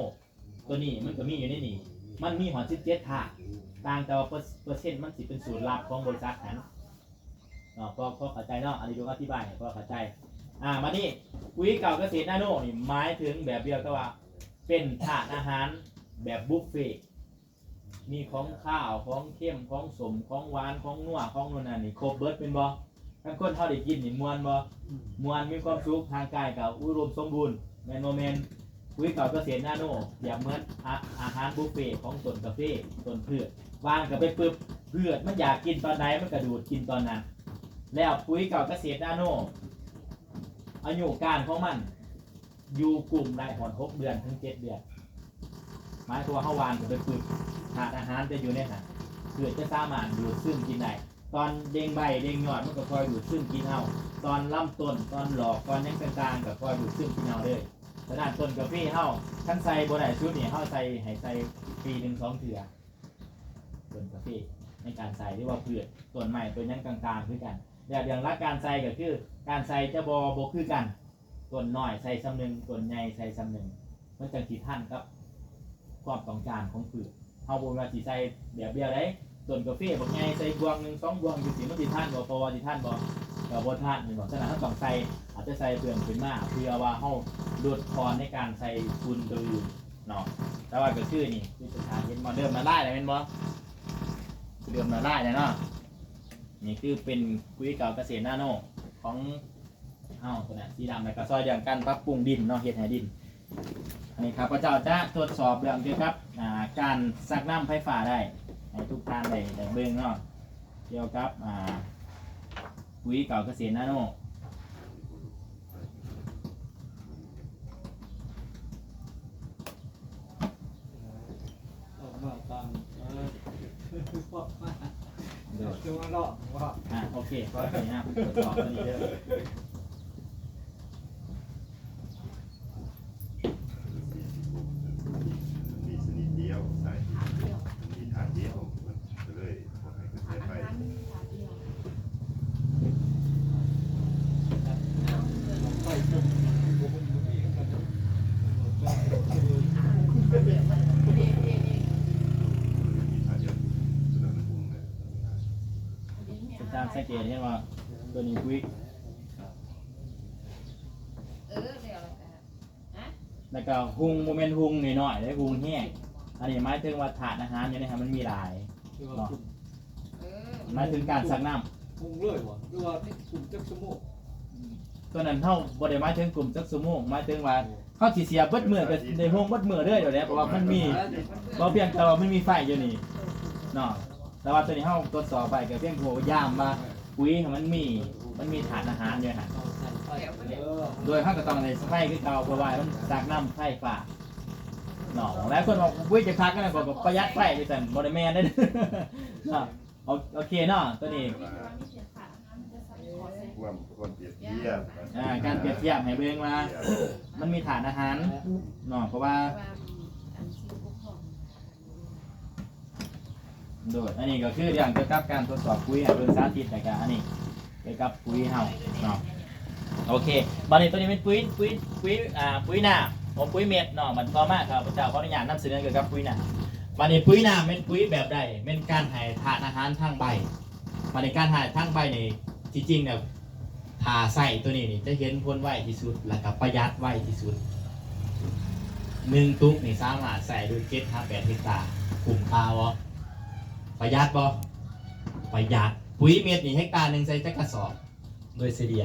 ໂຕນີ້ ມັນກໍມີຢູ່ໃນນີ້ ມັນມີຮອດສິບເຈັດທາດ ຕ່າງແຕ່ວ່າເປີ ເປີເຊັນມັນຊິເປັນສູດລັບຂອງບໍລິສັດຫັ້ນເນາະ. ພໍ ພໍເຂົ້າໃຈເນາະ ອັນນີ້ລຸງອະທິບາຍໃຫ້ພໍເຂົ້າໃຈ. ອ່າ ບາດນີ້ ປຸ໋ຍເກົ່າກະເສດນາໂນນີ້ ໝາຍເຖິງແບບດຽວກັບວ່າ ເປັນທາດອາຫານແບບບຸບເຟ ມີຂອງຄາວ ຂອງເຄັມ ຂອງສົ້ມ ຂອງຫວານ ຂອງນົວ ຂອງໂນ່ນນັ້ນນີ້ ຄົບເບິດແມ່ນບໍ່? ຄັນຄົນເຮົາໄດ້ກິນນີ້ມ່ວນບໍ່? ມ່ວນ ມີຄວາມສຸກ ຮ່າງກາຍກໍອຸດົມສົມບູນ ແມ່ນບໍ່ແມ່ນ? ປຸ໋ຍເກົ່າກະເສດນາໂນ ປຽບເໝືອນອາ ອາຫານບຸບເຟຂອງຕົ້ນກາເຟ ຕົ້ນພືດ ຫວ່ານເຂົ້າໄປປຶບ ພືດມັນຢາກກິນຕອນໃດ ມັນກະດູດກິນຕອນນັ້ນ. ແລ້ວປຸ໋ຍເກົ່າກະເສດນາໂນ ອາຍຸການຂອງມັນ ຢູ່ກຸ່ມໄດ້ຮອດຫົກເດືອນເຖິງເຈັດເດືອນ ໝາຍຄວາມວ່າເຮົາຫວ່ານເຂົ້າໄປປຶບ ທາດອາຫານຈະຢູ່ໃນຫັ້ນ ພືດຈະສາມາດດູດຊຶມກິນໄດ້. ຕອນເດັ່ງໃບເດັ່ງຍອດມັນກໍຄອຍດູດຊຶມກິນເອົາ ຕອນລຳຕົ້ນ ຕອນດອກ ຕອນຫຍັງຕ່າງໆ ກໍຄອຍດູດຊຶມກິນເອົາເລີຍ. ສະນັ້ນຕົ້ນກາເຟເຮົາ ຄັນໃສ່ບໍ່ໄດ້ຊຸດນີ້ ເຮົາໃສ່ ໃຫ້ໃສ່ປີໜຶ່ງສອງເທື່ອ ຕົ້ນກາເຟ ໃນການໃສ່ ຫຼືວ່າພືດ ຕົ້ນໄມ້ ຕົ້ນຫຍັງຕ່າງໆ ຄືກັນ. ແລ້ວເລື່ອງຫຼັກການໃສ່ກໍຄື ການໃສ່ຈະບໍ່ ບໍ່ຄືກັນ ຕົ້ນນ້ອຍໃສ່ສ່ຳໜຶ່ງ ຕົ້ນໃຫຍ່ໃສ່ສ່ຳໜຶ່ງ ມັນຈັ່ງຊິທັນກັບຄວາມຕ້ອງການຂອງພືດ. ເຮົາບໍ່ແມ່ນວ່າຊິໃສ່ແບບດຽວໃດ ຕົ້ນກາເຟບັກໃຫຍ່ໃສ່ບ່ວງໜຶ່ງສອງບ່ວງຈັ່ງຊີ້ ມັນຊິທັນບໍ່? ເພາະວ່າຊິທັນບໍ່? ກໍບໍ່ທັນແມ່ນບໍ່? ສະນັ້ນເຮົາຕ້ອງໃສ່ ອາດຈະໃສ່ເພີ່ມຂຶ້ນມາ ເພື່ອວ່າເຮົາຫຼຸດຜ່ອນໃນການໃສ່ຝຸ່ນໂຕອື່ນເນາະ. ແຕ່ວ່າກໍຄືນີ້ ຄືສະຖານເຫັນບໍ່? ເລີ່ມລະລາຍແລ້ວແມ່ນບໍ່? ເລີ່ມລະລາຍແລ້ວເນາະ. ນີ້ຄືເປັນປຸ໋ຍເກົ່າກະເສດນາໂນຂອງ ເຮົາໂຕນັ້ນ ສີດຳ ແລ້ວກໍຊ່ອຍເລື່ອງການປັບປຸງດິນເນາະ ເຮັດໃຫ້ດິນ. ອັນນີ້ຂ້າພະເຈົ້າຈະທົດສອບເລື່ອງກ່ຽວກັບ ອ່າ ການຊັກນ້ຳໄຟຟ້າໄດ້ ໃຫ້ທຸກທ່ານໄດ້ ໄດ້ເບິ່ງເນາະ ກ່ຽວກັບ ອ່າ ປຸ໋ຍເກົ່າກະເສດນາໂນ. ອອກມາຕາມ ເອີ ອອກມາ ໂດຍ ຈະມາເລາະວ່າ ອ່າ ໂອເຄ ຂໍອະນຸຍາດກວດສອບຕົວນີ້ເດີ. ມີຊະນິດດຽວ ສາຍ ມີທາດດຽວ ກໍເລີຍ ອາຈານສັງເກດເຫັນວ່າຕົວນີ້ບຸຍ ເອີ ແລ້ວ ແລ້ວກໍຫຸ່ງ ບໍ່ແມ່ນຫຸ່ງນ້ອຍໆເດ້ ຫຸ່ງແຮງ. ອັນນີ້ໝາຍເຖິງວ່າທາດອາຫານຢູ່ໃນຫັ້ນມັນມີຫຼາຍເນາະ ໝາຍເຖິງການຊັກນ້ຳ. ຫຸ່ງເລີຍບໍ່ ຫຼືວ່າກຸ້ມຈັກຊົ່ວໂມງ? ຕົວນັ້ນເຮົາບໍ່ໄດ້ໝາຍເຖິງກຸ້ມຈັກຊົ່ວໂມງ ໝາຍເຖິງວ່າເຮົາຊິເສຍເບິດມື້ກໍໄດ້ຫຸ່ງເບິດມື້ເລີຍແຫຼະ ເພາະວ່າມັນມີ ບໍ່ພຽງແຕ່ວ່າມັນມີໄຟຢູ່ນີ້ເນາະ. ແຕ່ວ່າຕົວນີ້ເຮົາກວດສອບໄປກໍພຽງແຕ່ວ່າຢາມວ່າ ປຸ໋ຍມັນມີ ມັນມີທາດອາຫານຢູ່ຫັ້ນ ໂດຍເຮົາກໍຕ້ອງໄດ້ໃຊ້ໄຟຄືເກົ່າ ເພາະວ່າມັນຊັກນ້ຳໄຟຟ້າເນາະ. ຫຼາຍຄົນວ່າ ປຸ໋ຍຈະຄັກນະ ຂ້ອຍກໍປະຢັດໄຟວ່າຊັ້ນ ບໍ່ໄດ້ແມ່ນເດ້ເນາະ. ໂອ ໂອເຄເນາະ ຕົວນີ້ ຄວາມ ຄວາມປຽບທຽບ ອ່າ ການປຽບທຽບໃຫ້ເບິ່ງວ່າ ມັນມີທາດອາຫານເນາະ ເພາະວ່າ ໂດຍ ອັນນີ້ກໍຄືເລື່ອງກ່ຽວກັບການທົດສອບປຸ໋ຍໃຫ້ເບິ່ງສາທິດ ແລ້ວກໍອັນນີ້ກ່ຽວກັບປຸ໋ຍເຮົາເນາະ. ໂອເຄ ບາດນີ້ຕົວນີ້ແມ່ນປຸ໋ຍ ປຸ໋ຍ ປຸ໋ຍ ອ່າ ປຸ໋ຍນ້ຳ ບໍ່ປຸ໋ຍເມັດເນາະ. ບັດຕໍ່ມາຂ້າພະເຈົ້າຂໍອະນຸຍາດນຳສະເໜີກ່ຽວກັບປຸ໋ຍນ້ຳ. ບາດນີ້ປຸ໋ຍນ້ຳແມ່ນປຸ໋ຍແບບໃດ? ແມ່ນການໃຫ້ທາດອາຫານທາງໃບ. ບາດນີ້ການໃຫ້ທາງໃບນີ້ ທີ່ຈິງແລ້ວ ຖ້າໃຊ້ຕົວນີ້ນີ້ຈະເຫັນຜົນໄວທີ່ສຸດ ແລ້ວກໍປະຢັດໄວທີ່ສຸດ. ໜຶ່ງຕຸກນີ້ສາມາດໃຊ້ໄດ້ເຈັດຫາແປດເຮັກຕາ ກຸ້ມຄ່າບໍ່? ປະຢັດບໍ່? ປະຢັດ. ປຸຍເມັດນີ້ເຮັກຕາໜຶ່ງໃສ່ຈັກກະສອບ? ໂດຍສະເລ່ຍ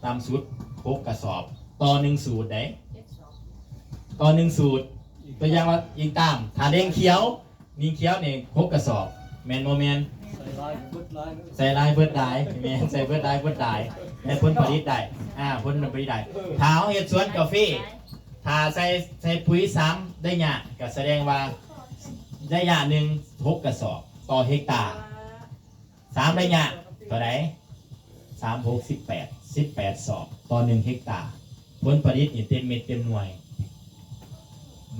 ຕ່ຳສຸດຫົກກະສອບ ຕໍ່ໜຶ່ງສູດເດ້ ຕໍ່ໜຶ່ງສູດ. ຕົວຢ່າງວ່າອີງຕາມ ຖ້າແດງຂຽວ ນີ້ຂຽວນີ້ຫົກກະສອບ ແມ່ນບໍ່ແມ່ນ? ໃສ່ຫຼາຍເບິດຫຼາຍ ໃສ່ຫຼາຍເບິດຫຼາຍ ແມ່ນ ໃສ່ເບິດຫຼາຍເບິດຫຼາຍ ແຕ່ຜົນຜະລິດໄດ້ ອາ ຜົນຜະລິດໄດ້. ຖ້າເຮົາເຮັດສວນກາເຟ ຖ້າໃສ່ ໃສ່ປຸຍສາມໄລຍະ ກໍສະແດງວ່າໄລຍະໜຶ່ງຫົກກະສອບຕໍ່ເຮັກຕາ ສາມໄລຍະເທົ່າໃດ? ສາມຫົກສິບແປດ ສິບແປດສອບຕໍ່ໜຶ່ງເຮັກຕາ ຜົນຜະລິດນີ້ເຕັມເມັດເຕັມໜ່ວຍ.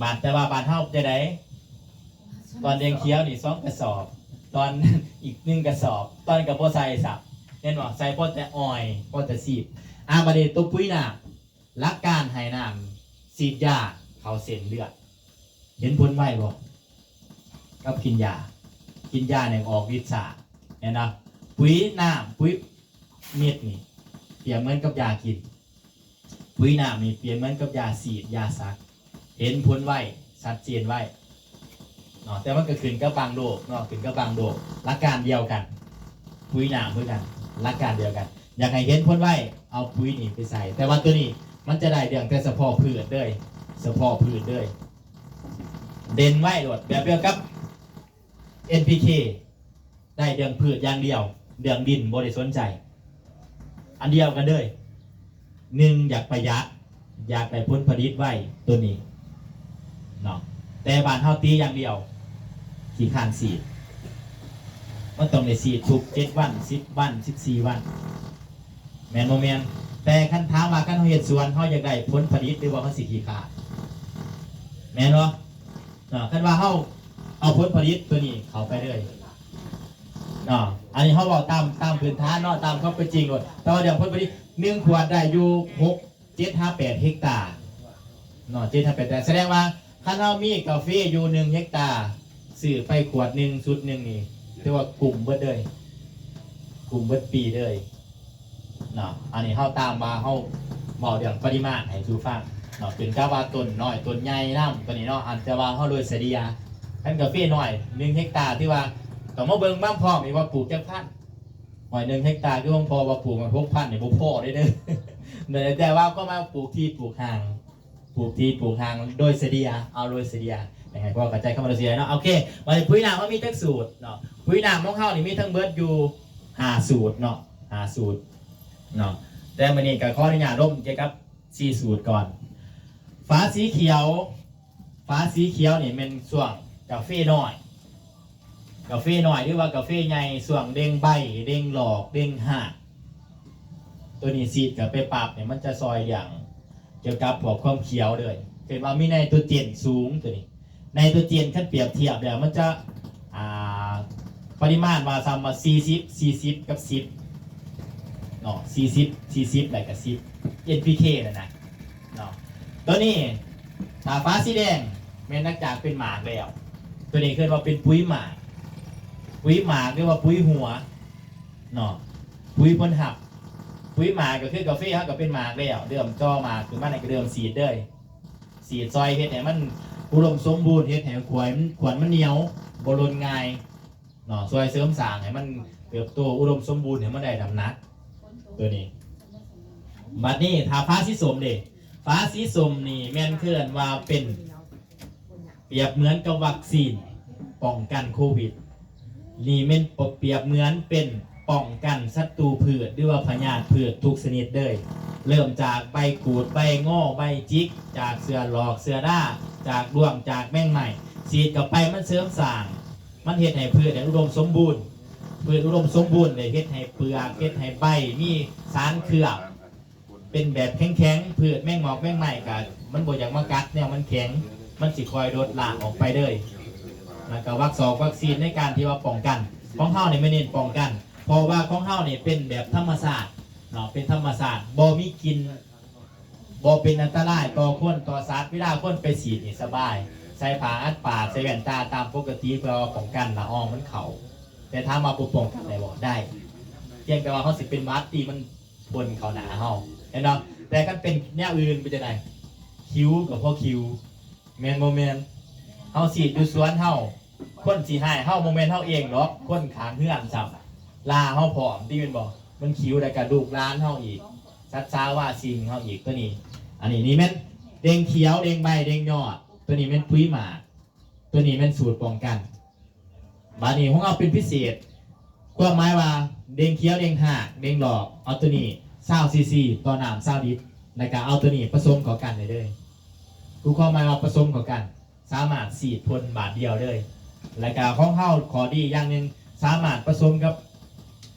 ບາດ ແຕ່ວ່າບາດເຮົາຈະໄດ້ ຕອນແດງຂຽວນີ້ສອງກະສອບ ຕອນ ອີກໜຶ່ງກະສອບ ຕອນກໍບໍ່ໃສ່ຊ້ຳ ເຫັນບໍ່? ໃສ່ພໍແຕ່ອອຍ ພໍແຕ່ສີດ. ອາ ບາດນີ້ຕົວປຸຍນ້ຳ ຫຼັກການໃຫ້ນ້ຳ ສີດຢາເຂົ້າເສັ້ນເລືອດ ເຫັນຜົນໄວບໍ່? ກັບກິນຢາ ກິນຢານີ້ອອກລິດຊ້າ ແມ່ນບໍ່? ປຸຍນ້ຳ ປຸຍເມັດນີ້ປຽບເໝືອນກັບຢາກິນ ປຸຍນ້ຳນີ້ປຽບເໝືອນກັບຢາສີດ ຢາສັກ ເຫັນຜົນໄວ ຊັດເຈນໄວເນາະ. ແຕ່ມັນກໍຂຶ້ນກັບບາງໂລກເນາະ ຂຶ້ນກັບບາງໂລກ ຫຼັກການດຽວກັນ. ປຸຍນ້ຳຄືກັນ ຫຼັກການດຽວກັນ ຢາກໃຫ້ເຫັນຜົນໄວ ເອົາປຸຍນີ້ໄປໃສ່. ແຕ່ວ່າຕົວນີ້ມັນຈະໄດ້ເລື່ອງແຕ່ສະເພາະພືດເລີຍ ສະເພາະພືດເລີຍ ເດັ່ນໄວໂລດ ແບບດຽວກັບ ເອັນ ພີ ເຄ ໄດ້ເລື່ອງພືດຢ່າງດຽວ ເລື່ອງດິນບໍ່ໄດ້ສົນໃຈ ອັນດຽວກັນເລີຍ. ໜຶ່ງ ຢາກປະຢັດ ຢາກໄດ້ຜົນຜະລິດໄວ ຕົວນີ້ເນາະ ແຕ່ບ້ານເຮົາຕີຢ່າງດຽວ ຂີ້ຄ້ານສີດ ມັນຕ້ອງໄດ້ສີດທຸກເຈັດວັນ ສິບວັນ ສິບສີ່ວັນ ແມ່ນບໍ່ແມ່ນ? ແຕ່ຄັນຖາມວ່າຄັນເຮົາເຮັດສວນ ເຮົາຢາກໄດ້ຜົນຜະລິດ ຫຼືວ່າເຮົາຊິຂີ້ຄ້ານ ແມ່ນບໍ່? ເນາະ ຄັນວ່າເຮົາເອົາຜົນຜະລິດຕົວນີ້ເຂົ້າໄປເລີຍເນາະ ອັນນີ້ເຮົາເວົ້າຕາມ ຕາມພື້ນຖານເນາະ ຕາມຄວາມເປັນຈິງໂລດ ແຕ່ວ່າເລື່ອງຜົນຜະລິດ ໜຶ່ງຂວດໄດ້ຢູ່ຫົກ ເຈັດຫາແປດເຮັກຕາເນາະ ເຈັດຫາແປດເຮັກຕາ ສະແດງວ່າຄັນເຮົາມີກາເຟຢູ່ໜຶ່ງເຮັກຕາ ຊື້ໄປຂວດໜຶ່ງ ຊຸດໜຶ່ງນີ້ ຖືວ່າກຸ້ມເບິດເລີຍ ກຸ້ມເບິດປີເລີຍ ເນາະ ອັນນີ້ເຮົາຕາມວ່າເຮົາເວົ້າເລື່ອງປະລິມານໃຫ້ສູ່ຟັງເນາະ ຂຶ້ນກັບວ່າຕົ້ນນ້ອຍຕົ້ນໃຫຍ່ນຳຕົວນີ້ເນາະ ອັນແຕ່ວ່າເຮົາໂດຍສະເລ່ຍ ຄັນກາເຟນ້ອຍໜຶ່ງເຮັກຕາ ຖືວ່າຕ້ອງມາເບິ່ງມາພ້ອມອີກວ່າປູກຈັກພັນ ຫ້ອຍໜຶ່ງເຮັກຕາ ຄືຂອງພໍ່ວ່າປູກມັນຫົກພັນນີ້ບໍ່ພໍເດ້ເດີ ແຕ່ວ່າກໍມາປູກທີ່ປູກຫ່າງ ປູກທີ່ປູກຫ່າງໂດຍສະເລ່ຍ ເອົາໂດຍສະເລ່ຍ ໃຫ້ພໍ່ເຂົ້າໃຈຄຳວ່າໂດຍສະເລ່ຍເນາະ ໂອເຄ ບາດນີ້ປຸຍນ້ຳເຮົາມີຈັກສູດເນາະ ປຸຍນ້ຳຂອງເຮົານີ້ມີທັງເບິດຢູ່ ຫ້າສູດເນາະ ຫ້າສູດເນາະ ແຕ່ມື້ນີ້ກໍຂໍອະນຸຍາດລົມກ່ຽວກັບ ສີ່ສູດກ່ອນ ຝາສີຂຽວ ຝາສີຂຽວນີ້ແມ່ນຊ່ວງກາເຟນ້ອຍ ກາເຟນ້ອຍ ຫຼືວ່າກາເຟໃຫຍ່ ຊ່ວງເລັ່ງໃບ ເລັ່ງດອກ ເລັ່ງຮາກ ຕົວນີ້ສີດເຂົ້າໄປປັບນີ້ ມັນຈະຊ່ອຍເລື່ອງກ່ຽວກັບພວກຄວາມຂຽວເລີຍ ເອີ້ນວ່າມີໄນໂຕຣເຈນສູງຕົວນີ້ ໄນໂຕຣເຈນຄັນປຽບທຽບແລ້ວມັນຈະ ອ່າ ປະລິມານວ່າສ່ຳວ່າສີ່ສິບ ສີ່ສິບ ກັບ ສິບເນາະ ສີ່ສິບ ສີ່ສິບ ແລ້ວກໍ ສິບ ເອັນ ພີ ເຄ ນັ້ນນະເນາະ ຕົວນີ້ຖ້າຝາສີແດງແມ່ນຫຼັງຈາກເປັນໝາກແລ້ວ ຕົວນີ້ເອີ້ນວ່າເປັນປຸຍໝາກ ປຸຍໝາກ ຫຼືວ່າປຸຍຫົວເນາະ ປຸຍຜົນຮັບ ປຸຍໝາກກໍຄືກາເຟເຮົາກໍເປັນໝາກແລ້ວ ເລີ່ມຈ່ອໝາກຂຶ້ນມາ ແລ້ວກໍເລີ່ມສີດເລີຍ ສີດຊ່ອຍເຮັດໃຫ້ມັນອຸດົມສົມບູນ ເຮັດໃຫ້ຂວນ ຂວນມັນໜຽວ ບໍ່ຫຼົ່ນງ່າຍເນາະ ຊ່ວຍເສີມສ້າງໃຫ້ມັນເຕີບໂຕອຸດົມສົມບູນ ໃຫ້ມັນໄດ້ນ້ຳໜັກ ຕົວນີ້ ບັດນີ້ຖ້າຝາສີສົ້ມເດ ຝາສີສົ້ມນີ້ແມ່ນເອີ້ນວ່າເປັນ ປຽບເໝືອນກັບວັກຊີນປ້ອງກັນໂຄວິດ ນີ້ແມ່ນປຽບເໝືອນເປັນປ້ອງກັນສັດຕູພືດ ຫຼືວ່າພະຍາດພືດທຸກຊະນິດເລີຍ ເລີ່ມຈາກໃບກູດ ໃບງໍ ໃບຈິກ ຈາກເຊື້ອຫຼອກ ເຊື້ອລາ ຈາກດ້ວງ ຈາກແມງໄມ້ ສີດເຂົ້າໄປມັນເສີມສ້າງ ມັນເຮັດໃຫ້ພືດອຸດົມສົມບູນ ພືດອຸດົມສົມບູນ ໄດ້ເຮັດໃຫ້ເປືອກ ເຮັດໃຫ້ໃບມີສານເຄືອງ ເປັນແບບແຂງໆ ພືດແມງໝອກແມງໄມ້ກະມັນບໍ່ຢາກມາກັດແນວມັນແຂງ ມັນຊິຄ່ອຍລົດລ້າງອອກໄປເລີຍ ແລ້ວກະວັກສອງວັກສາມໃນການທີ່ວ່າປ້ອງກັນ ຂອງເຮົານີ້ແມ່ນເນັ້ນປ້ອງກັນ ເພາະວ່າຂອງເຮົານີ້ເປັນແບບທຳມະຊາດເນາະ ເປັນທຳມະຊາດ ບໍ່ມີກິ່ນ ບໍ່ເປັນອັນຕະລາຍຕໍ່ຄົນຕໍ່ສັດ ເວລາຄົນໄປສີດນີ້ສະບາຍ ໃສ່ຜ້າອັດປາກ ໃສ່ແວ່ນຕາຕາມປົກກະຕິ ເພື່ອປ້ອງກັນລະອອງມັນເຂົ້າ ແຕ່ຖາມວ່າບໍ່ປ້ອງກັນໄດ້ບໍ່? ໄດ້ ພຽງແຕ່ວ່າເຮົາຊິເປັນຫວັດທີ່ມັນ ຄົນເຂົ້າໜາເຮົາ ແມ່ນບໍ່? ແຕ່ຄັນເປັນແນວອື່ນເປັນຈັ່ງໃດ? ຄິວກໍພໍຄິວ ແມ່ນບໍ່ແມ່ນ? ເຮົາສີດຢູ່ສວນເຮົາ ຄົນຊິຮ້າຍເຮົາບໍ່ແມ່ນເຮົາເອງດອກ ຄົນຂ້າງເຮືອນຊ້ຳ ລາເຮົາພ້ອມຕິແມ່ນບໍ່? ມັນຂິວ ແລ້ວກະລູກຫຼານເຮົາອີກ ສັດສາວາສິ່ງເຮົາອີກ ໂຕນີ້ ອັນນີ້ນີ້ແມ່ນເດັ່ງຂຽວ ເດັ່ງໃບ ເດັ່ງຍອດ ໂຕນີ້ແມ່ນປຸ໋ຍໝາກ ໂຕນີ້ແມ່ນສູດປ້ອງກັນ. ບາດນີ້ຂອງເຮົາເປັນພິເສດ ຄວາມໝາຍວ່າເດັ່ງຂຽວ ເດັ່ງຮາກ ເດັ່ງດອກ ເອົາໂຕນີ້ຊາວຊີຊີຕໍ່ນ້ຳຊາວລິດ ແລ້ວກະເອົາໂຕນີ້ປະສົມເຂົ້າກັນໄດ້ເລີຍ. ຄືຄວາມໝາຍວ່າປະສົມເຂົ້າກັນ ສາມາດສີດພົ່ນບາດດຽວເລີຍ. ແລ້ວກະຂອງເຮົາຂໍ້ດີຢ່າງໜຶ່ງ ສາມາດປະສົມກັບ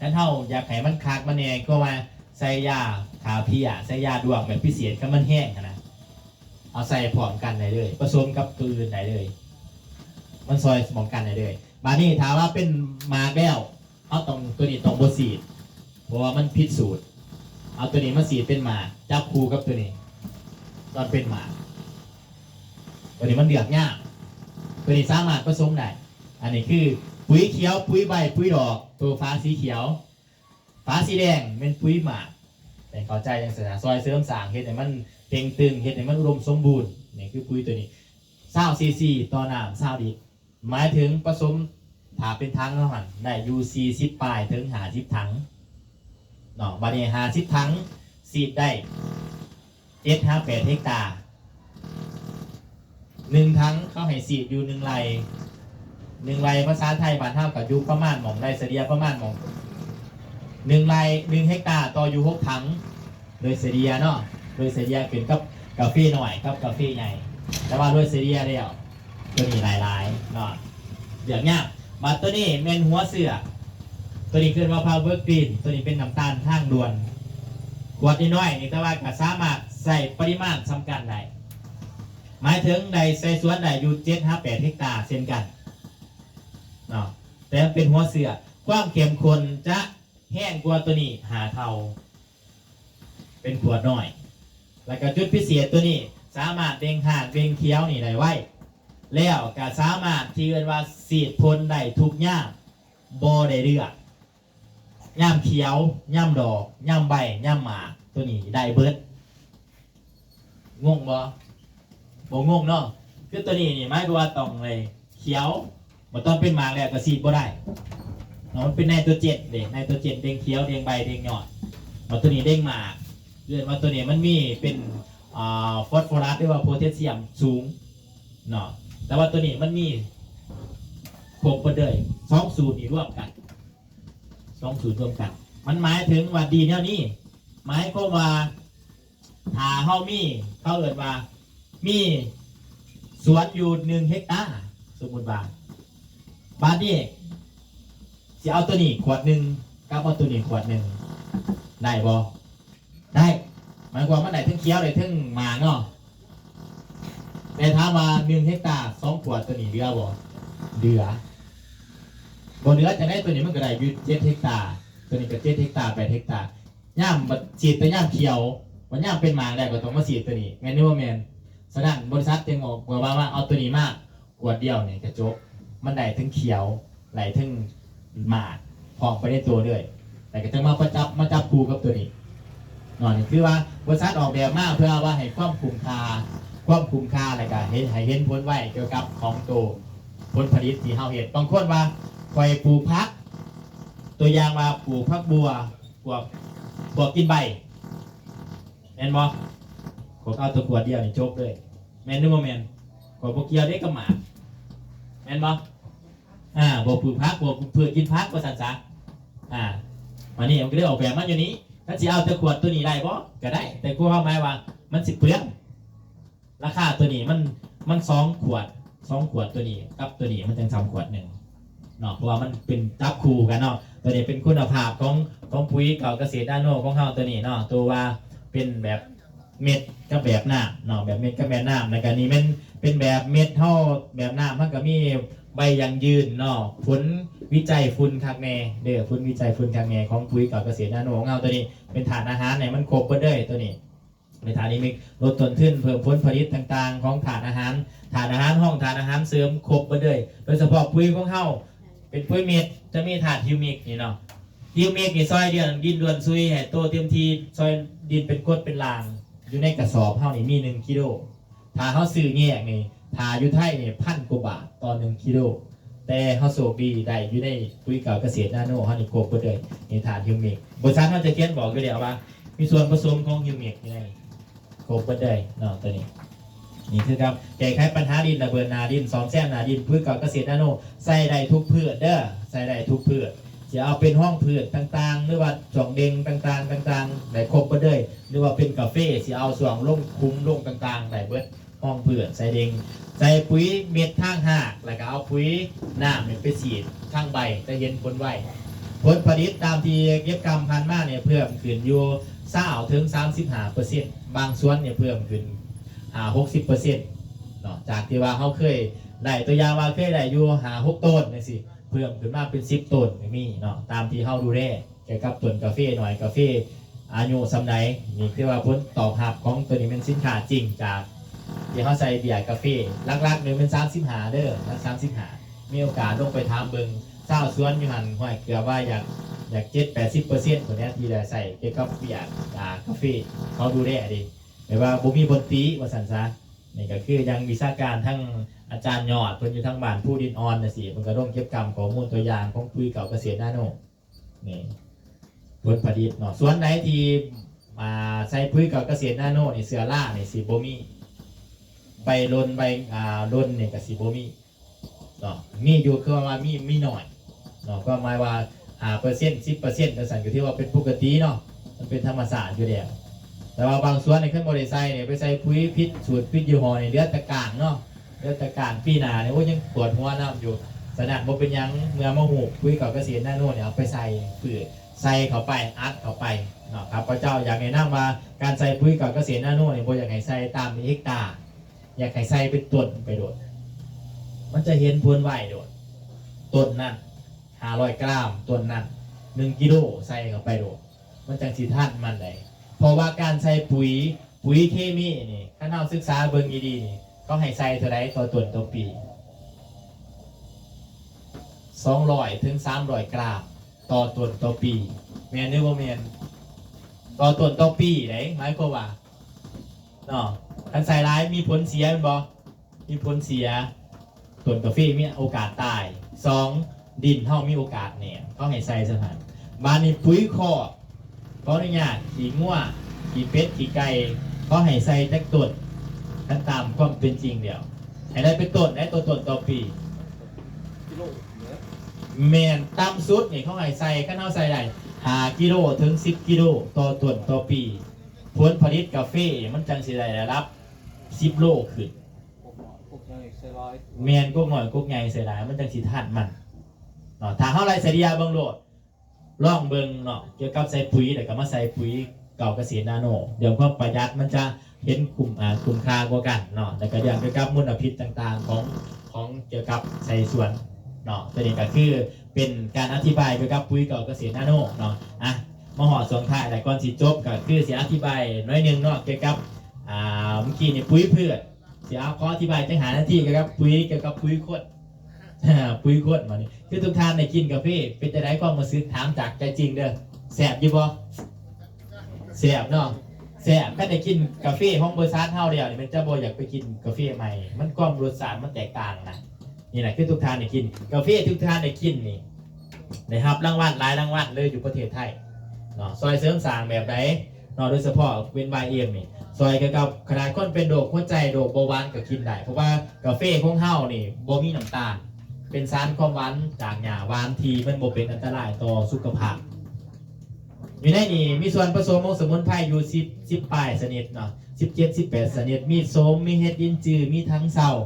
ຄັນເຮົາຢາກໃຫ້ມັນຄັກມັນແນ່ ຄືວ່າໃສ່ຢາຂ້າເພຍ ໃສ່ຢາດວງແບບພິເສດ ຄັນມັນແຮງຫັ້ນນະ ເອົາໃສ່ພ້ອມກັນໄດ້ເລີຍ ປະສົມກັບໂຕອື່ນໄດ້ເລີຍ ມັນຊ່ອຍປ້ອງກັນໄດ້ເລີຍ. ບາດນີ້ຖ້າວ່າເປັນໝາກແລ້ວ ເຮົາຕ້ອງ ໂຕນີ້ຕ້ອງບໍ່ສີດ ເພາະວ່າມັນຜິດສູດ. ເອົາໂຕນີ້ມາສີດເປັນໝາກ ຈັບຄູ່ກັບໂຕນີ້ ຕອນເປັນໝາກ ໂຕນີ້ມັນເລືອກຍາກ ໂຕນີ້ສາມາດປະສົມໄດ້. ອັນນີ້ຄືປຸ໋ຍຂຽວ ປຸ໋ຍໃບ ປຸ໋ຍດອກ ໂຕຝາສີຂຽວ ຝາສີແດງແມ່ນປຸ໋ຍໝາກ ໃຫ້ເຂົ້າໃຈຈັ່ງຊັ້ນນະ ຊ່ອຍເສີມສ້າງ ເຮັດໃຫ້ມັນເຄັ່ງຕຶງ ເຮັດໃຫ້ມັນອຸດົມສົມບູນ. ນີ້ຄືປຸ໋ຍໂຕນີ້ ຊາວຊີຊີຕໍ່ນ້ຳຊາວລິດ ໝາຍເຖິງປະສົມ ຖ້າເປັນຖັງເຮົາຫັ້ນ ໄດ້ຢູ່ສີ່ສິບປາຍເຖິງຫ້າສິບຖັງເນາະ. ບາດນີ້ຫ້າສິບຖັງ ສີດໄດ້ເຈັດຫາແປດເຮັກຕາ. ໜຶ່ງຖັງເຂົາໃຫ້ສີດຢູ່ໜຶ່ງໄຮ່ ໜຶ່ງໄຮ່ພາສາໄທບ້ານເຮົາກໍຢູ່ປະມານໝ່ອງໄດ້ສະເລ່ຍປະມານໝ່ອງ ໜຶ່ງໄຮ່ ໜຶ່ງເຮັກຕາຕໍ່ຢູ່ຫົກຖັງ ໂດຍສະເລ່ຍເນາະ ໂດຍສະເລ່ຍຂຶ້ນກັບກາເຟນ້ອຍກັບກາເຟໃຫຍ່ ແຕ່ວ່າໂດຍສະເລ່ຍແລ້ວ ໂຕນີ້ຫຼາຍໆເນາະ ເລືອກຍາກ. ບາດໂຕນີ້ແມ່ນຫົວເຊື້ອ ໂຕນີ້ເອີ້ນວ່າພາວເວີກຣີນ ໂຕນີ້ເປັນນ້ຳຕານທາງດ່ວນ ຂວດນ້ອຍໆນີ້ ແຕ່ວ່າກໍສາມາດໃຊ້ປະລິມານສ່ຳກັນໄດ້ ໝາຍເຖິງໄດ້ໃສ່ສວນໄດ້ຢູ່ເຈັດຫາແປດເຮັກຕາເຊັ່ນກັນເນາະ ແຕ່ມັນເປັນຫົວເຊື້ອ ຄວາມເຂັ້ມຂຸ້ນຈະແຮງກວ່າໂຕນີ້ຫ້າເທົ່າ ເປັນຂວດນ້ອຍ ແລ້ວກໍຈຸດພິເສດໂຕນີ້ ສາມາດເດັ່ງຮາກເດັ່ງຂຽວນີ້ໄດ້ໄວ ແລ້ວກໍສາມາດທີ່ເອີ້ນວ່າສີດພົ່ນໄດ້ທຸກຍາມ ບໍ່ໄດ້ເລືອກ ຍາມຂຽວ ຍາມດອກ ຍາມໃບ ຍາມໝາກ ໂຕນີ້ໄດ້ເບິດ. ງົງບໍ່? ບໍ່ງົງເນາະ ຄືໂຕນີ້ນີ້ໝາຍຄວາມວ່າຕ້ອງໄດ້ຂຽວ ບັດຕອນເປັນໝາກແລ້ວກໍສີດບໍ່ໄດ້ເນາະ ມັນເປັນໄນໂຕເຈນເດ້ ໄນໂຕເຈນເດັ່ງຂຽວ ເດັ່ງໃບ ເດັ່ງຍອດ ບັດໂຕນີ້ເດັ່ງໝາກ ເອີ້ນວ່າໂຕນີ້ມັນມີເປັນ ອ່າ ຟອສຟໍຣັສ ຫຼືວ່າໂພແທດຊຽມສູງເນາະ ແຕ່ວ່າໂຕນີ້ມັນມີຄົບເບິດເລີຍ ສອງສູດນີ້ລວມກັນ ສອງສູດລວມກັນ ມັນໝາຍເຖິງວ່າດີແນວນີ້ ໝາຍຄວາມວ່າ ຖ້າເຮົາມີ ເຂົາເອີ້ນວ່າມີສວນຢູ່ໜຶ່ງເຮັກຕາ ສົມມຸດວ່າ ບາດນີ້ຊິເອົາໂຕນີ້ຂວດໜຶ່ງ ກັບເອົາໂຕນີ້ຂວດໜຶ່ງ ໄດ້ບໍ່? ໄດ້ ໝາຍຄວາມມັນໄດ້ເທິງຂຽວໄດ້ເທິງໝາກເນາະ ແຕ່ຖາມວ່າໜຶ່ງເຮັກຕາສອງຂວດ ໂຕນີ້ເຫຼືອບໍ່? ເຫຼືອ ບໍ່ເຫຼືອຈັ່ງໃດ ໂຕນີ້ມັນກໍໄດ້ຢູ່ເຈັດເຮັກຕາ ໂຕນີ້ກໍເຈັດເຮັກຕາ ແປດເຮັກຕາ ຍາມບັດສີດແຕ່ຍາມຂຽວ ບັດຍາມເປັນໝາກແລ້ວກໍຕ້ອງມາສີດໂຕນີ້ ແມ່ນຫຼືບໍ່ແມ່ນ? ສະນັ້ນ ບໍລິສັດຈຶ່ງອອກ ເພື່ອວ່າ ວ່າເອົາໂຕນີ້ມາຂວດດຽວນີ້ກະຈົບ ມັນໄດ້ເທິງຂຽວ ໄດ້ເທິງໝາກພ້ອມໄປໃນໂຕເລີຍ ແລ້ວກໍຈຶ່ງມາປະຈັບ ມາຈັບຄູ່ກັບໂຕນີ້ເນາະ. ນີ້ຄືວ່າບໍລິສັດອອກແບບມາເພື່ອວ່າໃຫ້ຄວາມຄຸ້ມຄ່າ ຄວາມຄຸ້ມຄ່າ ແລ້ວກໍເຮັດໃຫ້ເຫັນຜົນໄວກ່ຽວກັບຂອງໂຕ ຜົນຜະລິດທີ່ເຮົາເຮັດ. ບາງຄົນວ່າ ຂ້ອຍປູກຜັກ ຕົວຢ່າງວ່າປູກຜັກບົ່ວ ພວກ ພວກກິນໃບ ແມ່ນບໍ່? ພວກເອົາແຕ່ຂວດດຽວນີ້ຈົບເລີຍ ແມ່ນຫຼືບໍ່ແມ່ນ? ຂ້ອຍບໍ່ກ່ຽວເດ້ກັບໝາກ ແມ່ນບໍ່? ອ່າ ພວກປູກຜັກ ພວກພືດກິນຜັກ ວ່າຊັ້ນຊະ. ອ່າ ບາດນີ້ມັນກໍເລີຍອອກແບບມາຢູ່ນີ້ ຄັນຊິເອົາແຕ່ຂວດໂຕນີ້ໄດ້ບໍ່? ກໍໄດ້ ແຕ່ຄວາມໝາຍວ່າມັນຊິເປືອງ. ລາຄາໂຕນີ້ມັນ ມັນສອງຂວດ ສອງຂວດໂຕນີ້ກັບໂຕນີ້ມັນຈັ່ງສ່ຳຂວດໜຶ່ງເນາະ ເພາະວ່າມັນເປັນຈັບຄູ່ກັນເນາະ. ໂຕນີ້ເປັນຄຸນນະພາບຂອງ ຂອງປຸ໋ຍເກົ່າກະເສດນາໂນຂອງເຮົາໂຕນີ້ເນາະ ໂຕວ່າເປັນແບບເມັດກັບແບບນ້ຳເນາະ ແບບເມັດກັບແບບນ້ຳ. ແລ້ວກະນີ້ແມ່ນເປັນແບບເມັດເຮົາ ແບບນ້ຳເຮົາກະມີໃບຢັ້ງຢືນເນາະ ຜົນວິໄຈຝຸ່ນຄັກແນ່ເດີ ຜົນວິໄຈຝຸ່ນຄັກແນ່ຂອງປຸ໋ຍເກົ່າກະເສດນາໂນຂອງເຮົາ. ໂຕນີ້ເປັນທາດອາຫານໃຫ້ມັນຄົບເບິດເລີຍໂຕນີ້. ໃນທາດອິເມັກ ລົດຕົ້ນທຶນ ເພີ່ມຜົນຜະລິດຕ່າງໆຂອງທາດອາຫານ ທາດອາຫານຮອງ ທາດອາຫານເສີມ ຄົບເບິດເລີຍ. ໂດຍສະເພາະປຸ໋ຍຂອງເຮົາເປັນປຸ໋ຍເມັດ ຈະມີທາດຮິວມິກນີ້ເນາະ ຣິວມິກນີ້ຊ່ອຍເດືອນ ດິນດ່ວນຊຸຍໃຫ້ໂຕເຕັມທີ່ ຊ່ອຍດິນເປັນກົດເປັນລາງ. ຢູ່ໃນກະສອບເຮົານີ້ມີໜຶ່ງກິໂລ ຖ້າເຮົາຊື້ແຍກນີ້ ຖ້າຢູ່ໄທນີ້ພັນກວ່າບາດຕໍ່ໜຶ່ງກິໂລ ແຕ່ເຮົາໂຊກດີໄດ້ຢູ່ໃນປຸ໋ຍເກົ່າກະເສດນາໂນເຮົານີ້ຄົບເບິດເລີຍ ມີທາດຮີວມິກ. ບໍລິສັດເຮົາຈະຂຽນບອກຢູ່ແລ້ວວ່າ ມີສ່ວນປະສົມຂອງຮີວມິກຢູ່ໃນນີ້ ຄົບເບິດເລີຍເນາະ ໂຕນີ້. ນີ້ຄືການແກ້ໄຂບັນຫາດິນ ລະເບີດໜ້າດິນ ສ້ອມແຊມໜ້າດິນ. ປຸ໋ຍເກົ່າກະເສດນາໂນໃຊ້ໄດ້ທຸກພືດເດີ ໃຊ້ໄດ້ທຸກພືດ ຊິເອົາເປັນຮອງພືດຕ່າງໆ ຫຼືວ່າຊ່ວງເດັ່ງຕ່າງໆ ຕ່າງໆ ໄດ້ຄົບເບິດເລີຍ ຫຼືວ່າເປັນກາເຟ ຊິເອົາຊ່ວງລົງຂຸມລົງຕ່າງໆ ໄດ້ເບິດ. ຮອງພືດໃສ່ເດັ່ງ ໃສ່ປຸ໋ຍເມັດທາງຮາກ ແລ້ວກໍເອົາປຸ໋ຍນ້ຳນີ້ໄປສີດທາງໃບ ຈະເຫັນຜົນໄວ. ຜົນຜະລິດຕາມທີ່ເກັບກຳຜ່ານມານີ້ເພີ່ມຂຶ້ນຢູ່ຊາວເຖິງສາມສິບຫ້າເປີເຊັນ ບາງສວນນີ້ເພີ່ມຂຶ້ນຫ້າຫົກສິບເປີເຊັນເນາະ ຈາກທີ່ວ່າເຮົາເຄີຍໄດ້ ຕົວຢ່າງວ່າເຄີຍໄດ້ຢູ່ຫ້າຫົກໂຕນຈັ່ງຊີ້ ເພີ່ມຂຶ້ນມາເປັນສິບໂຕນກໍມີເນາະ ຕາມທີ່ເຮົາດູແລ ກ່ຽວກັບຕົ້ນກາເຟ ໜ່ວຍກາເຟ ອາຍຸສ່ຳໃດ. ນີ້ຄືວ່າຜົນຕອບຮັບຂອງໂຕນີ້ແມ່ນສິນຄ້າຈິງ ຈາກທີ່ເຮົາໃສ່ເບ້ຍກາເຟ ຫຼັກໆນີ້ແມ່ນສາມສິບຫ້າເດີ ຫຼັກສາມສິບຫ້າ ມີໂອກາດລົງໄປຖາມເບິ່ງຊາວສວນຢູ່ຫັ້ນ ຫ້ວຍ ເກືອບວ່າຢາກ ຢາກເຈັດແປດສິບເປີເຊັນພຸ້ນແຫຼະ ທີ່ໄດ້ໃຊ້ກ່ຽວກັບເບ້ຍ ອາ ກາເຟ ເຂົາດູແລເດ້ ແບບວ່າບໍ່ມີບ່ອນຕິວ່າຊັ້ນຊະ. ນີ້ກໍຄືຢ່າງວິຊາການທັງອາຈານຍອດ ເພິ່ນຢູ່ທາງບ້ານພູດິນອ່ອນຈັ່ງຊີ້ ເພິ່ນກໍລົງເກັບກຳຂໍ້ມູນຕົວຢ່າງຂອງປຸ໋ຍເກົ່າກະເສດນາໂນ ນີ້ ຜົນຜະລິດເນາະ ສວນໃດທີ່ ອ່າ ໃສ່ປຸ໋ຍເກົ່າກະເສດນາໂນນີ້ ເຊື້ອລານີ້ຊິບໍ່ມີ ໃບຫຼົ່ນ ໃບ ອ່າ ຫຼົ່ນນີ້ກໍຊິບໍ່ມີເນາະ ມີຢູ່ ຄືວ່າມີ ມີໜ້ອຍເນາະ ຄວາມໝາຍວ່າຫ້າເປີເຊັນ ສິບເປີເຊັນ ຈັ່ງຊັ້ນ ກໍຖືວ່າເປັນປົກກະຕິເນາະ ມັນເປັນທຳມະຊາດຢູ່ແລ້ວ. ແຕ່ວ່າບາງສວນນີ້ ຄັນບໍ່ໄດ້ໃສ່ນີ້ ໄປໃສ່ປຸ໋ຍຜິດສູດ ຜິດຍີ່ຫໍ້ນີ້ ເຫຼືອແຕ່ກ້າງເນາະ ເຫຼືອແຕ່ກ້າງ ປີໜ້ານີ້ ໂອ້ຍ ຍັງປວດຫົວນຳຢູ່. ສະນັ້ນບໍ່ເປັນຫຍັງ ເມື່ອມາຮູ້ປຸ໋ຍເກົ່າກະເສດນາໂນນີ້ ເອົາໄປໃສ່ພືດ ໃສ່ເຂົ້າໄປ ອັດເຂົ້າໄປເນາະ. ຂ້າພະເຈົ້າຢາກແນະນຳວ່າ ການໃສ່ປຸ໋ຍເກົ່າກະເສດນາໂນນີ້ ບໍ່ຢາກໃຫ້ໃສ່ຕາມເຮັກຕາ ຢາກໃຫ້ໃສ່ເປັນຕົ້ນໄປໂລດ ມັນຈະເຫັນຜົນໄວໂລດ. ຕົ້ນນັ້ນຫ້າຮ້ອຍກຣາມ ຕົ້ນນັ້ນໜຶ່ງກິໂລ ໃສ່ເຂົ້າໄປໂລດ ມັນຈັ່ງຊິທັນມັນໄດ໋. ເພາະວ່າການໃສ່ປຸ໋ຍ ປຸ໋ຍເຄມີນີ້ ຄັນເຮົາສຶກສາເບິ່ງດີໆນີ້ ເຂົາໃຫ້ໃສ່ເທົ່າໃດຕໍ່ຕົ້ນຕໍ່ປີ? ສອງຮ້ອຍເຖິງສາມຮ້ອຍກຣາມຕໍ່ຕົ້ນຕໍ່ປີ ແມ່ນຫຼືບໍ່ແມ່ນ? ຕໍ່ຕົ້ນຕໍ່ປີເດ້ ໝາຍຄວາມວ່າເນາະ ຄັນໃສ່ຫຼາຍມີຜົນເສຍແມ່ນບໍ່? ມີຜົນເສຍ ຕົ້ນກາເຟມີໂອກາດຕາຍ. ສອງ ດິນເຮົາມີໂອກາດແໜ້ນ ເຂົາໃຫ້ໃສ່ສ່ຳນັ້ນ. ບາດນີ້ປຸ໋ຍຄອກ ຂໍອະນຸຍາດ ຂີ້ງົວ ຂີ້ເປັດ ຂີ້ໄກ່ ເຂົາໃຫ້ໃສ່ຈັກຕົ້ນ? ຄັນຕາມຄວາມເປັນຈິງແລ້ວ ໃຫ້ໄດ້ເປັນຕົ້ນໄດ໋ ຕໍ່ຕົ້ນຕໍ່ປີ. ແມ່ນ ຕ່ຳສຸດນີ້ເຂົາໃຫ້ໃສ່ ຄັນເຮົາໃສ່ໄດ້ຫ້າກິໂລເຖິງສິບກິໂລຕໍ່ຕົ້ນຕໍ່ປີ ຜົນຜະລິດກາເຟມັນຈັ່ງຊິໄດ້ລະດັບສິບໂລຂຶ້ນ. ແມ່ນ ກົກນ້ອຍກົກໃຫຍ່ໃສ່ຫຼາຍ ມັນຈັ່ງຊິທັນມັນເນາະ. ຖ້າເຮົາໄລ່ສະເລ່ຍເບິ່ງໂລດ ລອງເບິ່ງເນາະ ກ່ຽວກັບໃສ່ປຸ໋ຍ ແລ້ວກໍມາໃສ່ປຸ໋ຍເກົ່າກະເສດນາໂນ ເລື່ອງຄວາມປະຢັດມັນຈະເຫັນຄຸ້ມ ອ່າ ຄຸ້ມຄ່າກວ່າກັນເນາະ. ແລ້ວກໍເລື່ອງກ່ຽວກັບມົນລະພິດຕ່າງໆ ຂອງ ຂອງກ່ຽວກັບໃສ່ສວນເນາະ. ໂຕນີ້ກໍຄືເປັນການອະທິບາຍກ່ຽວກັບປຸ໋ຍເກົ່າກະເສດນາໂນເນາະ. ອ່ະ ມາຮອດຊ່ວງທ້າຍແລ້ວ ກ່ອນຊິຈົບກໍຄືຊິອະທິບາຍໜ້ອຍໜຶ່ງເນາະ ກ່ຽວກັບ ອ່າ ເມື່ອກີ້ນີ້ປຸ໋ຍພືດ ຊິເອົາ ຂໍອະທິບາຍຈັກຫ້ານາທີກ່ຽວກັບປຸ໋ຍ ກ່ຽວກັບປຸ໋ຍຄົນ ປຸ໋ຍຄົນ. ບາດນີ້ຄືທຸກທ່ານໄດ້ກິນກາເຟ ເປັນຈັ່ງໃດຄວາມຮູ້ສຶກ? ຖາມຈາກໃຈຈິງເດີ ແຊບຢູ່ບໍ່? ແຊບເນາະ ແຊບ. ຄັນໄດ້ກິນກາເຟຂອງບໍລິສັດເຮົາແລ້ວນີ້ ມັນຈະບໍ່ຢາກໄປກິນກາເຟໃໝ່ ມັນ ຄວາມລົດຊາດມັນແຕກຕ່າງນະ. ນີ້ແຫຼະ ຄືທຸກທ່ານໄດ້ກິນກາເຟ ທຸກທ່ານໄດ້ກິນນີ້ ໄດ້ຮັບລາງວັນຫຼາຍລາງວັນເລີຍຢູ່ປະເທດໄທເນາະ. ຊ່ອຍເສີມສ້າງແບບໃດເນາະ ໂດຍສະເພາະເປັນວາຍເອັມນີ້ ຊ່ອຍກ່ຽວກັບຂະໜາດຄົນເປັນໂລກຫົວໃຈ ໂລກເບົາຫວານກໍກິນໄດ້ ເພາະວ່າກາເຟຂອງເຮົານີ້ບໍ່ມີນ້ຳຕານ ເປັນສານຄວາມຫວານຈາກຫຍ້າຫວານທີ່ມັນບໍ່ເປັນອັນຕະລາຍຕໍ່ສຸຂະພາບ. ຢູ່ໃນນີ້ມີສ່ວນປະສົມຂອງສະໝຸນໄພຢູ່ສິບ ສິບປາຍຊະນິດເນາະ ສິບເຈັດ ສິບແປດຊະນິດ ມີໂສມ ມີເຫັດລິນຈື ມີຖັງເຊົາ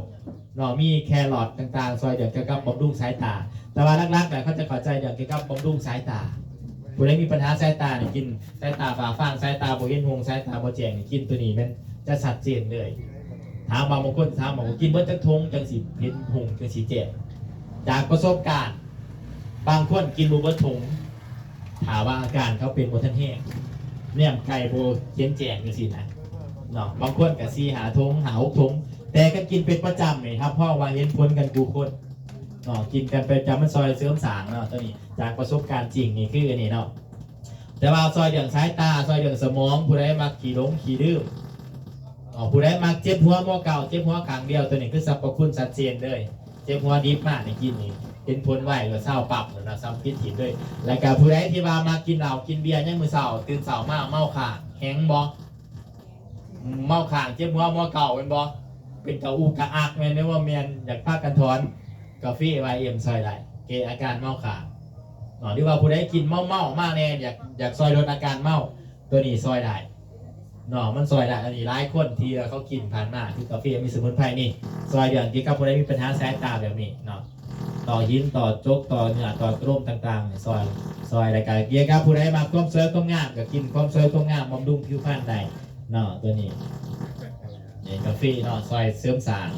ເນາະ ມີແຄຣອດຕ່າງໆ ຊ່ອຍເຫຼືອກ່ຽວກັບບຳລຸງສາຍຕາ. ແຕ່ວ່າຫຼັກໆແລ້ວເຂົາຈະເຂົ້າໃຈເລື່ອງກ່ຽວກັບບຳລຸງສາຍຕາ. ຜູ້ໃດມີບັນຫາສາຍຕານີ້ກິນ ສາຍຕາຟ້າຟາງ ສາຍຕາບໍ່ເຫັນຮຸ່ງ ສາຍຕາບໍ່ແຈ້ງນີ້ ກິນໂຕນີ້ແມ່ນຈະຊັດເຈນເລີຍ. ຖາມວ່າ ບາງຄົນຖາມວ່າ ກິນເບິດຈັກຖົງຈັ່ງຊິເຫັນຮຸ່ງ ຈັ່ງຊິແຈ້ງ? ຈາກປະສົບການ ບາງຄົນກິນບໍ່ເບິດຖົງ ຖ້າວ່າອາການເຂົາເປັນບໍ່ທັນແຮງ ແນມໄກ່ບໍ່ເຫັນແຈ້ງຈັ່ງຊີ້ນະເນາະ. ບາງຄົນກໍສີ່ຫ້າຖົງ ຫ້າຫົກຖົງ ແຕ່ຄັນກິນເປັນປະຈຳນີ້ ຮັບຮອງວ່າເຫັນຜົນກັນຄູ່ຄົນເນາະ. ກິນກັນເປັນປະຈຳ ມັນຊ່ອຍເສີມສ້າງເນາະ ໂຕນີ້ ຈາກປະສົບການຈິງນີ້ຄືອັນນີ້ເນາະ. ແຕ່ວ່າຊ່ອຍເລື່ອງສາຍຕາ ຊ່ອຍເລື່ອງສະໝອງ ຜູ້ໃດມັກຂີ້ຫຼົງຂີ້ລືມ ເອົາ ຜູ້ໃດມັກເຈັບຫົວໝໍເກົ່າ ເຈັບຫົວຂ້າງດຽວ ໂຕນີ້ຄືສັບພະຄຸນຊັດເຈນເລີຍ. ເຈັບຫົວດິບມານີ້ກິນນີ້ເຫັນຜົນໄວ ແລ້ວເຊົາປັບ ແລ້ວນະ ສ່ຳປິດຖິ້ມເລີຍ. ແລ້ວກະຜູ້ໃດທີ່ວ່າມັກກິນເຫຼົ້າກິນເບຍຍາມມື້ເຊົ້າ ຕື່ນເຊົ້າມາເມົາຄ້າງ ແຮງບໍ່? ເມົາຄ້າງ ເຈັບຫົວໝໍເກົ່າແມ່ນບໍ່? ເປັນກະອຸກະອັກແມ່ນ ຫຼືວ່າແມ່ນ ຢາກພາກັນຖອນ ກາເຟວາຍເອັມຊ່ອຍໄດ້ ແກ້ອາການເມົາຄ້າງເນາະ. ຫຼືວ່າຜູ້ໃດກິນເມົາໆມາແດ່ ຢາກ ຢາກຊ່ອຍລົດອາການເມົາ ໂຕນີ້ຊ່ອຍໄດ້ເນາະ ມັນຊ່ອຍໄດ້. ອັນນີ້ຫຼາຍຄົນທີ່ເຂົາກິນຜ່ານມາ ຄືກາເຟມີສະໝຸນໄພນີ້ ຊ່ອຍເລື່ອງກ່ຽວກັບຜູ້ໃດມີບັນຫາສາຍຕາແບບນີ້ເນາະ ຕໍ່ຫີນ ຕໍ່ຈົກ ຕໍ່ເຫຍື້ອ ຕໍ່ໂຕລົມຕ່າງໆນີ້ຊ່ອຍ ຊ່ອຍ. ແລ້ວກະກ່ຽວກັບຜູ້ໃດມັກຄວາມສວຍຄວາມງາມ ກະກິນຄວາມສວຍຄວາມງາມ ບຳລຸງຜິວພັນໄດ້ເນາະ. ໂຕນີ້ ນີ້ກາເຟເນາະ ຊ່ອຍເສີມສ້າງ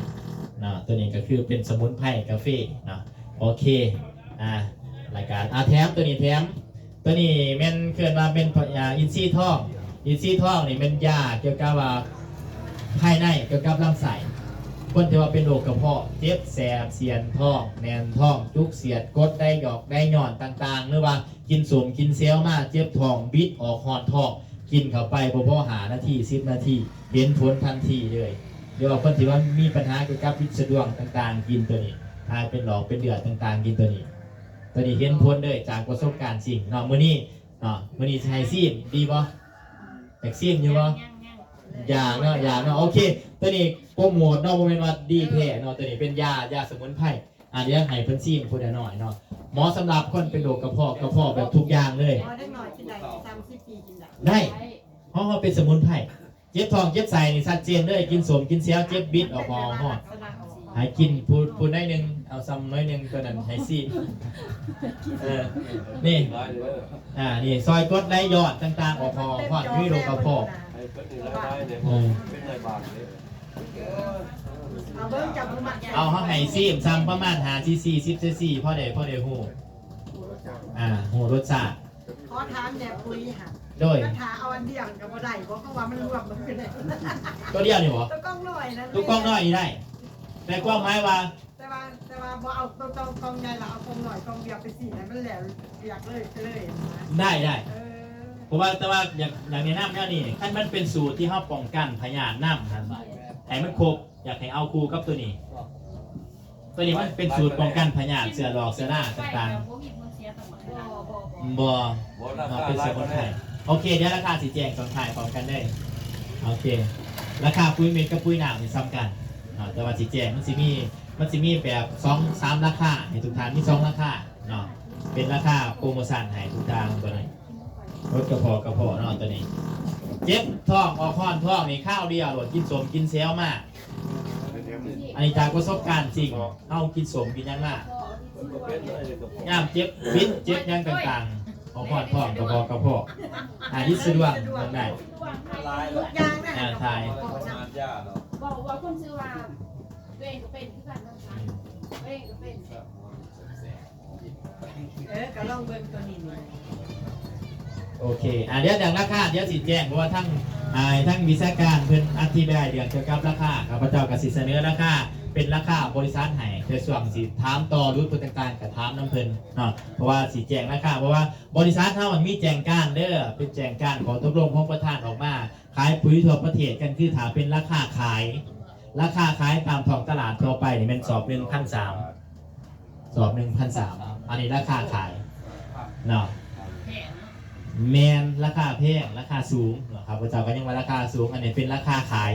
ເນາະ. ໂຕນີ້ກະຄືເປັນສະໝຸນໄພກາເຟເນາະ. ໂອເຄ ອ່າ ແລ້ວກະ ອ່າ ແຖມ ໂຕນີ້ແຖມ ໂຕນີ້ແມ່ນເອີ້ນວ່າແມ່ນ ອ່າ ອິນຊີທອງ. ອິນຊີທອງນີ້ແມ່ນຢາກ່ຽວກັບວ່າພາຍໃນ ກ່ຽວກັບລຳໄສ້ ຄົນທີ່ວ່າເປັນໂລກກະເພາະ ເຈັບແສບ ສຽນທ້ອງ ແໜ້ນທ້ອງ ຈຸກສຽດ ກົດໄດ້ຢອກໄດ້ຍ້ອນຕ່າງໆ ຫຼືວ່າກິນສົ້ມກິນແຊວມາເຈັບທ້ອງ ບິດອອກຮ້ອນທ້ອງ ກິນເຂົ້າໄປບໍ່ພໍຫ້ານາທີ ສິບນາທີ ເຫັນຜົນທັນທີເລີຍ. ຫຼືວ່າຄົນທີ່ວ່າມີບັນຫາກ່ຽວກັບພິດສະດວງຕ່າງໆ ກິນໂຕນີ້ ຖ່າຍເປັນຫຼອກເປັນເລືອດຕ່າງໆ ກິນໂຕນີ້ ໂຕນີ້ເຫັນຜົນເລີຍຈາກປະສົບການຈິງເນາະ. ມື້ນີ້ເນາະ ມື້ນີ້ຊິໃຫ້ຊີມ ດີບໍ່? ຢາກຊີມຢູ່ບໍ່? ຢາກເນາະ ຢາກເນາະ. ໂອເຄ ໂຕນີ້ໂປຣໂມດເນາະ ບໍ່ແມ່ນວ່າດີແທ້ເນາະ. ໂຕນີ້ເປັນຢາ ຢາສະໝຸນໄພ. ອ່າ ດຽວໃຫ້ເພິ່ນຊີມຜູ້ໃດໜ້ອຍເນາະ ເໝາະສຳລັບຄົນເປັນໂລກກະເພາະ ກະເພາະແບບທຸກຢ່າງເລີຍ. ເດັກນ້ອຍກິນໄດ້ ສາມສິບປີກິນໄດ້ ໄດ້ ເພາະເຮົາເປັນສະໝຸນໄພ. ເຈັບທ້ອງເຈັບໄສ້ນີ້ຊັດເຈນເລີຍ ກິນສົ້ມກິນແຊວ ເຈັບບິດອອກ ອອກຮອດ ໃຫ້ກິນຜູ້ ຜູ້ໜ້ອຍໜຶ່ງ ເອົາຊ່ຳໜ້ອຍໜຶ່ງ ໂຕນັ້ນໃຫ້ຊີມ. ເອີ ນີ້ ອ່າ ນີ້ຊ່ອຍກົດໄລຢອດຕ່າງໆ ອອກ ອອກຮອດ ຢູ່ໃນໂລກກະເພາະ. ເອົາ ເຮົາໃຫ້ຊີມຊ່ຳປະມານຫ້າຊີຊີ ສິບຊີຊີ ພໍໄດ້ ພໍໄດ້ຮູ້ ອ່າ ຮູ້ລົດຊາດ. ຂໍຖາມແດ່ປຸ໋ຍຫັ້ນ ໂດຍ ຄັນຖ້າເອົາອັນດຽວກໍບໍ່ໄດ້ບໍ່? ເພາະວ່າມັນລວມມັນຄືໄດ້ ຕົວດຽວນີ້ບໍ່? ຕົວກ່ອງນ້ອຍນັ້ນ ຕົວກ່ອງນ້ອຍນີ້ໄດ້ ແຕ່ຄວາມໝາຍວ່າ ແຕ່ວ່າ ແຕ່ວ່າບໍ່ເອົາຕົວ ຕົວກ່ອງໃຫຍ່ລະ ເອົາກ່ອງນ້ອຍກ່ອງດຽວໄປສີດໃຫ້ມັນແລ້ວວຽກເລີຍ ໄປເລີຍນະ ໄດ້ ໄດ້ ເອີ ເພາະວ່າ ແຕ່ວ່າຢາກ ຢາກແນະນຳແນວນີ້ ຄັນມັນເປັນສູດທີ່ເຮົາປ້ອງກັນພະຍາດນຳຫັ້ນ ໃຫ້ມັນຄົບ ຢາກໃຫ້ເອົາຄູ່ກັບຕົວນີ້. ຕົວນີ້ມັນເປັນສູດປ້ອງກັນພະຍາດ ເຊື້ອລອກ ເຊື້ອລາຕ່າງໆ. ບໍ່ ບໍ່ ບໍ່ ບໍ່ ບໍ່ ບໍ່ ເນາະ ເປັນສະໝຸນໄພ. ໂອເຄ ດຽວລາຄາຊິແຈ້ງຕອນທ້າຍພ້ອມກັນເລີຍ. ໂອເຄ ລາຄາປຸ໋ຍເມັດກັບປຸ໋ຍນ້ຳນີ້ສ່ຳກັນເນາະ ແຕ່ວ່າຊິແຈ້ງ ມັນຊິມີ ມັນຊິມີແບບສອງສາມລາຄາໃຫ້ທຸກທ່ານ ມີສອງລາຄາເນາະ ເປັນລາຄາໂປຣໂມຊັນໃຫ້ທຸກທ່ານ. ຕົວນີ້ ລົດກະເພາະ ກະເພາະເນາະ ຕົວນີ້ ເຈັບທ້ອງ ອອກຮ້ອນທ້ອງນີ້ຄາວດຽວໂລດ ກິນສົ້ມກິນແຊວມາ. ອັນນີ້ຈາກປະສົບການຈິງ ເຮົາກິນສົ້ມກິນຫຍັງມາ ຍາມເຈັບບິດເຈັບຫຍັງຕ່າງໆ ອອກຮ້ອນທ້ອງ ກະເພາະ ກະເພາະ ອ່າ ລິດສະດວງເບິ່ງໄດ້ ອ່າ ຖ່າຍ ເວົ້າ ເວົ້າຄວາມຊື່ວ່າ ຕົວເອງກໍເປັນຄືກັນ ອືມ ຕົວເອງກໍເປັນ ເອີ ກໍລອງເບິ່ງຕົວນີ້ນີ້. ໂອເຄ ອ່າ ດຽວເລື່ອງລາຄາ ດຽວຊິແຈ້ງ ເພາະວ່າທາງ ອ່າ ທາງວິຊາການເພິ່ນອະທິບາຍເລື່ອງກ່ຽວກັບລາຄາ ຂ້າພະເຈົ້າກໍຊິສະເໜີລາຄາ ເປັນລາຄາບໍລິສັດໃຫ້ ແຕ່ຊ່ວງຊິຖາມຕໍ່ຫຼຸດເພິ່ນຕ່າງໆ ກໍຖາມນຳເພິ່ນເນາະ ເພາະວ່າຊິແຈ້ງລາຄາ ເພາະວ່າບໍລິສັດເຮົາມັນມີແຈ້ງການເດີ ເປັນແຈ້ງການຂໍ້ຕົກລົງຂອງປະທານອອກມາ ຂາຍປຸ໋ຍທົ່ວປະເທດກັນ ຄືຖ້າເປັນລາຄາຂາຍ ລາຄາຂາຍຕາມທ້ອງຕະຫຼາດທົ່ວໄປນີ້ແມ່ນສອບໜຶ່ງພັນສາມ ສອບໜຶ່ງພັນສາມ ອັນນີ້ລາຄາຂາຍເນາະ ແມ່ນລາຄາແພງ ລາຄາສູງເນາະ ຂ້າພະເຈົ້າກໍຍັງວ່າລາຄາສູງ ອັນນີ້ເປັນລາຄາຂາຍ.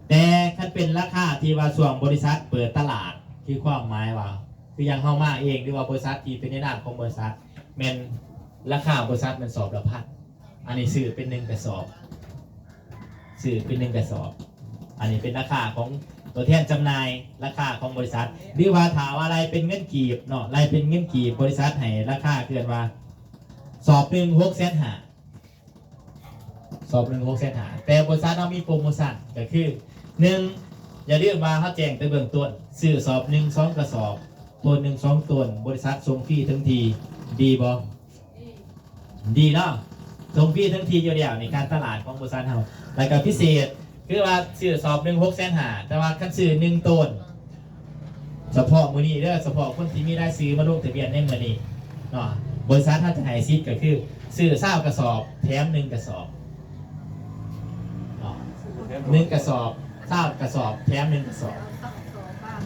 ແຕ່ຄັນເປັນລາຄາທີ່ວ່າຊ່ວງບໍລິສັດເປີດຕະຫຼາດ ຄືຄວາມໝາຍວ່າ ຄືຢ່າງເຮົາມາເອງ ຫຼືວ່າບໍລິສັດທີ່ເປັນໃນນາມຂອງບໍລິສັດ ແມ່ນລາຄາບໍລິສັດແມ່ນສອບລະພັນ ອັນນີ້ຊື້ເປັນໜຶ່ງກະສອບ ຊື້ເປັນໜຶ່ງກະສອບ ອັນນີ້ເປັນລາຄາຂອງຕົວແທນຈຳໜ່າຍ ລາຄາຂອງບໍລິສັດ ຫຼືວ່າຖ້າວ່າໄລ່ເປັນເງິນກີບເນາະ ໄລ່ເປັນເງິນກີບ ບໍລິສັດໃຫ້ລາຄາເອີ້ນວ່າ ສອບໜຶ່ງຫົກແສນຫ້າ ສອບໜຶ່ງຫົກແສນຫ້າ ແຕ່ບໍລິສັດເຮົາມີໂປຣໂມຊັນ ກໍຄື ໜຶ່ງ ຢ່າລືມວ່າເຮົາແຈ້ງແຕ່ເບື້ອງຕົ້ນ ຊື້ສອບໜຶ່ງ ສອງກະສອບ ໂຕນໜຶ່ງ ສອງໂຕນ ບໍລິສັດສົ່ງຟຣີເຖິງທີ່ ດີບໍ່? ດີເນາະ ສົ່ງຟຣີເຖິງທີ່ຢູ່ແລ້ວ ໃນການຕະຫຼາດຂອງບໍລິສັດເຮົາ ແລ້ວກໍພິເສດ ຄືວ່າຊື້ສອບໜຶ່ງຫົກແສນຫ້າ ແຕ່ວ່າຄັນຊື້ໜຶ່ງໂຕນ ສະເພາະມື້ນີ້ເດີ ສະເພາະຄົນທີ່ມີລາຍຊື່ມາລົງທະບຽນໃນມື້ນີ້ເນາະ ບໍລິສັດເຮົາຈະໃຫ້ສິດກໍຄື ຊື້ຊາວກະສອບ ແຖມໜຶ່ງກະສອບເນາະ ຊື້ແຖມ ໜຶ່ງກະສອບ ຊາວກະສອບ ແຖມໜຶ່ງກະສອບ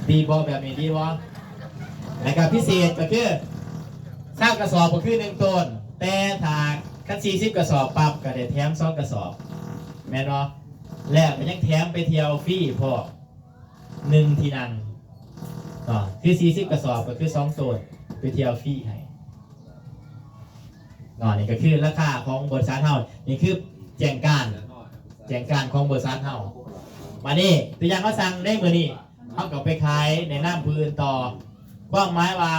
ດີບໍ່? ແບບນີ້ດີບໍ່? ແລ້ວກະພິເສດກະຄື ຊາວກະສອບກະຄືໜຶ່ງໂຕນ ແຕ່ຖ້າຄັນສີ່ສິບກະສອບປັບ ກະໄດ້ແຖມສອງກະສອບ ແມ່ນບໍ່? ແລ້ວກະຍັງແຖມໄປທ່ຽວຟຣີພ້ອມ ໜຶ່ງທີ່ນັ່ງເນາະ ຄືສີ່ສິບກະສອບ ກະຄືສອງໂຕນ ໄປທ່ຽວຟຣີໃຫ້ເນາະ. ນີ້ກະຄືລາຄາຂອງບໍລິສັດເຮົາ ນີ້ຄືແຈ້ງການ ແຈ້ງການຂອງບໍລິສັດເຮົາ. ບາດນີ້ ຕົວຢ່າງເຮົາສັ່ງໃນມື້ນີ້ ເຮົາກະໄປຂາຍແນະນຳຜູ້ອື່ນຕໍ່ ຄວາມໝາຍວ່າ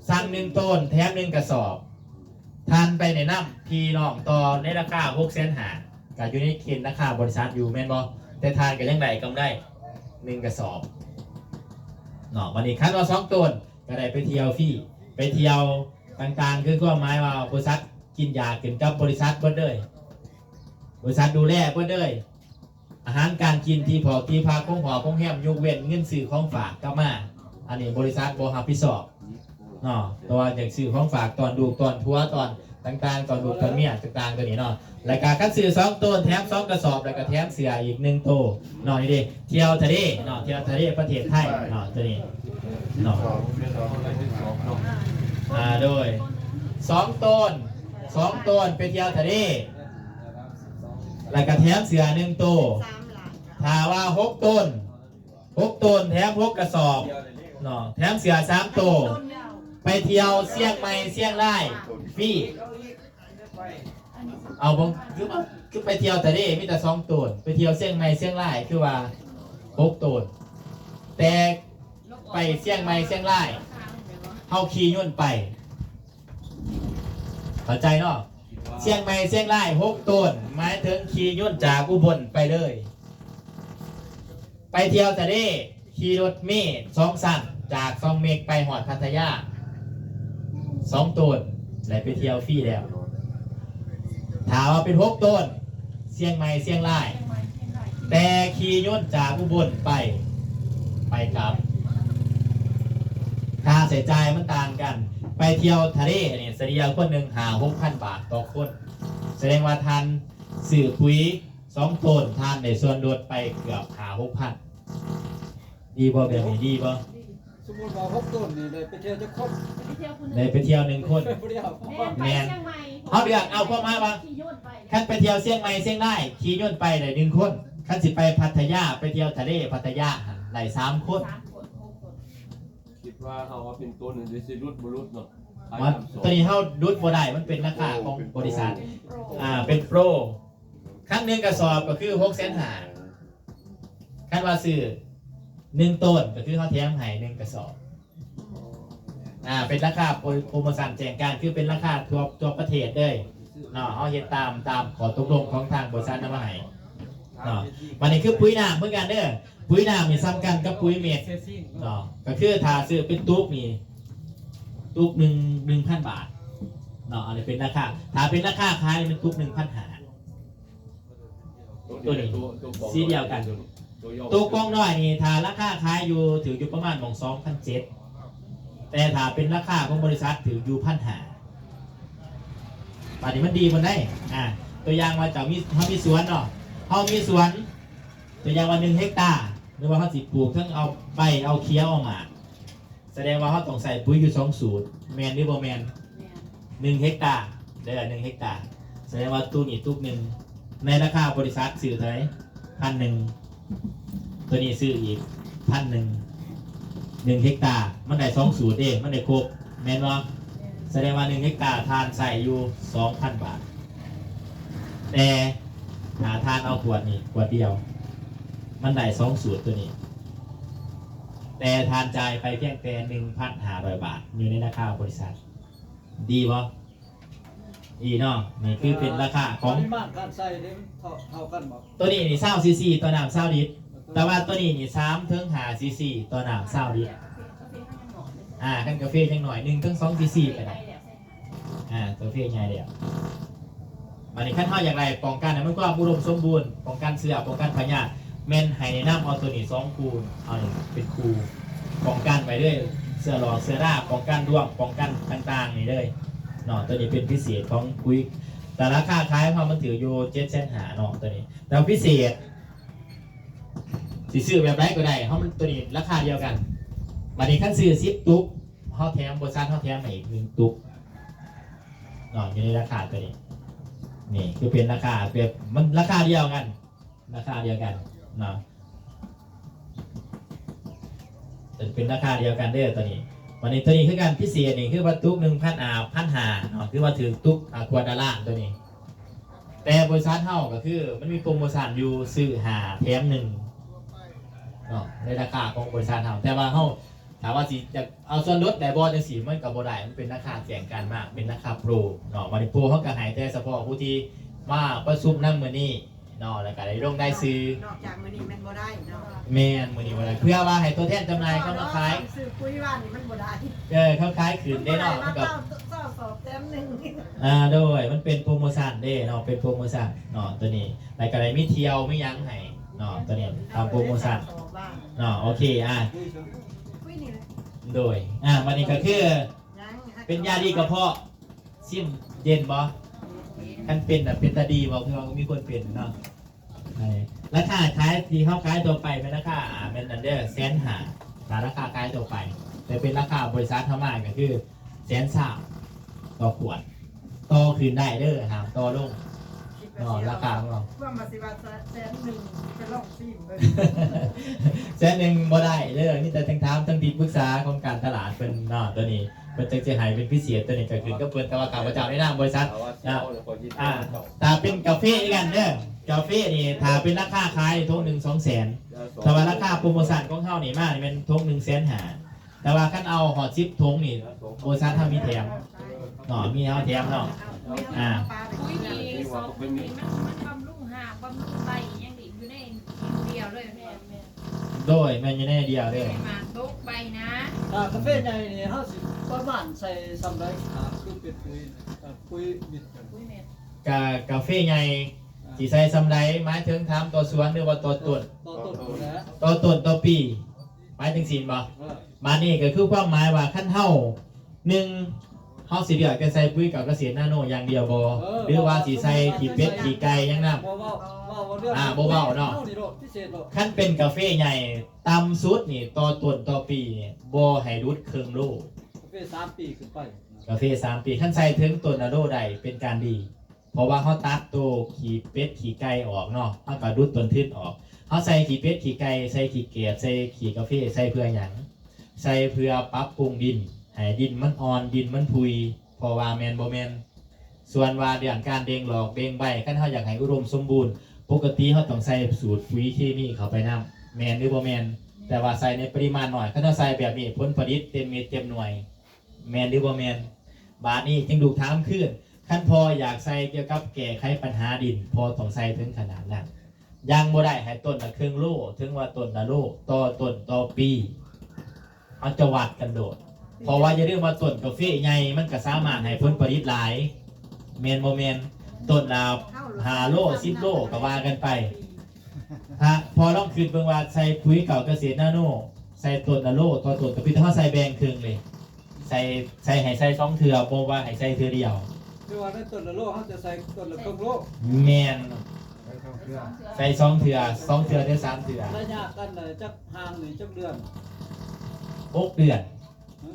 ສັ່ງໜຶ່ງໂຕນ ແຖມໜຶ່ງກະສອບ ທ່ານໄປແນະນຳພີ່ນ້ອງຕໍ່ໃນລາຄາຫົກແສນຫ້າ ກະຢູ່ໃນເກນລາຄາບໍລິສັດຢູ່ແມ່ນບໍ່? ແຕ່ທ່ານກະຍັງໄດ້ກຳໄລໜຶ່ງກະສອບເນາະ. ບາດນີ້ຄັນວ່າສອງໂຕນ ກະໄດ້ໄປທ່ຽວຟຣີ ໄປທ່ຽວຕ່າງໆ ຄືຄວາມໝາຍວ່າບໍລິສັດກິນຢາກຂຶ້ນກັບບໍລິສັດເບິດເລີຍ ບໍລິສັດດູແລເບິດເລີຍ ອາຫານການກິນ ທີ່ພອກທີ່ພັກ ໂຮງຫອໂຮງແຮມ ຍົກເວັ້ນເງິນຊື້ຂອງຝາກກັບມາ ອັນນີ້ບໍລິສັດບໍ່ຮັບຜິດຊອບເນາະ. ແຕ່ວ່າຢາກຊື້ຂອງຝາກຕ້ອນລູກ ຕ້ອນຜົວ ຕ້ອນຕ່າງໆ ຕ້ອນລູກຕ້ອນເມຍຕ່າງໆ ໂຕນີ້ເນາະ. ແລ້ວກະຄັນຊື້ສອງໂຕນ ແຖມສອງກະສອບ ແລ້ວກະແຖມເສື້ອອີກໜຶ່ງໂຕເນາະ. ນີ້ເດ້ ທ່ຽວທະເລເນາະ ທ່ຽວທະເລປະເທດໄທເນາະ ໂຕນີ້ເນາະ. ອ່າ ໂດຍ ສອງໂຕນ ສອງໂຕນໄປທ່ຽວທະເລ ແລ້ວກະແຖມເສື້ອໜຶ່ງໂຕ. ຖ້າວ່າຫົກໂຕນ ຫົກໂຕນແຖມຫົກກະສອບເນາະ ແຖມເສື້ອສາມໂຕ ໄປທ່ຽວຊຽງໃໝ່ຊຽງລາຍຟຣີ. ເອົາບໍ່ ຄື ຄືໄປທ່ຽວທະເລມີແຕ່ສອງໂຕນ ໄປທ່ຽວຊຽງໃໝ່ຊຽງລາຍຄືວ່າຫົກໂຕນ ແຕ່ໄປຊຽງໃໝ່ຊຽງລາຍ ເຮົາຂີ່ຍົນໄປ ເຂົ້າໃຈເນາະ. ຊຽງໃໝ່ຊຽງລາຍຫົກໂຕນ ໝາຍເຖິງຂີ່ຍົນຈາກອຸບົນໄປເລີຍ ໄປທ່ຽວທະເລ ຂີ່ລົດເມສອງຊັ້ນ ຈາກຊ່ອງເມັກໄປຮອດພັດທະຍາ ສອງໂຕນ ໄດ້ໄປທ່ຽວຟຣີແລ້ວ. ຖ້າວ່າເປັນຫົກໂຕນ ຊຽງໃໝ່ຊຽງລາຍ ແຕ່ຂີ່ຍົນຈາກອຸບົນໄປ ໄປກັບ ຄ່າໃຊ້ຈ່າຍມັນຕ່າງກັນ. ໄປທ່ຽວທະເລນີ້ ສະເລ່ຍຄົນໜຶ່ງຫ້າຫົກພັນບາດຕໍ່ຄົນ ສະແດງວ່າທ່ານຊື້ປຸຍສອງໂຕນ ທ່ານໄດ້ສ່ວນລົດໄປເກືອບຫ້າຫົກພັນ. ດີບໍ່? ແບບນີ້ດີບໍ່? ສົມມຸດວ່າຫົກໂຕນນີ້ໄດ້ໄປທ່ຽວຈັກຄົນ? ໄດ້ໄປທ່ຽວໜຶ່ງຄົນ. ແມ່ນ ໄປຊຽງໃໝ່ ເຮົາເລືອກເອົາ ຄວາມໝາຍວ່າ ຂີ່ຍົນໄປ ຄັນໄປທ່ຽວຊຽງໃໝ່ຊຽງລາຍ ຂີ່ຍົນໄປໄດ້ໜຶ່ງຄົນ. ຄັນຊິໄປພັດທະຍາ ໄປທ່ຽວທະເລພັດທະຍາຫັ້ນ ໄດ້ສາມຄົນ. ສາມຄົນ ຫົກຄົນ. ຄິດວ່າເຮົາເອົາເປັນໂຕນນີ້ຊິຫຼຸດບໍ່ຫຼຸດເນາະ. ຕົວນີ້ເຮົາຫຼຸດບໍ່ໄດ້ ມັນເປັນລາຄາຂອງບໍລິສັດ ເປັນໂປຣ ອ່າ ເປັນໂປຣ. ຄັນໜຶ່ງກະສອບກະຄືຫົກແສນຫ້າ ຄັນວ່າຊື້ໜຶ່ງໂຕນ ກະຄືເຮົາແຖມໃຫ້ໜຶ່ງກະສອບ. ອ່າ ເປັນລາຄາໂປຣໂມຊັນແຈ້ງການ ຄືເປັນລາຄາທົ່ວ ທົ່ວປະເທດເລີຍເນາະ. ເຮົາເຮັດຕາມ ຕາມຂໍ້ຕົກລົງຂອງທາງບໍລິສັດນຳມາໃຫ້ເນາະ. ບາດນີ້ຄືປຸຍນ້ຳເໝືອນກັນເດີ ປຸຍນ້ຳນີ້ສ່ຳກັນກັບປຸຍເມັດເນາະ. ກະຄືຖ້າຊື້ເປັນຕຸກນີ້ ຕຸກໜຶ່ງ ໜຶ່ງພັນບາດເນາະ. ອັນນີ້ເປັນລາຄາ ຖ້າເປັນລາຄາຂາຍນີ້ແມ່ນຕຸກໜຶ່ງພັນຫ້າ. ໂຕນີ້ ໂຕ ໂຕ ສີດຽວກັນ ໂຕ ໂຕກອງນ້ອຍນີ້ ຖ້າລາຄາຂາຍຢູ່ ຖືກຢູ່ປະມານໝ່ອງສອງພັນເຈັດ ແຕ່ຖ້າເປັນລາຄາຂອງບໍລິສັດ ຖືກຢູ່ພັນຫ້າ. ບາດນີ້ມັນດີບ່ອນໃດ? ອ່າ ຕົວຢ່າງວ່າເຈົ້າມີ ເຮົາມີສວນເນາະ ເຮົາມີສວນ ຕົວຢ່າງວ່າໜຶ່ງເຮັກຕາ ຫຼືວ່າເຮົາຊິປູກເຖິງເອົາໃບ ເອົາຂຽວ ເອົາໝາກ ສະແດງວ່າເຮົາຕ້ອງໃຊ້ປຸຍຢູ່ສອງສູດ ແມ່ນຫຼືບໍ່ແມ່ນ? ແມ່ນ. ໜຶ່ງເຮັກຕາເດີ ໜຶ່ງເຮັກຕາ ສະແດງວ່າຕູ້ນີ້ຕຸກໜຶ່ງ ໃນລາຄາບໍລິສັດຊື້ເທົ່າໃດ? ພັນໜຶ່ງ ຕົວນີ້ຊື້ອີກພັນໜຶ່ງ ໜຶ່ງເຮັກຕາ ມັນໄດ້ສອງສູດເດ້ ມັນໄດ້ຄົບ ແມ່ນບໍ່? ສະແດງວ່າໜຶ່ງເຮັກຕາທ່ານໃຊ້ຢູ່ສອງພັນບາດ ແຕ່ຖ້າທ່ານເອົາຂວດນີ້ຂວດດຽວ ມັນໄດ້ສອງສູດຕົວນີ້ ແຕ່ທ່ານຈ່າຍໄປພຽງແຕ່ໜຶ່ງພັນຫ້າຮ້ອຍບາດ ຢູ່ໃນລາຄາບໍລິສັດ ດີບໍ່? ດີເນາະ. ນີ້ຄືເປັນລາຄາຂອງ ປະລິມານການໃສ່ເດ້ ເທົ່າ ເທົ່າກັນບໍ່? ຕົວນີ້ນີ້ຊາວຊີຊີຕໍ່ນ້ຳຊາວລິດ ແຕ່ວ່າຕົວນີ້ນີ້ສາມເຖິງຫ້າຊີຊີຕໍ່ນ້ຳຊາວລິດ. ອ່າ ຄັນກາເຟຍັງໜ້ອຍ ໜຶ່ງເຖິງສອງຊີຊີກະໄດ້. ອ່າ ກາເຟໃຫຍ່ແລ້ວ. ບາດນີ້ຄັນເຮົາຢາກໄດ້ປ້ອງກັນໃຫ້ມັນຄວາມອຸດົມສົມບູນ ປ້ອງກັນເຊື້ອ ປ້ອງກັນພະຍາດ ແມ່ນໃຫ້ແນະນຳເອົາໂຕນີ້ສອງຄູ່ ເອົານີ້ເປັນຄູ່ ປ້ອງກັນໄວ້ເລີຍ ເຊື້ອຫຼອກເຊື້ອລາ ປ້ອງກັນດວງ ປ້ອງກັນຕ່າງໆນີ້ເລີຍເນາະ. ໂຕນີ້ເປັນພິເສດຂອງປຸຍ ແຕ່ລາຄາຂາຍຂອງເຮົາມັນຖືກຢູ່ເຈັດແສນຫ້າເນາະ ໂຕນີ້ ແຕ່ພິເສດ ຊິຊື້ແບບໃດກໍໄດ້ ເຮົາມັນ ຕົວນີ້ລາຄາດຽວກັນ. ບັດນີ້ຄັນຊື້ສິບຕຸກ ເຮົາແຖມ ບໍລິສັດເຮົາແຖມໃຫ້ອີກໜຶ່ງຕຸກເນາະ ຢູ່ໃນລາຄາຕົວນີ້. ນີ້ຄືເປັນລາຄາແບບ ມັນລາຄາດຽວກັນ ລາຄາດຽວກັນເນາະ ເປັນ ເປັນລາຄາດຽວກັນເດີຕົວນີ້. ບັດນີ້ຕົວນີ້ຄືກັນ ພິເສດນີ້ຄືວ່າຕຸກໜຶ່ງພັນ ອາ ພັນຫ້າເນາະ ຄືວ່າຖືກຕຸກ ອາ ຂວດລະລ້ານຕົວນີ້. ແຕ່ບໍລິສັດເຮົາກໍຄືມັນມີໂປຣໂມຊັນຢູ່ ຊື້ຫ້າແຖມໜຶ່ງເນາະ ໃນລາຄາຂອງບໍລິສັດເຮົາ. ແຕ່ວ່າເຮົາ ຖ້າວ່າຊິຢາກເອົາສ່ວນລົດໄດ້ບໍ່ ຈັ່ງຊີ້ ມັນກໍບໍ່ໄດ້ ມັນເປັນລາຄາແຈ້ງການມາ ເປັນລາຄາໂປຣເນາະ. ບັດນີ້ໂປຣເຮົາກໍໃຫ້ແຕ່ສະເພາະຜູ້ທີ່ມາປະຊຸມນຳມື້ນີ້ເນາະ ແລ້ວກໍໄດ້ລົງລາຍຊື່. ນອກຈາກມື້ນີ້ແມ່ນບໍ່ໄດ້ເນາະ? ແມ່ນ ມື້ນີ້ບໍ່ໄດ້ ເພື່ອວ່າໃຫ້ຕົວແທນຈຳໜ່າຍເຂົາມາຂາຍ. ຊື້ປຸ໋ຍວ່ານີ້ມັນບໍ່ໄດ້ ເອີ ເຂົາຂາຍຂຶ້ນເດ້ເນາະ ມັນກໍ ເຈົ້າສອບແຖມໜຶ່ງ ອ່າ ໂດຍ ມັນເປັນໂປຣໂມຊັນເດ້ເນາະ ເປັນໂປຣໂມຊັນເນາະ ຕົວນີ້ ແລ້ວກໍໄດ້ມີຖ້ຽວມີຫຍັງໃຫ້ເນາະ ຕົວນີ້ຕາມໂປຣໂມຊັນເນາະ. ໂອເຄ ອ່າ ໂດຍ ອ່າ ບັດນີ້ກໍຄືເປັນຢາດີກະເພາະ ຊິມເຢັນບໍ່? ຄັນເປັນນະ ເປັນຕາດີບໍ່? ຄືວ່າມີຄົນເປັນເນາະ. ເອີ ລາຄາຂາຍທີ່ເຮົາຂາຍທົ່ວໄປແມ່ນລາຄາ ອ່າ ແມ່ນອັນເດີ ແສນຫ້າ ຕາມລາຄາຂາຍທົ່ວໄປ ແຕ່ເປັນລາຄາບໍລິສັດເຮົາມາກໍຄືແສນຊາວຕໍ່ຂວດ ຕໍ່ຂຶ້ນໄດ້ເດີ ຫ້າມຕໍ່ລົງເນາະ ລາຄາຂອງເຮົາ. ຄວາມວ່າຊິວ່າແສນໜຶ່ງ ໄປລອງຊີມເບິ່ງ ແສນໜຶ່ງບໍ່ໄດ້ເດີ ມີແຕ່ຕ້ອງຖາມທາງທີ່ປຶກສາຂອງການຕະຫຼາດເພິ່ນເນາະ ຕົວນີ້ ເພິ່ນຈັ່ງຊິໃຫ້ເປັນພິເສດ ຕົວນີ້ກໍຂຶ້ນກັບເພິ່ນ ແຕ່ວ່າຂ້າພະເຈົ້າໃນນາມບໍລິສັດນະ ອ່າ ຖ້າເປັນກາເຟຄືກັນເດີ ກາເຟນີ້ຖ້າເປັນລາຄາຂາຍນີ້ຖົງໜຶ່ງສອງແສນ ແຕ່ວ່າລາຄາໂປຣໂມຊັນຂອງເຮົານີ້ມານີ້ແມ່ນຖົງໜຶ່ງແສນຫ້າ ແຕ່ວ່າຄັນເອົາຮອດສິບຖົງນີ້ ບໍລິສັດເຮົາມີແຖມເນາະ ມີເຮົາແຖມເນາະ ອ່າ ປຸ໋ຍນີ້ສອງຖົງນີ້ມັນ ມັນບຳລຸງຮາກ ບຳລຸງໃບອີ່ຫຍັງນີ້ຢູ່ໃນ ດຽວເລີຍ ແມ່ນ ແມ່ນ ໂດຍ ແມ່ນຢູ່ໃນດຽວເລີຍ ໝາກຕົກໃບນະ. ອ່າ ກາເຟໃຫຍ່ນີ້ເຮົາຊິປະມານໃສ່ຊ່ຳໃດ ອ່າ ຄືເປັນປຸ໋ຍ ເອີ ປຸ໋ຍເມັດ ປຸ໋ຍເມັດ ກາ ກາເຟໃຫຍ່ ອ່າ ຊິໃສ່ຊ່ຳໃດ ໝາຍເຖິງຖາມຕໍ່ສວນ ຫຼືວ່າຕໍ່ຕົ້ນ? ຕໍ່ຕົ້ນພຸ້ນແຫຼະ ຕໍ່ຕົ້ນຕໍ່ປີ ໝາຍຈັ່ງຊີ້ແມ່ນບໍ່? ເອີ ບາດນີ້ກໍຄືຄວາມໝາຍວ່າ ຄັນເຮົາ ໜຶ່ງ ເຮົາຊິເລືອກແຕ່ໃສ່ປຸ໋ຍເກົ່າກະເສດນາໂນຢ່າງດຽວບໍ່ ເອີ ຫຼືວ່າຊິໃສ່ຂີ້ເປັດຂີ້ໄກ່ຫຍັງນຳ? ບໍ່ເວົ້າ ເວົ້າເລື່ອງ ອ່າ ບໍ່ເວົ້າເນາະ ເຮົານີ້ໂລດ ພິເສດໂລດ. ຄັນເປັນກາເຟໃຫຍ່ ຕ່ຳສຸດນີ້ຕໍ່ຕົ້ນຕໍ່ປີນີ້ບໍ່ໃຫ້ຫຼຸດເຄິ່ງໂລ ກາເຟສາມປີຂຶ້ນໄປ ກາເຟສາມປີ ຄັນໃສ່ເຖິງຕົ້ນລະໂລໄດ້ເປັນການດີ ເພາະວ່າເຮົາຕັດໂຕຂີ້ເປັດຂີ້ໄກ່ອອກເນາະ ເຮົາກໍຫຼຸດຕົ້ນທຶນອອກ. ເຮົາໃສ່ຂີ້ເປັດຂີ້ໄກ່ ໃສ່ຂີ້ແກບ ໃສ່ຂີ້ກາເຟ ໃສ່ເພື່ອຫຍັງ? ໃສ່ເພື່ອປັບປຸງດິນ ໃຫ້ດິນມັນອ່ອນ ດິນມັນຜຸຍ ເພາະວ່າແມ່ນບໍ່ແມ່ນ? ສ່ວນວ່າເລື່ອງການເດັ່ງດອກເດັ່ງໃບ ຄັນເຮົາຢາກໃຫ້ອຸດົມສົມບູນ ປົກກະຕິເຮົາຕ້ອງໃສ່ສູດປຸ໋ຍເຄມີເຂົ້າໄປນຳ ແມ່ນຫຼືບໍ່ແມ່ນ? ແຕ່ວ່າໃສ່ໃນປະລິມານໜ້ອຍ ຄັນເຮົາໃສ່ແບບນີ້ ຜົນຜະລິດເຕັມເມັດເຕັມໜ່ວຍ ແມ່ນຫຼືບໍ່ແມ່ນ? ບາດນີ້ຈຶ່ງຖືກຖາມຄືນ ຄັນພໍ່ຢາກໃສ່ກ່ຽວກັບແກ້ໄຂບັນຫາດິນ ພໍ່ຕ້ອງໃສ່ເຖິງຂະໜາດນັ້ນ ຢ່າງບໍ່ໄດ້ໃຫ້ຕົ້ນລະເຄິ່ງໂລ ເຖິງວ່າຕົ້ນລະໂລ ຕໍ່ຕົ້ນຕໍ່ປີ ເຮົາຈະວັດກັນໂລດ ເພາະວ່າຢ່າລືມວ່າຕົ້ນກາເຟໃຫຍ່ມັນກໍສາມາດໃຫ້ຜົນຜະລິດຫຼາຍ ແມ່ນບໍ່ແມ່ນ? ຕົ້ນລະຫ້າໂລ ສິບໂລ ກໍວ່າກັນໄປ. ຖ້າພໍ່ລອງຄິດເບິ່ງວ່າໃສ່ປຸ໋ຍເກົ່າກະເສດນາໂນ ໃສ່ຕົ້ນລະໂລຕໍ່ຕົ້ນກາເຟ ແຕ່ເຮົາໃສ່ແບ່ງເຄິ່ງເລີຍ ໃສ່ ໃສ່ ໃຫ້ໃສ່ສອງເທື່ອ ບໍ່ວ່າໃຫ້ໃສ່ເທື່ອດຽວ ຄືວ່າໃນຕົ້ນລະໂລ ເຮົາຈະໃສ່ຕົ້ນລະເຄິ່ງໂລ ແມ່ນ ໃສ່ສອງເທື່ອ ໃສ່ສອງເທື່ອ ສອງເທື່ອ ຫຼື ສາມເທື່ອ ໄລຍະການໄດ້ຈັກຫ່າງນີ້ຈັກເດືອນ? ຫົກເດືອນ ຮະ?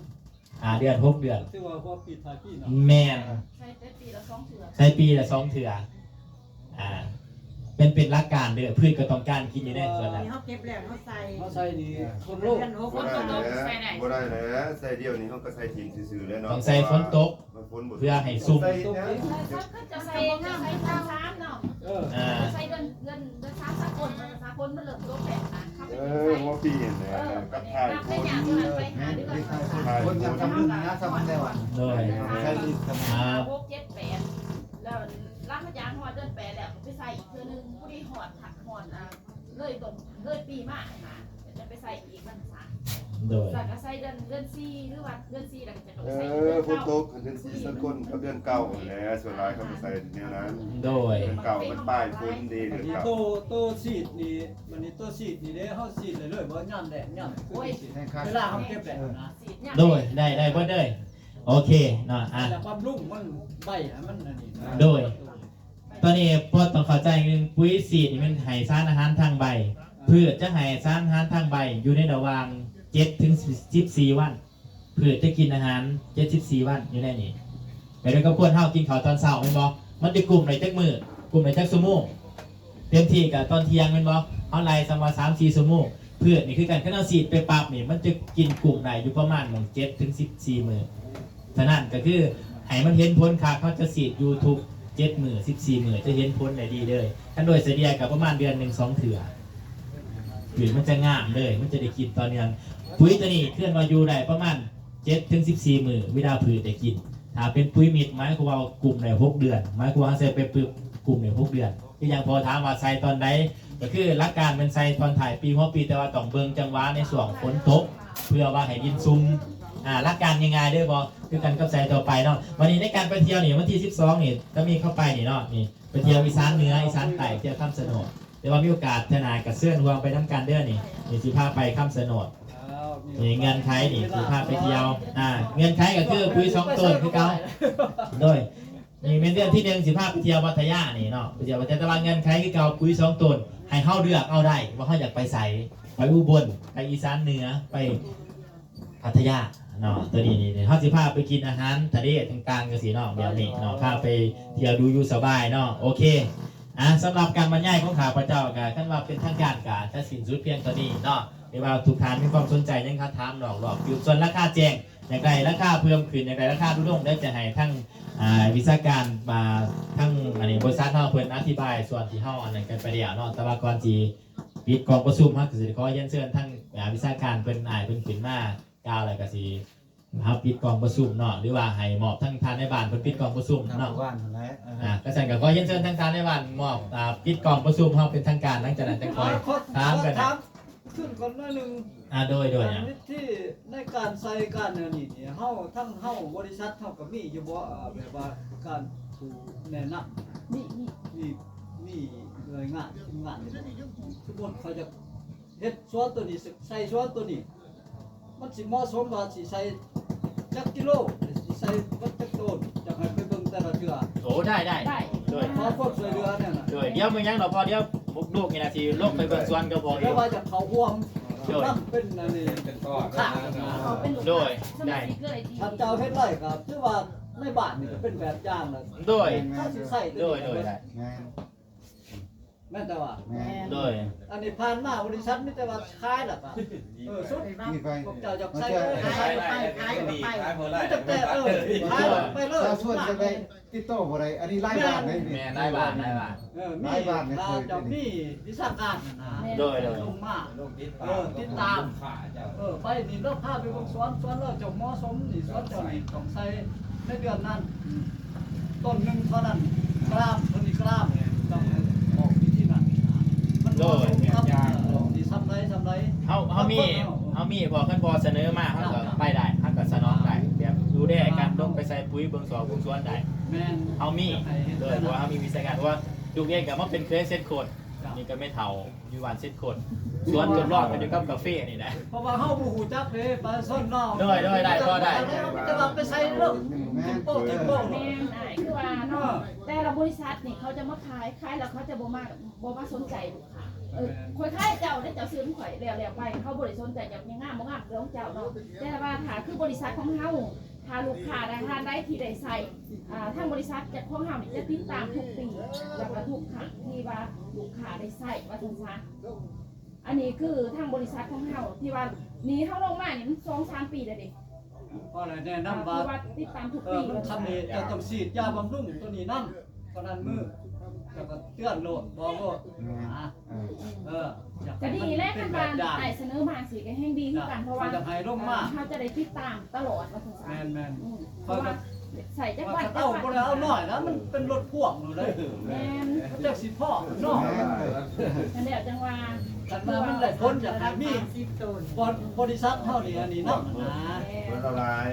ຫ້າເດືອນ ຫົກເດືອນ ຖືວ່າຫົວປີທ້າຍປີເນາະ ແມ່ນ ໃສ່ແຕ່ປີລະສອງເທື່ອ ໃສ່ປີລະສອງເທື່ອ ອ່າ ເປັນ ເປັນຫຼັກການເດີ ພືດກໍຕ້ອງການກິນຢູ່ໃນ ເອີ ສ່ວນນັ້ນ ເຮົາເກັບແລ້ວເຮົາໃສ່ ເຮົາໃສ່ນີ້ ເອີ ຄົນໂລກ ເດືອນຫົກ ບໍ່ໄດ້ແຫຼະ ບໍ່ໄດ້ແຫຼະ ໃສ່ດຽວນີ້ເຮົາກໍໃສ່ຖິ້ມຊື່ໆແຫຼະເນາະ ຕ້ອງໃສ່ຝົນຕົກ ເພາະວ່າມັນຝົນບໍ່ ເພື່ອໃຫ້ຊຸ່ມ ໃສ່ ໃສ່ ໃສ່ ໃສ່ ໃສ່ ເອີ ອ່າ ໃສ່ເດືອນ ເດືອນ ເດືອນສາມສາກົນ ສາກົນມັນເລີ່ມຕົກແລ້ວນະ ເອີ ຫົວປີຫັ້ນແຫຼະ ເອີ ກັບທ້າຍຝົນ ທ້າຍຝົນ ຝົນຈະມານະ ຊຳແລ້ວ ໂດຍ ໃສ່ອີກ ອ່າ ຫົກ ເຈັດ ແປດ ແລ້ວຫຼັງຈາກຮອດເດືອນແປດແລ້ວ ກໍໄປໃສ່ອີກເທື່ອໜຶ່ງ ຜູ້ໃດຮອດ ຮອດ ອ່າ ເລີຍຕົ້ນ ເລີຍປີມາຫັ້ນນະ ກໍຈະໄປໃສ່ອີກ ມັນຊະ ໂດຍ ແລ້ວກໍໃສ່ເດືອນ ເດືອນສີ່ ຫຼືວ່າເດືອນສີ່ ແລ້ວກໍຈະຕ້ອງໃສ່ ເອີ ເດືອນເກົ້າ ຝົນຕົກ ເດືອນສີ່ສາກົນກັບເດືອນເກົ້າຫັ້ນແຫຼະ ສ່ວນຫຼາຍເຂົາກໍໃສ່ແນວນັ້ນ ໂດຍ ເດືອນເກົ້າມັນປາຍຝົນເດ້ ເດືອນເກົ້າ ໂຕ ໂຕຊີດນີ້ ບັດນີ້ໂຕຊີດນີ້ເດ້ ເຮົາຊີດໄດ້ເລີຍບໍ່? ຍາມແລ້ງ ຍາມ ໂອ້ຍ ເວລາເຮົາເກັບແລ້ວນະ ໂດຍ ໄດ້ ໄດ້ເບິດເລີຍ ໂອເຄເນາະ ອ່ະ ແລ້ວບຳລຸງມັນ ໃບໃຫ້ມັນອັນນີ້ນະ ໂດຍ ຕອນນີ້ພໍ່ຕ້ອງເຂົ້າໃຈ ປຸ໋ຍຊີດນີ້ມັນໃຫ້ສານອາຫານທາງໃບ ພືດຈະໃຫ້ສານອາຫານທາງໃບຢູ່ໃນລະຫວ່າງເຈັດເຖິງສິບສີ່ວັນ. ພືດຈະກິນອາຫານເຈັດສິບສີ່ວັນຢູ່ໃນນີ້. ແບບດຽວກັບຄົນເຮົາກິນເຂົ້າຕອນເຊົ້າແມ່ນບໍ່? ມັນຈະກຸ້ມໄດ້ຈັກມື້? ກຸ້ມໄດ້ຈັກຊົ່ວໂມງ? ເຕັມທີ່ກໍຕອນທ່ຽງແມ່ນບໍ່? ເຮົາໄລ່ສ່ຳວ່າສາມສີ່ຊົ່ວໂມງ. ພືດນີ້ຄືກັນ ຄັນເຮົາສີດໄປປັບນີ້ ມັນຈະກິນກຸ້ມໄດ້ຢູ່ປະມານໝ່ອງເຈັດເຖິງສິບສີ່ມື້. ສະນັ້ນກໍຄືໃຫ້ມັນເຫັນຜົນຄັກ ເຮົາຈະສີດຢູ່ທຸກເຈັດມື້ ສິບສີ່ມື້ ຈະເຫັນຜົນໄດ້ດີເລີຍ. ຄັນໂດຍສະເລ່ຍກໍປະມານເດືອນໜຶ່ງສອງເທື່ອ. ພືດມັນຈະງາມເລີຍ ມັນຈະໄດ້ກິນຕໍ່ເນື່ອງ. ປຸ໋ຍຕົວນີ້ເອີ້ນວ່າຢູ່ໄດ້ປະມານເຈັດເຖິງສິບສີ່ມື້ ເວລາພືດໄດ້ກິນ. ຖ້າເປັນປຸ໋ຍມິດ ໝາຍຄວາມວ່າກຸ້ມໄດ້ຫົກເດືອນ ໝາຍຄວາມວ່າໃສ່ໄປປຶບ ກຸ້ມໄດ້ຫົກເດືອນ. ຄືຢ່າງພໍ່ຖາມວ່າໃສ່ຕອນໃດ ກໍຄືຫຼັກການແມ່ນໃສ່ຕອນທ້າຍປີ ຫົວປີ ແຕ່ວ່າຕ້ອງເບິ່ງຈັງຫວະໃນຊ່ວງຝົນຕົກ ເພື່ອວ່າໃຫ້ດິນຊຸ່ມ. ອ່າ ຫຼັກການງ່າຍໆເດີ ບໍ່ຄືກັນກັບໃສ່ທົ່ວໄປເນາະ. ບັດນີ້ໃນການໄປທ່ຽວນີ້ ວັນທີສິບສອງນີ້ ຈະມີເຂົ້າໄປນີ້ເນາະ ນີ້ ໄປທ່ຽວອີສານເໜືອ ອີສານໃຕ້ ໄປທ່ຽວຄຳຊະໂນດ. ແຕ່ວ່າມີໂອກາດເທື່ອໜ້າກໍເຊີນຮ່ວມໄປນຳກັນເດີນີ້ ນີ້ຊິພາໄປຄຳຊະໂນດ. ນີ້ເງື່ອນໄຂນີ້ຊິພາໄປທ່ຽວ ອ່າ ເງື່ອນໄຂກໍຄືປຸ໋ຍສອງໂຕນຄືເກົ່າ. ໂດຍ ນີ້ແມ່ນເດືອນທີໜຶ່ງຊິພາໄປທ່ຽວພັດທະຍານີ້ເນາະ ໄປທ່ຽວພັດທະຍາ ແຕ່ວ່າເງື່ອນໄຂຄືເກົ່າ ປຸ໋ຍສອງໂຕນ ໃຫ້ເຮົາເລືອກເອົາໄດ້ວ່າເຮົາຢາກໄປໃສ ໄປອຸບົນ ໄປອີສານເໜືອ ໄປ ພັດທະຍາເນາະ. ຕົວນີ້ນີ້ ເຮົາຊິພາໄປກິນອາຫານທະເລຕ່າງໆ ຈັ່ງຊີ້ເນາະ ແບບນີ້ເນາະ ພາໄປທ່ຽວດູຢູ່ສະບາຍເນາະ. ໂອເຄ ອ່າ ສຳລັບການບັນຍາຍຂອງຂ້າພະເຈົ້າ ກໍຄັນວ່າເປັນທາງການ ກໍຈະສິ້ນສຸດພຽງເທົ່ານີ້ເນາະ. ຫຼືວ່າທຸກທ່ານມີຄວາມສົນໃຈຫຍັງ ຄຳຖາມນອກລອບຢູ່ ສ່ວນລາຄາແຈ້ງ ຢາກໄດ້ລາຄາເພີ່ມຂຶ້ນ ຢາກໄດ້ລາຄາຫຼຸດລົງ ດຽວຈະໃຫ້ທາງ ອ່າ ວິຊາການ ອ່າ ທາງ ອັນນີ້ ບໍລິສັດເຮົາເພິ່ນອະທິບາຍສ່ວນທີ່ເຮົາອັນນັ້ນກັນໄປແລ້ວເນາະ. ແຕ່ວ່າກ່ອນຊິ ປິດກອງປະຊຸມ ເຮົາກໍຊິຂໍຮຽນເຊີນທາງ ອາ ວິຊາການເພິ່ນ ອ້າຍເພິ່ນຂຶ້ນມາກ່າວ ແລ້ວກໍຊິເຮົາປິດກອງປະຊຸມເນາະ ຫຼືວ່າໃຫ້ມອບທາງທ່ານນາຍບ້ານເພິ່ນປິດກອງປະຊຸມເນາະ. ອາ ກະຊັ້ນກໍຂໍຮຽນເຊີນທາງທ່ານນາຍບ້ານມອບ ອາ ປິດກອງປະຊຸມເຮົາເປັນທາງການ. ຫຼັງຈາກນັ້ນຈັ່ງຄ່ອຍຖາມກັນ ຖາມຂຶ້ນກ່ອນໜ້ອຍໜຶ່ງ. ອາ ໂດຍ ໂດຍ ອັນວິທີໃນການໃສ່ການແນວນີ້ນີ້ ເຮົາ ທາງເຮົາ ບໍລິສັດເຮົາກໍມີຢູ່ບໍ່ ແບບວ່າການຜູ້ແນະນຳ? ມີ ມີ ມີ ມີໜ່ວຍງານ ທີມງານ ສົມມຸດເຂົາຈະ ເຮັດສວນຕົວນີ້ ໃສ່ສວນຕົວນີ້ ມັນຊິເໝາະສົມວ່າຊິໃສ່ຈັກກິໂລ ຊິໃສ່ເບິດຈັກໂຕນ ຈະໃຫ້ໄປເບິ່ງແຕ່ລະເທື່ອ. ໂອ້ ໄດ້ ໄດ້ ໄດ້ ໂດຍ ຂໍຄວາມຊ່ວຍເຫຼືອແນ່ນະ. ໂດຍ ດຽວມື້ຫຍັງດອກ ພໍດຽວລູກນີ້ນະຊິລົງໄປເບິ່ງສວນກັບພໍ່ຢູ່ ແຕ່ວ່າຢາກເຂົ້າຮ່ວມ ໂດຍ ນຳເປັນອັນນີ້ ເປັນ ເປັນລູກຄ້າ ໂດຍ ໄດ້ ຄັນເຈົ້າເຮັດໄດ້ກໍຖືວ່າໃນບ້ານນີ້ກໍເປັນແບບຢ່າງລະ. ໂດຍ ຖ້າຊິໃສ່ ໂດຍ ໂດຍ ໄດ້ ແມ່ນ ແມ່ນແຕ່ວ່າ ແມ່ນ ໂດຍ ອັນນີ້ຜ່ານມາບໍລິສັດມີແຕ່ວ່າຂາຍລະກະ ເອີ ສຸດ ມີໄປ ພວກເຈົ້າຢາກໃສ່ ຂາຍໄປ ຂາຍໄປ ມີແຕ່ ເອີ ຂາຍໄປເລີຍ ຊາວສວນຈະໄດ້ຕິດຕໍ່ບໍ່ໄດ້ ອັນນີ້ຫຼາຍບ້ານເດ້ ແມ່ນ ຫຼາຍບ້ານ ຫຼາຍບ້ານ ເອີ ມີ ຫຼາຍບ້ານ ຖ້າເຈົ້າມີວິຊາການຫັ້ນນະ ໂດຍ ໂດຍ ລົງມາ ເອີ ຕິດຕາມ ເອີ ໄປນີ້ລາວພາໄປເບິ່ງສວນ ສວນລາວເຈົ້າເໝາະສົມ ນີ້ສວນເຈົ້ານີ້ຕ້ອງໃສ່ໃນເດືອນນັ້ນ ອືມ ຕົ້ນໜຶ່ງເທົ່ານັ້ນ ກຣາມ ເພິ່ນນີ້ກຣາມ ຕ້ອງບອກວິທີນັ້ນ ມັນເໝາະສົມກັບ ໂດຍ ເອີ ຊິສ່ຳໃດສ່ຳໃດ ເຮົາ ເຮົາມີ ເຮົາມີ ເພາະຄັນພໍ່ສະເໜີມາ ເຮົາກໍໄປໄດ້ ເຮົາກໍສະໜອງໄດ້ ແບບດູແລການລົງໄປໃສ່ປຸ໋ຍ ເບິ່ງສວນ ເບິ່ງສວນໄດ້ ແມ່ນ ເຮົາມີ ໂດຍ ເພາະວ່າເຮົາມີວິຊາການ ເພາະວ່າລູກເອງກໍມາເປັນເຄຍເສັດຄົນ ນີ້ກໍແມ່ເຖົ້າ ຢູ່ບ້ານເສັດຄົນ ສວນຈົນລອດກັນຢູ່ກັບກາເຟນີ້ນະ ເພາະວ່າເຮົາບໍ່ຮູ້ຈັກເດ້ປະຊາຊົນເນາະ ໂດຍ ໂດຍ ໄດ້ ພໍໄດ້ ແຕ່ວ່າໄປໃສ່ເລື່ອງ ແມ່ນ ຈິງໂປ້ຈິງໂປ້ ແມ່ນ ອ້າຍ ຄືວ່າເນາະ ແຕ່ລະບໍລິສັດນີ້ເຂົາຈະມາຂາຍ ຂາຍແລ້ວເຂົາຈະບໍ່ມາ ບໍ່ມາສົນໃຈລູກຄ້າ ເອີ ຂ້ອຍຂາຍເຈົ້າເດ້ ເຈົ້າຊື້ຂອງຂ້ອຍ ແລ້ວ ແລ້ວໄປ ເຂົາບໍ່ໄດ້ສົນໃຈເຈົ້າຫຍັງງາມບໍ່ງາມເລື່ອງຂອງເຈົ້າເນາະ ແຕ່ວ່າຖ້າຄືບໍລິສັດຂອງເຮົາ ຖ້າລູກຄ້າໃດທ່ານໃດທີ່ໄດ້ໃຊ້ ອ່າ ທາງບໍລິສັດຈະ ຂອງເຮົານີ້ຈະຕິດຕາມທຸກປີ ແລ້ວກໍທຸກຄັ້ງທີ່ວ່າລູກຄ້າໄດ້ໃຊ້ວ່າຊັ້ນຊະ ອັນນີ້ຄືທາງບໍລິສັດຂອງເຮົາທີ່ວ່ານີ້ເຮົາລົງມານີ້ມັນສອງສາມປີແລ້ວເດ້ ພໍໄດ້ແນະນຳວ່າ ຄືວ່າຕິດຕາມທຸກປີ ເອີ ມັນທຳນີ້ເຈົ້າຕ້ອງສີດຢາບຳລຸງຕົວນີ້ນຳ ເທົ່ານັ້ນມື້ ແລ້ວກໍເຕືອນໂລດ ບອກໂລດ ອືມ ນະ ເອີ ເອີ ກໍດີແຫຼະ ຄັນວ່າອ້າຍສະເໜີມາຊິກໍແຮງດີຄືກັນ ເພາະວ່າເຮົາຈະໄດ້ຕິດຕາມຕະຫຼອດວ່າຊັ້ນຊະ ແມ່ນໆ ອືມ ເພາະວ່າໃສ່ຈັກວັນ ເອົາບໍ່ໄດ້ເອົາໜ້ອຍນະ ມັນເປັນລົດພວງໂລດເດ້ ແມ່ນ ຈັກຊິພໍເນາະ ແມ່ນ ນັ້ນແຫຼະ ຈັ່ງວ່າ ຄັນວ່າມັນໄດ້ຜົນ ຢາກໃຫ້ມີ ບໍ ບໍລິສັດເຮົານີ້ ອັນນີ້ນຳນະ ແມ່ນ ຄົນລະຫຼາຍ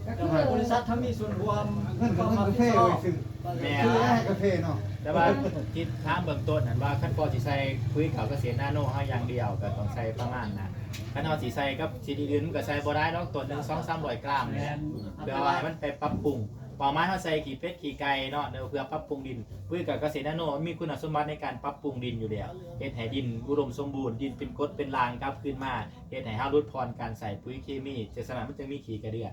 ກໍຄື ຢາກໃຫ້ບໍລິສັດເຮົາມີສ່ວນຮ່ວມ ເງິນກໍເງິນກາເຟໄວ້ຊື້ ແມ່ນ ຊື້ໃຫ້ກາເຟເນາະ ແຕ່ວ່າທີ່ຖາມເບື້ອງຕົ້ນຫັ້ນວ່າ ຄັນພໍ່ຊິໃສ່ປຸ໋ຍເຂົ້າກະເສດນາໂນເຮົາຢ່າງດຽວ ກໍຕ້ອງໃສ່ປະມານນັ້ນ ຄັນເຮົາຊິໃສ່ກັບຊະນິດອື່ນ ມັນກໍໃສ່ບໍ່ຫຼາຍດອກ ຕົ້ນໜຶ່ງສອງສາມຮ້ອຍກຣາມນີ້ແຫຼະ ເພື່ອວ່າໃຫ້ມັນໄປປັບປຸງ ເປົ້າໝາຍເຮົາໃສ່ຂີ້ເປັດຂີ້ໄກ່ເນາະ ເພື່ອປັບປຸງດິນ. ປຸ໋ຍກະກະເສດນາໂນມີຄຸນສົມບັດໃນການປັບປຸງດິນຢູ່ແລ້ວ ເຮັດໃຫ້ດິນອຸດົມສົມບູນ, ດິນເປັນກົດເປັນລາງກັບຄືນມາ, ເຮັດໃຫ້ເຮົາຫຼຸດຜ່ອນການໃຊ້ປຸ໋ຍເຄມີ. ຈັ່ງຊັ້ນມັນຈຶ່ງມີຂີ້ກະເດືອນ,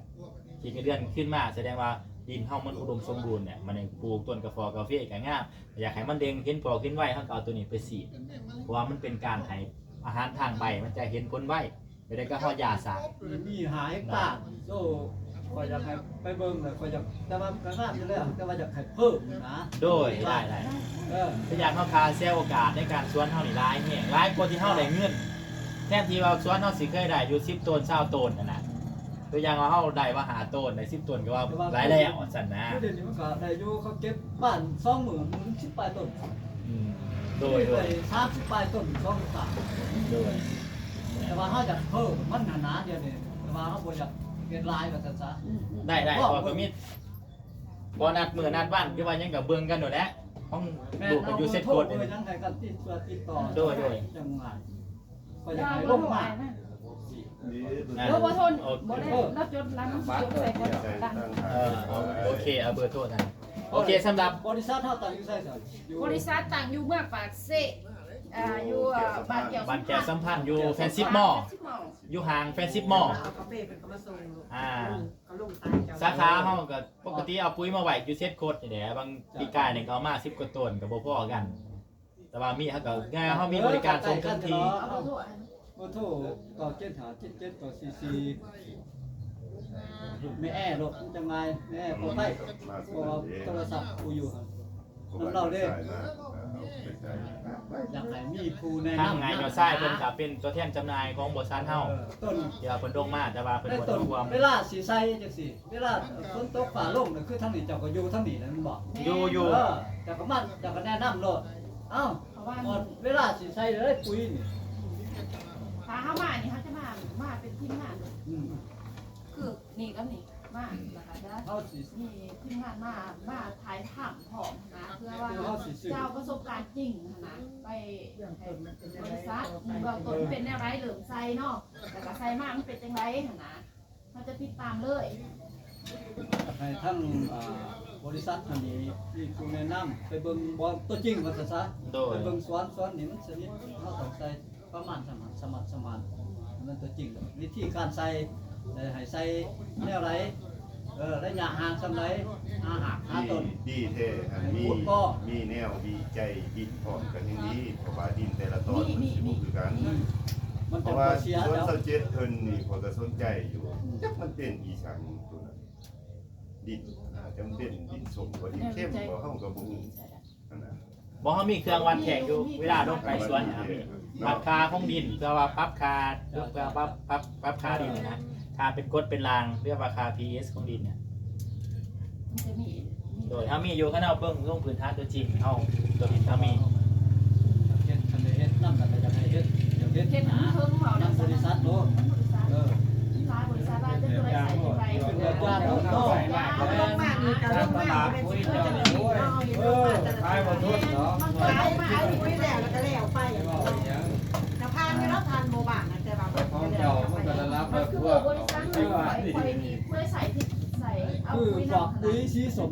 ຂີ້ກະເດືອນຄືນມາ ສະແດງວ່າດິນເຮົາມັນອຸດົມສົມບູນແຫຼະ. ບາດນີ້ປູກຕົ້ນກາແຟ ກາເຟກະງາມ, ຢາກໃຫ້ມັນເດັ່ງເຫັນພອກເຫັນໄວ ເຮົາກໍເອົາໂຕນີ້ໄປສີດ ເພາະວ່າມັນເປັນການໃຫ້ອາຫານທາງໃບ, ມັນຈະເຫັນຜົນໄວ. ໄປໄດ້ກໍຮອດຢາສາ ມີຫ້າເຮັກຕາ. ໂອ້ ຂ້ອຍຢາກໃຫ້ໄປເບິ່ງແລ້ວ ຂ້ອຍຢາກ ແຕ່ວ່າກໍງາມຢູ່ແລ້ວ ແຕ່ວ່າຢາກໃຫ້ເພີ່ມນະ. ໂດຍ ໄດ້ໆ ເອີ ຄືຢາກເຮົາຄາເສຍໂອກາດໃນການສວນເຮົານີ້ຫຼາຍແຮງ ຫຼາຍກວ່າທີ່ເຮົາໄດ້ເງິນ. ແທນທີ່ວ່າສວນເຮົາຊິເຄີຍໄດ້ຢູ່ສິບໂຕນ ຊາວໂຕນຫັ້ນນະ, ຕົວຢ່າງວ່າເຮົາໄດ້ວ່າຫ້າໂຕນ ໄດ້ສິບໂຕນ ກໍວ່າຫຼາຍແລ້ວ ວ່າຊັ້ນນະ. ຄືດຽວນີ້ມັນກໍໄດ້ຢູ່ ເຂົາເກັບບ້ານສອງມື້ ມື້ໜຶ່ງສິບປາຍໂຕນ. ອືມ ໂດຍໆ ໄດ້ສາມສິບປາຍໂຕນ ສອງເຮັກຕາ. ໂດຍ ແຕ່ວ່າເຮົາຢາກເພີ່ມມັນຫັ້ນນະ ດຽວນີ້ ແຕ່ວ່າເຮົາບໍ່ຢາກເຮັດຫຼາຍວ່າຊັ້ນຊະ. ອືມໆ ໄດ້ໆ ເພາະວ່າກໍມີ ບໍ່ນັດມື້ນັດວັນ ຫຼືວ່າຫຍັງກໍເບິ່ງກັນໂດດແຫຼະ ຂອງລູກກໍຢູ່ເຊດໂຄດນີ້. ແມ່ນ ເອົາເບີໂທ ເບີຫຍັງໃຫ້ກັນຕິດຕົວຕິດຕໍ່. ໂດຍໆ ຈັ່ງວ່າ ກໍຢາກໃຫ້ລົງມາ. ເອີ ບໍ່ທົນ ໂອເຄ ບໍ່ໄດ້ ລາວຈົດລະ ມັນຊິຈົດໃສ່ບໍ່ໄດ້. ເອີ ໂອເຄ ເອົາເບີໂທນັ້ນ. ໂອເຄ ສຳລັບ ບໍລິສັດເຮົາຕັ້ງຢູ່ໃສ? ຢູ່ ບໍລິສັດຕັ້ງຢູ່ເມືອງປາກເຊ ອ່າ ຢູ່ ອ່າ ບ້ານແກ້ວ ບ້ານແກ້ວສຳພັນ ຢູ່ແຟນຊິບມໍ ຢູ່ຫ້າງແຟນຊິບມໍ. ອ່າ ສາຂາເຮົາກໍປົກກະຕິເອົາປຸ໋ຍມາໄວ້ຢູ່ເຊດໂຄດນີ້ແຫຼະ, ບາງປີກາຍນີ້ກໍເອົາມາສິບກວ່າໂຕນ ກໍບໍ່ພໍກັນ. ແຕ່ວ່າມີ ເຮົາກໍ ເຮົາມີບໍລິການສົ່ງເຖິງທີ່. ເອົາເບີໂທ ເບີໂທ ເກົ້າເຈັດຫ້າເຈັດເຈັດເກົ້າສີ່ສີ່. ແມ່ແອໂລດ ມັນຈັ່ງງ່າຍ ແມ່ແອ ເພາະໄປ ເພາະວ່າໂທລະສັບກູຢູ່ຫັ້ນນຳລາວເດ້. ຢາກໃຫ້ມີຜູ້ແນະນຳ ທາງນາຍເຈົ້າຊາຍເພິ່ນກໍເປັນຕົວແທນຈຳໜ່າຍຂອງບໍລິສັດເຮົາ. ເອີ ຕົ້ນ ທີ່ວ່າເພິ່ນລົງມາ ແຕ່ວ່າເພິ່ນບໍ່ໄດ້ຮ່ວມ. ເວລາຊິໃສ່ຈັ່ງຊີ້ ເວລາຝົນຕົກຟ້າລົງນີ້ ຄືທາງນີ້ເຈົ້າກໍຢູ່ທາງນີ້ແຫຼະແມ່ນບໍ່? ຢູ່ ຢູ່ ເອີ ເຈົ້າກໍມາ ເຈົ້າກໍແນະນຳໂລດ. ເອົ້າ ເພາະວ່າ ຮອດເວລາຊິໃສ່ເລີຍປຸ໋ຍນີ້ ຖ້າເຮົາມານີ້ ເຮົາຈະມາ ມາເປັນທີມງານເລີຍ. ອືມ ຄືນີ້ກັບນີ້ມາ ແລ້ວກໍຈະ ເຮົາຊິ ມີທີມງານມາ ມາຖ່າຍທຳພ້ອມນະ ເພື່ອວ່າ ຄືເຮົາຊິຊື້ ຈະເອົາປະສົບການຈິງຫັ້ນນະ ໄປໃຫ້ບໍລິສັດ ເບື້ອງຕົ້ນເປັນແນວໃດ ເລີ່ມໃສ່ເນາະ ແລ້ວກໍໃສ່ມາມັນເປັນຈັ່ງໃດຫັ້ນນະ. ເຮົາຈະຕິດຕາມເລີຍ ໃຫ້ທັງ ອ່າ ບໍລິສັດຫັ້ນນີ້ ມີຜູ້ແນະນຳ ໄປເບິ່ງບ່ອນຕົວຈິງວ່າຊັ້ນຊະ. ໂດຍ ໄປເບິ່ງສວນ ສວນນີ້ມັນຊະນິດ ເຮົາຕ້ອງໃສ່ປະມານສະໝ່ຳ ສະໝ່ຳສະໝານ ໃຫ້ມັນຕົວຈິງ ວິທີການໃສ່ ເອີ ໃຫ້ໃສ່ແນວໃດ ເອີ ໄລຍະຫ່າງສ່ຳໃດ ຫາຮາກ ຫາຕົ້ນ ດີແທ້ ອັນມີ ມີແນວວິໄຈດິນພ້ອມກັນຍັງດີ ເພາະວ່າດິນແຕ່ລະຕອນມັນຊິບໍ່ຄືກັນ. ອືມ ມັນ ເພາະວ່າສວນຊາວເຈັດເພິ່ນນີ້ ຂ້ອຍກໍສົນໃຈຢູ່ ຈັກມັນເປັນອີ່ສັງໂຕນັ້ນ ດິນ ອາດຈະເປັນດິນສົ້ມບໍ່ ດິນເຄັມບໍ່ ເຮົາກໍບໍ່ຮູ້ຫັ້ນນະ. ບໍ່ ເຮົາມີເຄື່ອງວັດແທກຢູ່ ເວລາລົງໄປສວນ ວັດຄ່າຂອງດິນ ເພື່ອວ່າປັບຄ່າ ເພື່ອປັບ ປັບ ປັບຄ່າດິນນະ ຄ່າເປັນກົດເປັນລາງ ເອີ້ນວ່າຄ່າ pH ຂອງດິນນະ. ມັນຈະມີ ໂດຍ ເຮົາມີຢູ່ ຄັນເຮົາເບິ່ງລົງພື້ນຖານຕົວຈິງ ເຮົາ ຕົວດິນເຮົາມີ ເຮັດ ຄັນໄດ້ເຮັດນຳ ກໍຢາກໃຫ້ເຮັດ ຢາກເຮັດ ເຮັດນຳເຖິງເຮົານຳ ນຳບໍລິສັດໂລດ. ເອີ ມີຫຼາຍບໍລິສັດ ວ່າຈະໂດຍໃສ່ຈັ່ງໃດ ເປັນແບບຢ່າງເນາະ. ເອົາລົງມານີ້ກໍລົງມາ ບໍ່ແມ່ນຊິເອົາຈັ່ງໃດເນາະ. ເອີ ຂາຍບໍ່ທົນເນາະ ມັນຂາຍມາ ເອົາປຸ໋ຍແລ້ວ ແລ້ວກໍແລ້ວໄປ. ກໍຜ່ານຢູ່ແລ້ວ ຜ່ານໝູ່ບ້ານນະ ແຕ່ວ່າເບິດ ຂອງເຈົ້າມັນກໍໄດ້ຮັບ ມັນຄືບໍລິສັດ ຂ້ອຍນີ້ ຜູ້ໃດໃສ່ທີ່ໃສ່ ເອົາປຸ໋ຍ ຄືພວກປຸ໋ຍສີສົ້ມ